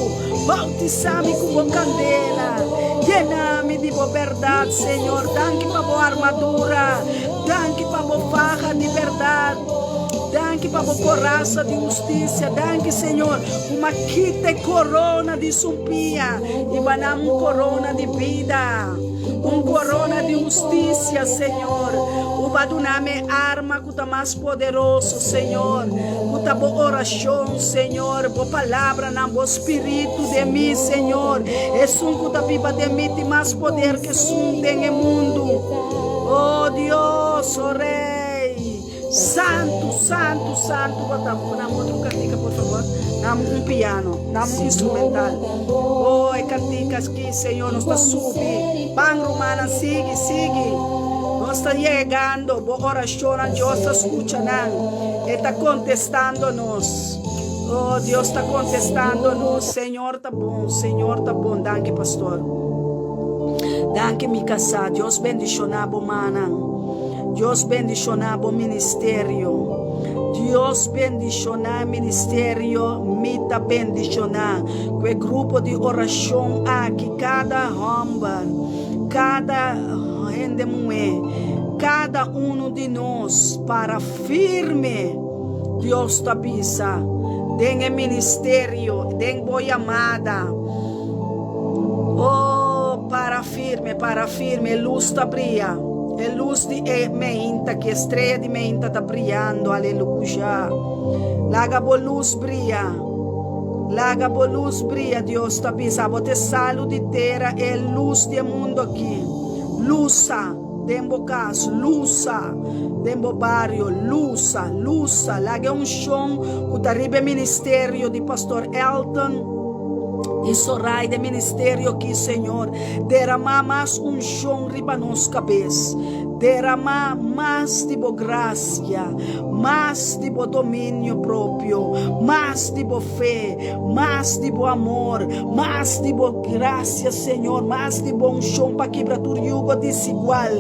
bautisa mi ku bo kandela, yena mi di bo bèrdat, Señor. Danki pa bo armadura, danki pa bo faha di bèrdat, danki pa bo korasa di hustisia, danki, Señor, ku m'a kita e korona di sumpia i bana un korona di bida, un korona di hustisia, Señor. Bo ba duna mi e arma ku ta mas poderoso, Señor, ku ta bo orashon, Señor, bo palabranan, bo spiritu den mi, Señor. Esun ku ta biba den mi tin mas poder ku esun den e mundu. O Dios, o Rei, santu, santu, santu bo ta. Pone otro kantika, por favor. Dame un piano, dame un instrumental. Oh, e kantika aki, Señor, nos ta subi. Ban, rumannan, sigui, sigui. Nos ta yegando. Bo orashonnan, Dios ta skucha nan. E ta kontestando nos. Oh, Dios ta kontestando nos. Señor ta bon, Señor ta bon. Danki, pastor. Danki, mi kasá. Dios bendishoná bo mannan. Dios bendishoná bo ministerio. Dios bendishoná e ministerio. Mi ta bendishoná ku e grupo di orashon aki, kada hòmber, kada hende muhé, kada unu di nos para firme, Dios ta bisa, den e ministerio, den bo yamada. Oh, para firme, para firme, e lus ta bria. E lus di e meinta, ki e strea di meinta ta briando, aleluya. Laga bo lus bria. Laga bo lus bria, Dios ta bisa. Abo ta e salu di tera, e lus di e mundu aki. Lusa den bo kas, lusa den bo bario, lusa, lusa. Laga e unshon ku ta riba e ministerio di Pastor Elton i Soraida, e ministerio aki, Señor, deramá mas unshon riba nos kabes. Deramá mas di bo grasia, mas di bo dominio propio, mas di bo fe, mas di bo amor, mas di bo grasia, Señor, mas di bo unshon pa kibra tur yugo desigual.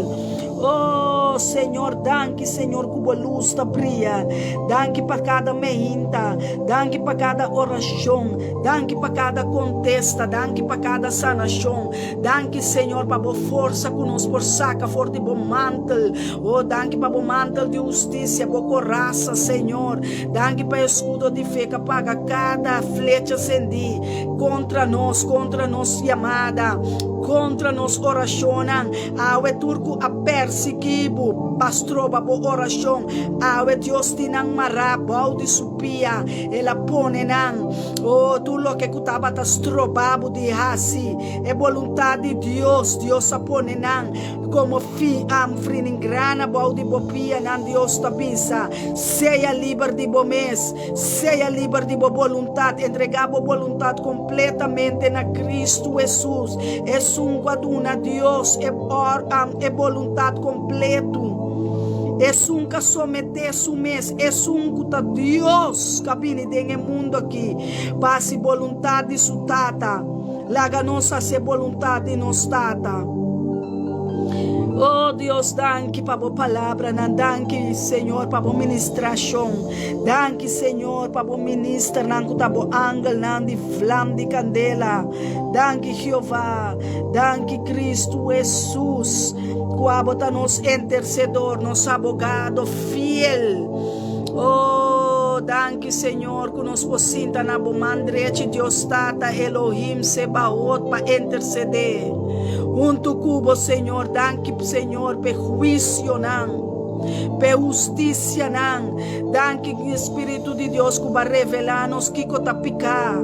Oh, Señor, danki, Señor, ku bo lus ta bria. Danki pa kada meinta, danki pa kada orashon, danki pa kada kontesta, danki pa kada sanashon. Danki Señor pa bo forsa ku nos por saka for di bo mantel. Oh, danki pa bo mantel di hustisia, bo korasa, Señor. Danki pa e eskudo di fe ka paga kada flecha sendí kontra nos, kontra nos yamada, kontra nos orashonnan. Awe tur ku a persiguí bo pa stroba bo orashon, awe Dios tin nan mará bou di su pia. El a pone nan, oh, tur loke ku tabata stroba bo di hasi e boluntat di Dios, Dios a pone nan komo fi, am, friningrana bou di bo pianan. Dios ta bisa, Sea liber di bo mes, sea liber di bo boluntat, entregá bo boluntat kompletamente na Kristu Hesus, esun ku a duna Dios e or, am, e boluntat kompletu, esun ku a someté su mes, esun ku ta Dios ku a bini den e mundu aki pa hasi boluntat di su Tata. Laga nos hasi e boluntat di nos Tata. Oh Dios, danki pa bo palabranan. Danki, Señor, pa bo ministrashon. Danki, Señor, pa bo ministernan ku ta bo angelnan di vlam di kandela. Danki, Jehová. Danki, Kristu Hesus, ku abo ta nos intersedor, nos abogado fiel. Oh, danki, Señor, ku nos por sinta na bo man drechi, Dios Tata, Elohim Sebaot, pa intercedé huntu ku bo, Señor. Danki, Señor, p'e huisionan, p'e hustisianan. Danki, Spiritu di Dios, ku bo a revelá nos kiko ta piká.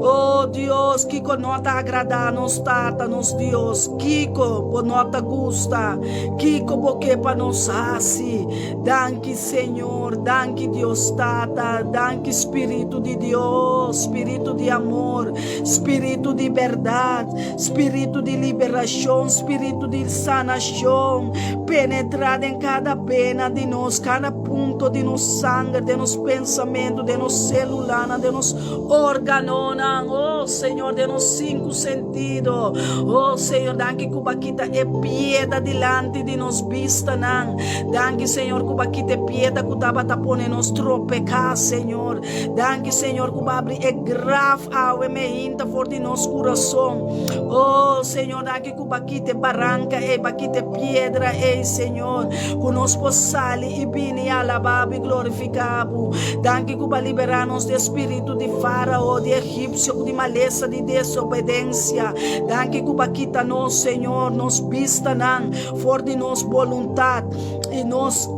Oh, Dios, kiko no ta agradá nos Tata, nos Dios. Kiko bo no ta gusta? Kiko bo ke pa nos hasi? Danki Señor, danki Dios Tata, danki Spiritu di Dios, Spiritu di amor, Spiritu di berdad, Spiritu di liberacion, Spiritu di sanacion, penetra den cada bena di nos, cada punto di nos sanger, den nos pensamento, den nos celulanan, den nos organonan, oh Señor, den nos sinku sentido, oh Señor, danki cu bo a kita e pieda dilanti di nos bistanan. Danki, Señor, ku bo a kita e piedra ku tabata pone nos tropeká, Señor. Danki, Señor, ku bo a abri e graf awe meinta for di nos kurason. Oh, Señor, danki ku bo a kita e baranka ei, bo a kita e piedra ei, Señor, ku nos por sali i bini i alabá bo i glorifiká bo. Danki ku bo a liberá nos di e spiritu di Fárao, di egipsio, ku di malesa, di desobedensia. Danki ku bo a kita nos, Señor, nos bistanan. For di nos boluntat i nos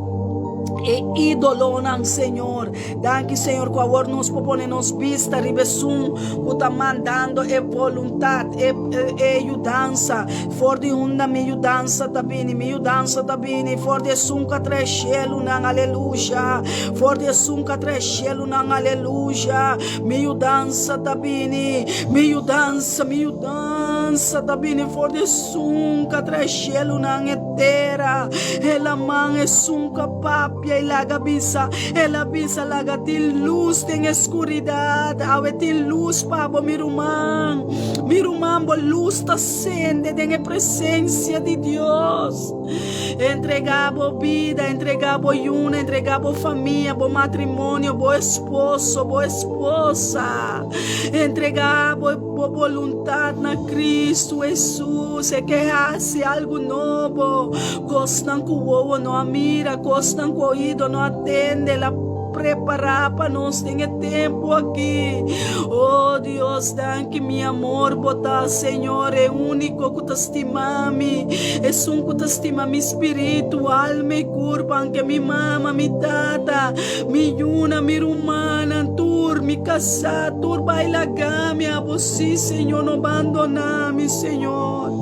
e ídolonan, Señor. Danki, Señor, ku awor nos por pone nos bista riba esun ku ta mandando e boluntat, e, e yudansa. For di unda mi yudansa ta bini? Mi yudansa ta bini for di esun ku a trae shelunan, aleluya. For di esun ku a trae shelunan, aleluya. Mi yudansa ta bini, mi yudansa, mi yudansa ta bini for di Esun ka trae shelunan e tera, e laman, esun ka papia i laga bisa, el a bisa laga tin lus den e skuridat, awe tin lus pa bo mi ruman, mi ruman bo lus ta sende den e presensia di Dios. Entregá bo bida, entregá bo yuna, entregá bo famia, bo matrimonio, bo esposo, bo esposa, entregá bo. Bo boluntat na Kristu Hesus, e ke hasi algu nobo, kosnan ku wowo no a mira, kosnan ku oido no a tende, el a prepará pa nos den e tempu aki. O Dios, danki, mi amor bo ta, Señor, e úniko ku ta stima mi, esun ku ta stima mi spiritu, alma i kurpa, anke mi mama, mi tata, mi yuna, mi rumannan, tur. Tur mi kasá, tur bai laga mi, abo sí, Señor, no bandoná mi, Señor.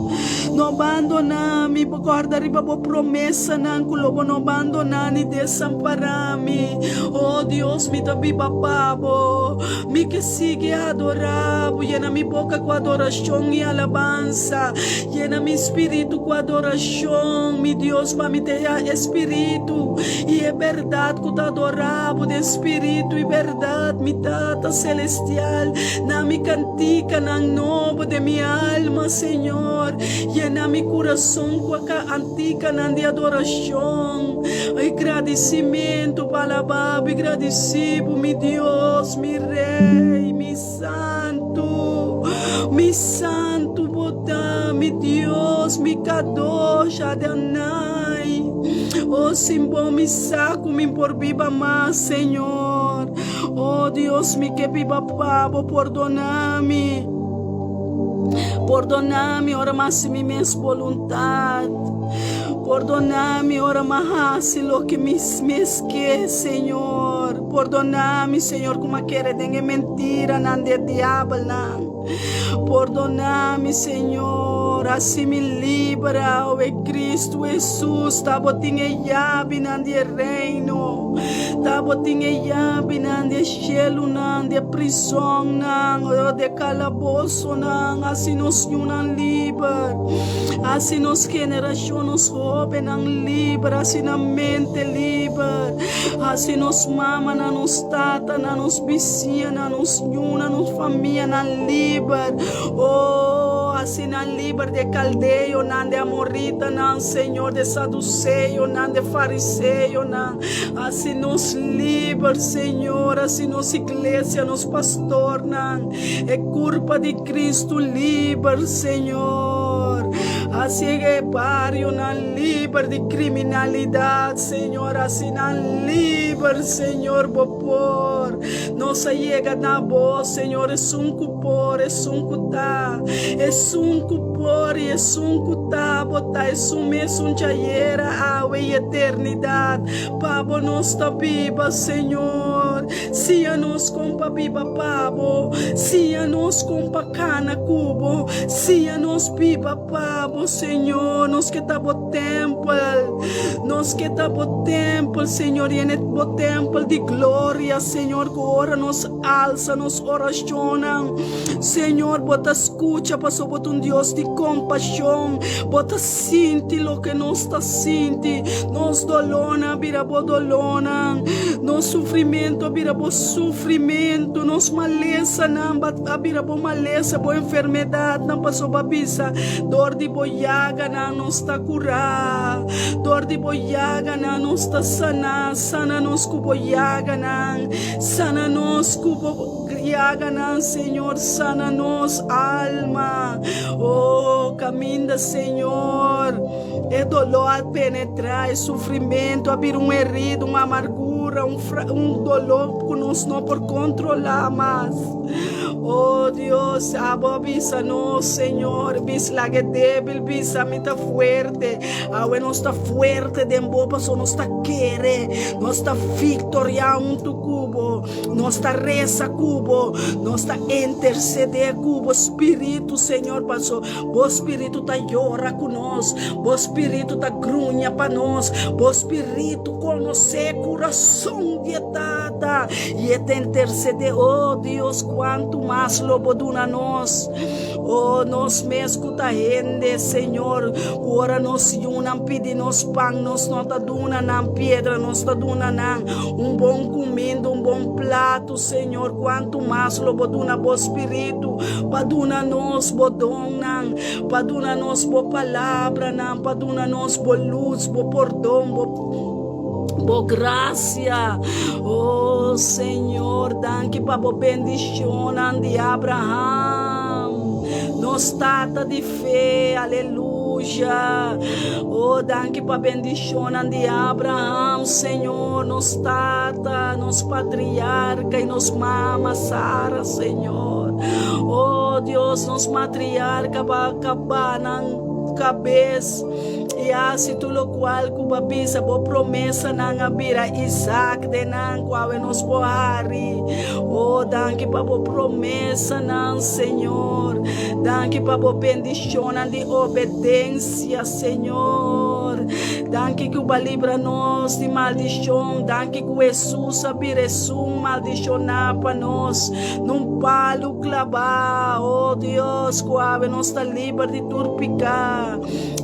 No bandoná mi, bo kòrda riba bo promesanan ku lo bo no bandoná ni desampará mi. O Dios, mi ta biba pa bo. Mi ke sigui adorá bo. Yena mi boka ku adorashon i alabansa. Yena mi spiritu ku adorashon, mi Dios, pa mi ta e spiritu i e bèrdat ku ta adorá bo den spiritu i bèrdat, mi Tata Selestial. Na mi kantikanan nobo den mi alma, Señor. Yena mi kurason ku a kantikanan di adorashon i gradisimentu pa alabá bo i gradisí bo, mi Dios, mi Rei, mi Santu, mi Santu bo ta, mi Dios, mi Kadosh Adonai. Oh, sin bo mi sa ku mi por biba mas, Señor. Oh, Dios, mi ke biba pa bo, pordona mi. Pordona mi ora mi hasi mi mes boluntat. Pordona mi ora mi hasi loke mi mes ke, Señor. Pordoná mi, Señor, ku m'a kere den e mentiranan di e diabelnan. Pordoná mi, Señor, hasi mi liber awe. Kristu Hesus, ta bo tin e yabinan di e reino. Ta bo tin e yabinan di e shelunan, di e prisonnan, di e kalabosonan. Hasi nos yunan liber. Hasi nos generashon, nos hóbennan liber. Hasi nan mente liber. Hasi nos mamanan, nos tatanan, nos bisiñanan, nos ñunan, nos famianan liber. Oh, hasi nan liber di e kaldeonan, di e amoritanan, Señor, di e saduseonan, di e fariseonan. Hasi nos liber, Señor. Hasi nos iglesia, nos pastornan, e kurpa di Cristo liber, Señor. Hasi e barionan liber di kriminalidat, Señor. Hasi nan liber, Señor, bo por. Nos a yega na bo, Señor, esun ku por, esun ku ta, esun ku por i esun ku ta, bo ta esun mesun djayera, awe i eternidat. Pa bo nos ta biba, Señor. Siña nos kon pa biba pa bo. Siña nos kon pa kana ku bo. Siña nos biba pa bo, Señor. Nos ke ta bo tèmpel. Nos ke ta bo tèmpel, Señor. Yena bo tèmpel di gloria, Señor, ku ora nos alsa nos orashonnan, Señor, bo ta skucha pasobra bo ta un Dios di kompashon. Bo ta sinti loke nos ta sinti. Nos dolónan a bira bo dolónan. Nos sufrimentu a bira bo sufrimentu. Nos malesanan a bira bo malesa, bo enfermedatnan, pasobra bo a bisa, Dor di bo yaganan nos ta kurá. Dor di bo yaganan nos ta saná. Sana nos ku bo yaganan. Sana nos ku bo. Yaganan, Señor, sana nos alma. Oh, caminda, Señor. E dolor a penetra, e sufrimento a bira un herida, un amargura, un, un dolor cu nos no por controla mas. Oh, Dios, abo a bisa nos, Señor, bis laga e débil bisa mi ta fuerte. Awe nos ta fuerte den bo, pasobra nos ta kere, nos ta victoria hunto cu bo. Nos ta resa ku bo, nos ta intersedé ku bo spiritu, Señor, paso bo spiritu ta yora ku nos, bo spiritu ta gruña pa nos, bo spiritu konosé kurason di e Tata i e ta intersedé. O Dios, kuantu mas lo bo duna nos! O nos mes ku ta hende, Señor, ku ora nos yunan pidi nos pan, nos no ta duna nan piedra, nos ta duna nan un bon kuminda, un bon plato, Señor, kuantu mas lo bo duna bo Spiritu pa duna nos bo donnan, pa duna nos bo palabranan, pa duna nos bo lus, bo pordon, bo bo grasia. Oh, Señor, danki pa bo bendishonnan di Abraham, nos tata di fe. Aleluya. Oh, danki pa bendishonnan di Abraham, Señor, nos tata, nos patriarka i nos mama Sara, Señor. Oh, Dios, nos matriarka ba kaba nan kabes. I hasi tur lokual ku bo a bisa, bo promesanan a bira Isaac den nan ku awe nos por hari. Oh, danki pa bo promesanan, Señor. Danki pa bo bendishonnan di obedensia, Señor. Danki ku bo a libra nos di maldishon. Danki ku Hesus a bira esun maldishoná pa nos nun palu klabá. Oh, Dios, ku awe nos ta liber di tur piká,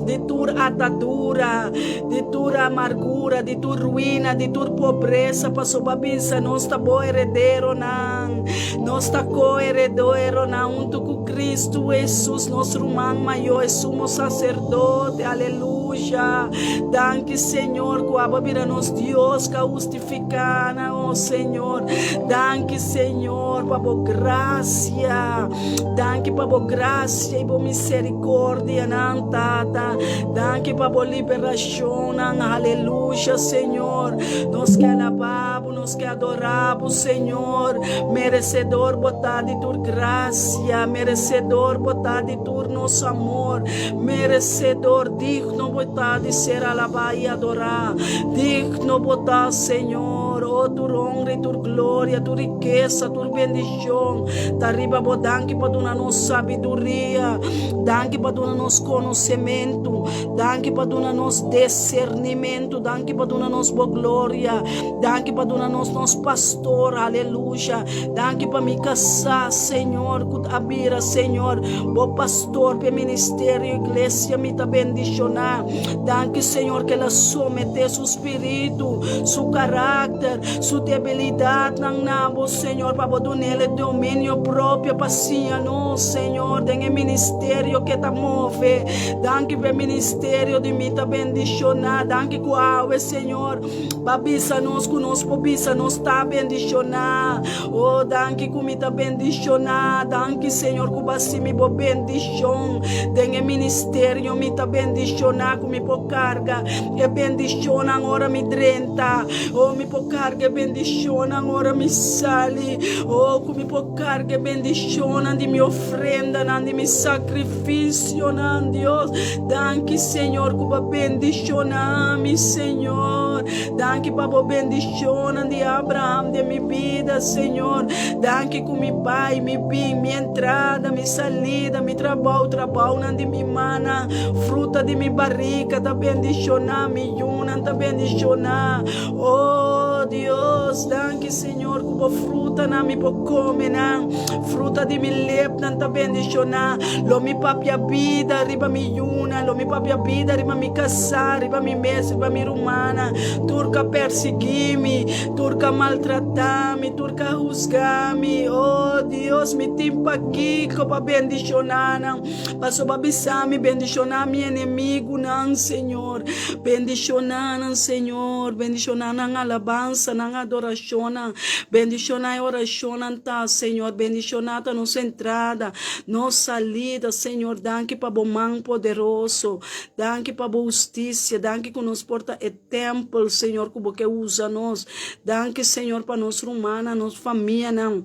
di tur atadura, di tur amargura, di tur ruina, di tur pobresa, pasobra bisa nos ta bo herederonan, nos ta ko-herederonan huntu ku Kristu Hesus, nos ruman mayó, e sumo saserdote. Aleluya! Danki, Señor, ku abo a bira nos Dios ku a hustifiká nan, o Señor. Danki, Señor, pa bo grasia. Danki pa bo grasia i bo misericordianan, Tata. Danki pa bo liberacionnan. Aleluya, Señor. Nos ke alabá bo, nos ke adorá bo, Señor. Merecedor bo ta di tur grasia, merecedor bo ta di tur nos amor, merecedor, digno bo ta di ser alabá i adorá. Digno bo ta, Señor. Oh, tur honra i tur gloria, tur rikesa, tur bendicion. Ta riba bo danki pa duna nos sabiduria, danki pa duna nos konosementu, danki pa duna nos desernimentu, danki pa duna nos bo gloria, danki pa duna nos nos pastor, aleluya, danki pa mi kasá, Señor, ku a bira, Señor, bo pastor p'e ministerio iglesia mi ta bendishoná, danki, Señor, ku el a someté su spiritu, su karakter, su debilidatnan na bo, Señor, pa bo dun'el e dominio propio pa siña nos, Señor, den e ministerio ke ta move. Danki pa e ministerio di mi ta bendishoná. Danki ku awe, Señor, bo a bisa nos ku nos por bisa nos ta bendishoná. Oh, danki ku mi ta bendishoná. Danki, Señor, ku bo a simi bo bendishon den e ministerio. Mi ta bendishoná ku mi por karga e bendishonnan ora mi drenta. Oh, mi por karga e bendishonnan ora mi sali. Oh, ku mi por karga e bendishonnan di mi ofrendanan, di mi sakrifisionan, Dios. Danki, Señor, ku bo a bendishoná mi, Señor. Danki pa bo bendishonnan di Abraham den mi bida, Señor. Danki ku mi bai, mi bin, mi entrada, mi salida, mi trabou, trabounan di mi mannan, fruta di mi barika ta bendishoná, mi yunan ta bendishoná. Oh, Dios, danki, Señor, ku bo frutanan mi por kome nan. Fruta di mi lepnan ta bendishoná. Lo mi papia bida riba mi yunan, lo mi papia bida riba mi kasá, riba mi mes, riba mi rumannan. Tur ku a persiguí mi, tur ku a maltratá mi, tur ku a husgá mi. Oh, Dios, mi tin pakiko pa bendishoná nan. Pasobra bisa mi, Bendishoná mi enemigunan, Señor. Bendishoná nan, Señor. Bendishoná nan alabansa, nan adorashonnan. Bendishoná e orashonnan ta, Señor. Bendishoná ta nos entrada, nos salida, Señor. Danki pa bo man poderoso. Danki pa bo hustisia. Danki ku nos por ta e tèmpel, Señor, ku bo ke usa nos. Danki, Señor, pa nos rumannan, nos famianan.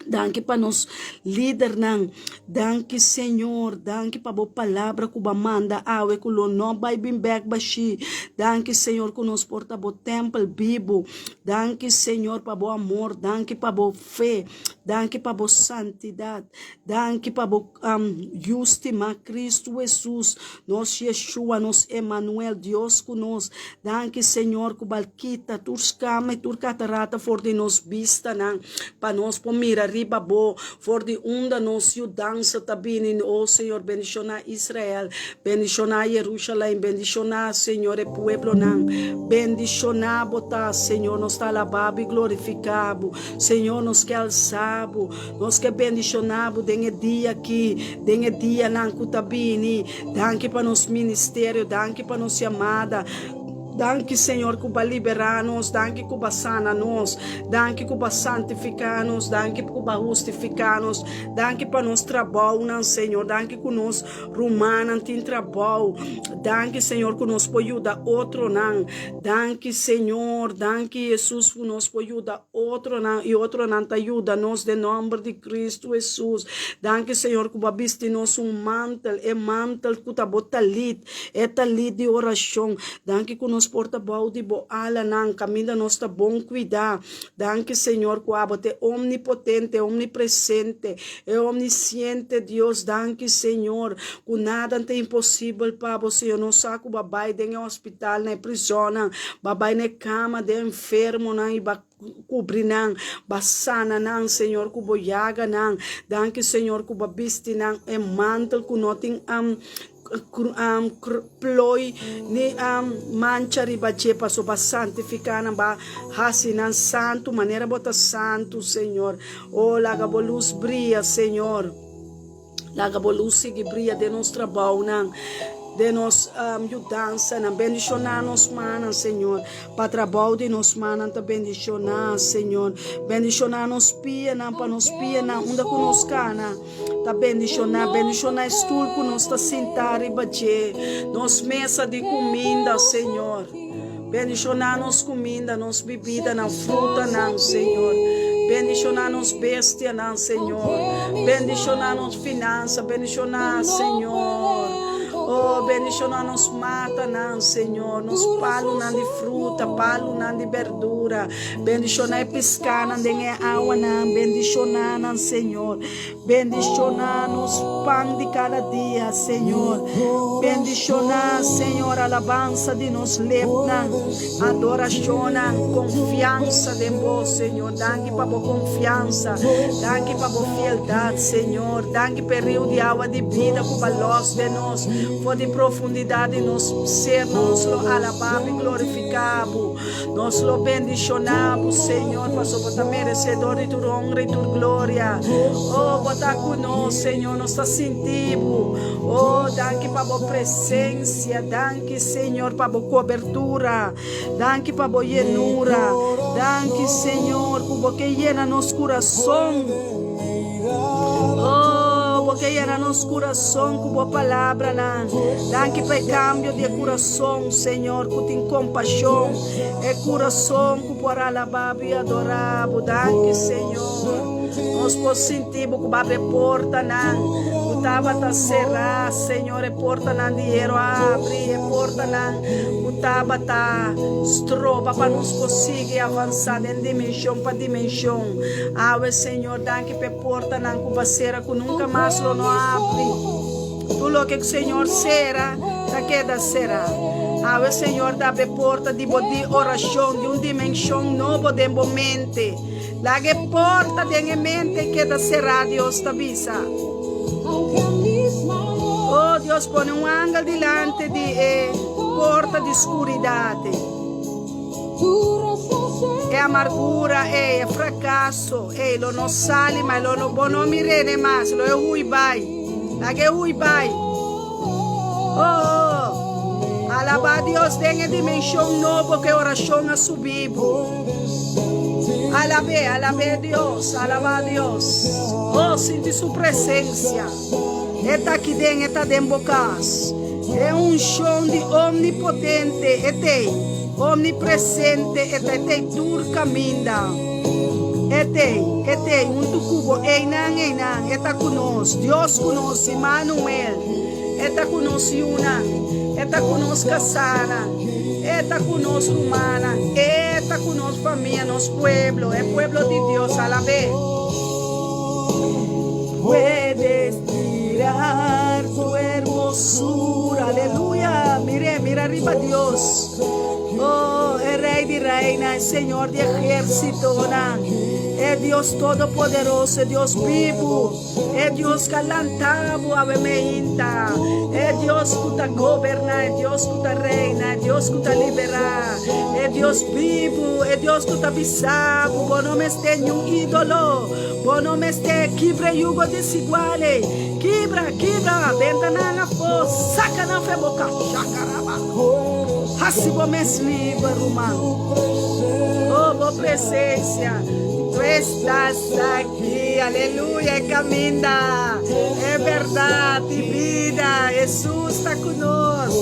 Danki pa nos lidernan. Danki Señor. Danki pa bo palabra ku bo a manda awe ku lo no bai bin bek bashí. Danki Señor ku nos por ta bo tèmpel bibu. Danki Señor pa bo amor. Danki pa bo fe. Danki pa bo santidat. Danki pa bo Yu stimá Kristu Hesus, nos Yeshua, nos Emanuel, Dios ku nos. Danki Señor ku bal kita tur skama i tur katarata for di nos bistanan, pa nos por mira riba Bo, for di unda nos yudansa ta bini. O Señor, bendishoná Israel, bendishoná Yerushalem, bendishoná, Señor, e pueblonan. Bendishoná Bo ta, Señor, nos ta alabá Bo i glorifiká Bo. Señor, nos ke alsá Bo. Nos ke bendishoná bo den e dia aki, den e dianan ku ta bini. Danki pa nos ministerio, danki pa nos yamada. Danki Señor ku bo a liberá nos, danki ku bo a sana nos, danki ku bo a santifiká nos, danki ku bo a hustifiká nos, danki pa nos trabounan Señor, danki ku nos rumannan tin trabou, danki Señor ku nos por yuda otronan, danki Señor, danki Hesus ku nos por yuda otronan i otronan ta yuda nos den nòmber di Kristu Hesus. Danki Señor ku bo a bisti nos un mantel, e mantel ku ta bo talit. E talit di orashon. Danki ku nos por ta bou di bo alanan, kaminda nos ta bon kuidá. Danki, Señor, ku abo ta e omnipotente, e omnipresente, e omnisiente Dios. Danki, Señor, ku nada ta imposibel pa bo, Señor. Nos sa ku bo a bai den e hospital, na e prisonnan, bo a bai na e kama den enfermonan i bo a Kubri nan, ba sana nan, Señor, ku bo yaga nan. Danki, Señor, ku bo a bisti nan e mantel ku no tin ploi ni mancha riba dje, pasobra bo a santifiká nan, bo a hasi nan santu manera bo ta santu, Señor. O, laga bo lus bria, Señor. Laga bo lus sigui bria den nos trabounan, den nos yudansanan. Bendishoná nos mannan, Señor, pa trabou di nos mannan ta bendishoná, Señor. Bendishoná nos pianan, pa nos pianan, unda ku nos kana, ta bendishoná. Bendishoná e stul ku nos ta sintá riba dje, nos mesa di kuminda, Señor. Bendishoná nos kuminda, nos bibidanan, frutanan, Señor. Bendishoná nos bestianan, Señor. Bendishoná nos finansa, bendishoná, Señor. Oh, bendishoná nos matanan, Señor, nos palunan di fruta, palunan di berdura. Bendishoná e piskánan den e awanan, bendishoná nan, Señor. Bendiciona nos pan di cada dia, Señor. Bendiciona, Señor, alabansa di nos lepnan, adoracionnan, confiansa den Bo, Señor. Danki pa Bo confiansa. Danki pa Bo fieldad, Señor. Danki p'e riu di awa di bida cu ba los den nos. For di profundidad di nos ser nos lo alaba Bo y glorifica Bo. Nos lo bendishoná bo, Señor, pasobra bo ta meresedor di tur honra i tur gloria. Oh, bo ta ku nos, Señor, nos ta sinti bo. Oh, danki pa bo presensia. Danki, Señor, pa bo kobertura. Danki pa bo yenura. Danki, Señor, ku bo ke yena nos kurason. Oh, bo ke yena nos kurason ku bo palabranan. Danki pa e kambio di e kurason, Señor, ku tin kompashon. E kurason ku por alabá bo i adorá bo. Danki, Señor. Nos por sinti bo ku bo abri e portanan ku tabata será, Señor. E portanan di hero a abri, e portanan ku tabata stroba pa nos por sigui avansá den dimenshon pa dimenshon. Awe, Señor, danki pa e portanan ku bo a sera ku nunka mas lo no abri. Tur loke ku Señor sera, ta keda será. Awe, Señor ta abri e porta di bo di orashon, di un dimenshon nobo den bo mente. Laga e porta den e mente keda será, Dios ta bisa. Oh, Dios pone un angel dilanti di e porta di skuridat. E amargura ei, e frakaso ei lo no sali mas, lo no, bo no mir'é mas, lo e hui bai. Laga e hui bai. Oh, alabá Dios den e dimenshon nobo ku e orashon a subi bo. Alab'é, alab'é Dios, alabá Dios. Oh, sinti su presensia. E ta aki den, e ta den bo kas. E unshon di Omnipotente, e t'ei. Omnipresente, e ta, e t'ei tur kaminda. E t'ei, e t'ei huntu ku bo, einan, einan, e ta ku nos. Dios ku nos, Immanuel. E ta ku nos yunan, e ta ku nos kasánan, e ta ku nos rumannan, e ta ku nos famia, nos pueblo, e pueblo di Dios. Alab'é. Puedes mirar tu hermosura. Aleluya. Mir'é, mira riba Dios. Oh, e Rey di reina, e Señor di ehérsitonan, e Dios todopoderoso, e Dios bibu, e Dios ku a lanta bo awe meinta, e Dios ku ta goberná, e Dios ku ta reina, e Dios ku ta liberá, e Dios bibu, e Dios ku ta bisa bo, bo no mester niun ídolo. Bo no mester kibra e yugo desigual ei. Kibra, kibra, benta nan afó, saka nan for e boka. Shakaraba. Hasi bo mes liber, ruman. Oh, bo presencia. Tu estás aquí. Aleluya, e caminda, e berdad y bida. Jesús ta cu nos.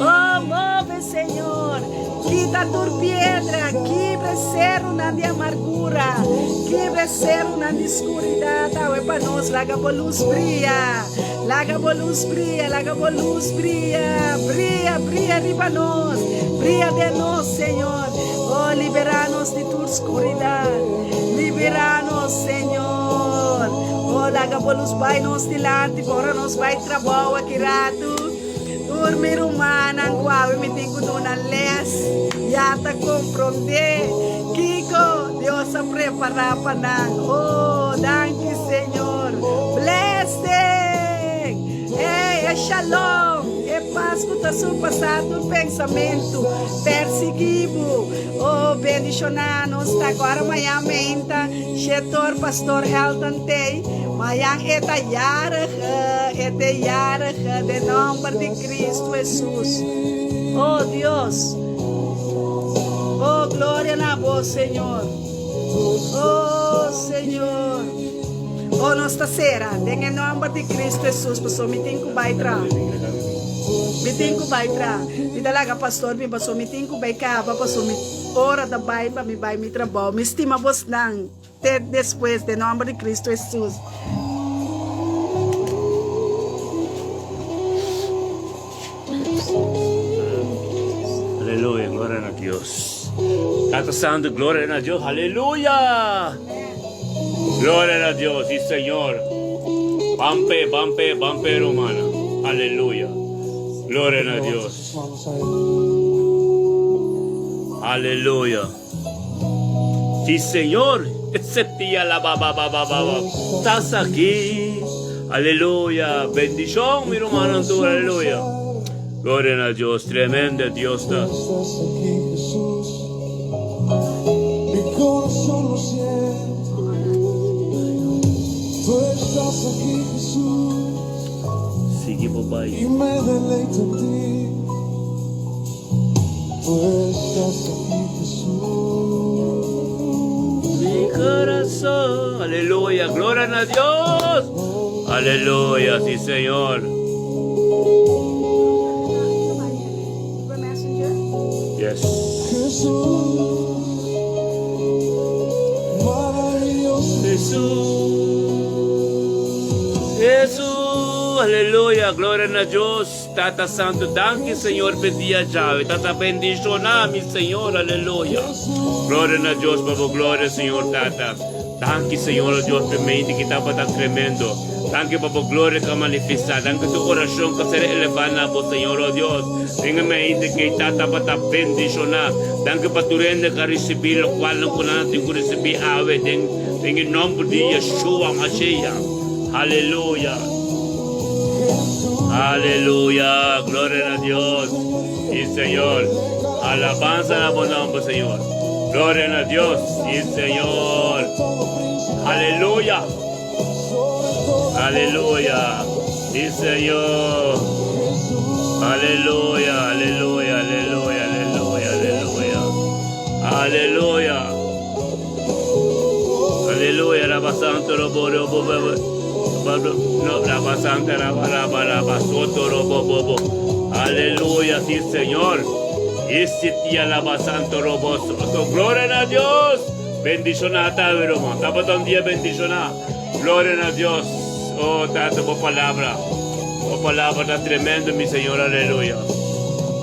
Oh, move, Señor. Kita tur piedra, kibra e serunan di amargura, kibra e serunan di skuridat awe pa nos. Laga bo lus bria, laga bo lus bria, laga bo lus bria, bria, bria riba nos, bria den nos, Señor. Oh, liberá nos di tur skuridat, liberá nos, Señor. Oh, laga bo lus bai nos dilanti ora nos bai trabou aki ratu. Tur mi rumannan ku awe mi tin ku duna les ya ta komprondé kiko Dios a prepará pa nan. Oh, danki Señor. Blessing! Ey, e shalom, e pas ku ta surpasá tur pensamentu, persiguí bo. Oh, bendishoná nos ta agora mañan meinta. Shetor Pastor Elton Tey, mañan e ta jarig, e te jarig den nomber di Cristo Jesus. Oh Dios, oh gloria na bo Señor, oh Señor. Oh nos ta cera den e nomber di Cristo Jesus, pasobra mi tin cu bay traha, mi tin cu bay traha. Mi ta laga pastor bin pasobra mi tin cu bay caba pasobra mi. Ora ta bai pa mi bai mi trabou. Mi stima bosnan te despues den nomber di Cristo Jesus. Aleluya, gloria na Dios. Tata Santo, gloria na Dios, aleluya. Gloria na Dios, sí Señor. Bampe, bampe, bampe, hermana. Aleluya. Gloria na Dios. Aleluya. Sí, Señor. Ese día la ba ba ba ba ba ba. Estás aquí. Aleluya. Bendición, mi hermano. Aleluya. Gloria a Dios. Tremendo Dios está. Mi corazón lo siente. Tú estás aquí, Jesús. Sigui bo bai. Y me deleito en ti. Tú estás aquí, Jesús. Mi corazón. Aleluya. Gloria a Dios. Aleluya. Sí, Señor. Yes. Jesús. Maravilloso. Jesús. Jesús. Aleluya. Gloria a Dios. Tata Santo, danki Señor p'e dia djawe. Tata bendiciona mi Señor. Aleluya. Gloria na Dios pa bo gloria Señor Tata. Danki Señor oh Dios p'e mente ki tabata tremendo. Danki pa bo gloria ka manifesta. Danki tu oracion ka ser eleva na bo Señor oh Dios. Den e mente ki ta tabata bendiciona. Danki pa tur hende ka ricibi locual nan cu nan a tin cu ricibi awe den den e nomber di Yeshua Mashiach. Aleluya. Aleluya. Gloria na Dios. Sí, Señor. Alabanza na bo nomber, Señor. Gloria na Dios. Sí, Señor. Aleluya. Aleluya. Sí, Señor. Aleluya, aleluya, aleluya, aleluya, aleluya. Aleluya. Aleluya, raba santo, robo, robo, robo, no, raba santa, raba, raba, raba, soto, robo, bobo. Aleluya, sí, Señor. Y si tía lava santo, robo, soto. Gloria a Dios. Bendicionada, hermano. Tabata un día bendicionada. Gloria a Dios. Oh, tata, bo palabra. Bo palabra ta tremendo, mi Señor. Aleluya.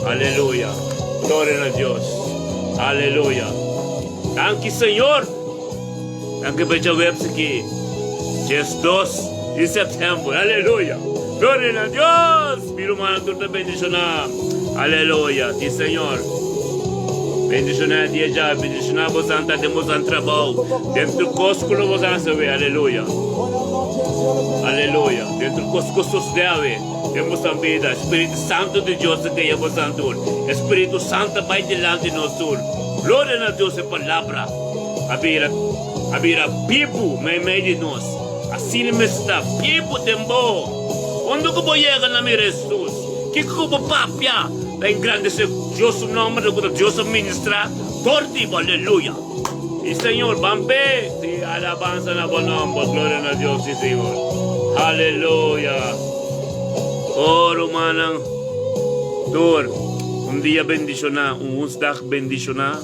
Aleluya. Gloria a Dios. Aleluya. Danki Señor. Danki pa djaweps aki. 12 di september. Aleluya. Gloria a Dios. Mi rumannan tur ta bendiciona. Aleluya. Si Señor. Bendiciona e dia djawe. Bendiciona bosan ta den bosan trabou. Den tur kos ku lo bosan haci. Aleluya. Aleluya. Den tur kos ku sosode awe. Den bosan bida. Spiritu Santo di Dios ta guia bosan tur. Spiritu Santo bai dilanti nos tur. Gloria na Dios e palabra a bira a bira bibu meimei di nos. Asina mester ta bibu den bo. Unda ku bo yega na mira Hesus, kiko ku bo papia? Ta engrandesé Dios su nòmber loke ta Dios a ministrá dor di bo. Aleluya! Sí, Señor, ban p'e. Sí, alabansa na bo nòmber. Gloria na Dios, sí, Señor. Aleluya! Oh, rumannan, tur, un dia bendishoná, un woensdag bendishoná.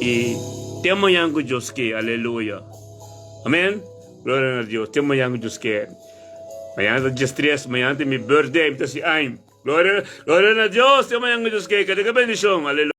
I te mañan ku Dios ke. Aleluya! Amén. Gloria na Dios. Te mañan ku Dios ke. Mañana ta diestres, mañana ta mi birthday, mi ta hasi aña. Gloria, gloria na Dios, te mañan ku Dios ke. Kende ke bendishon. Aleluya.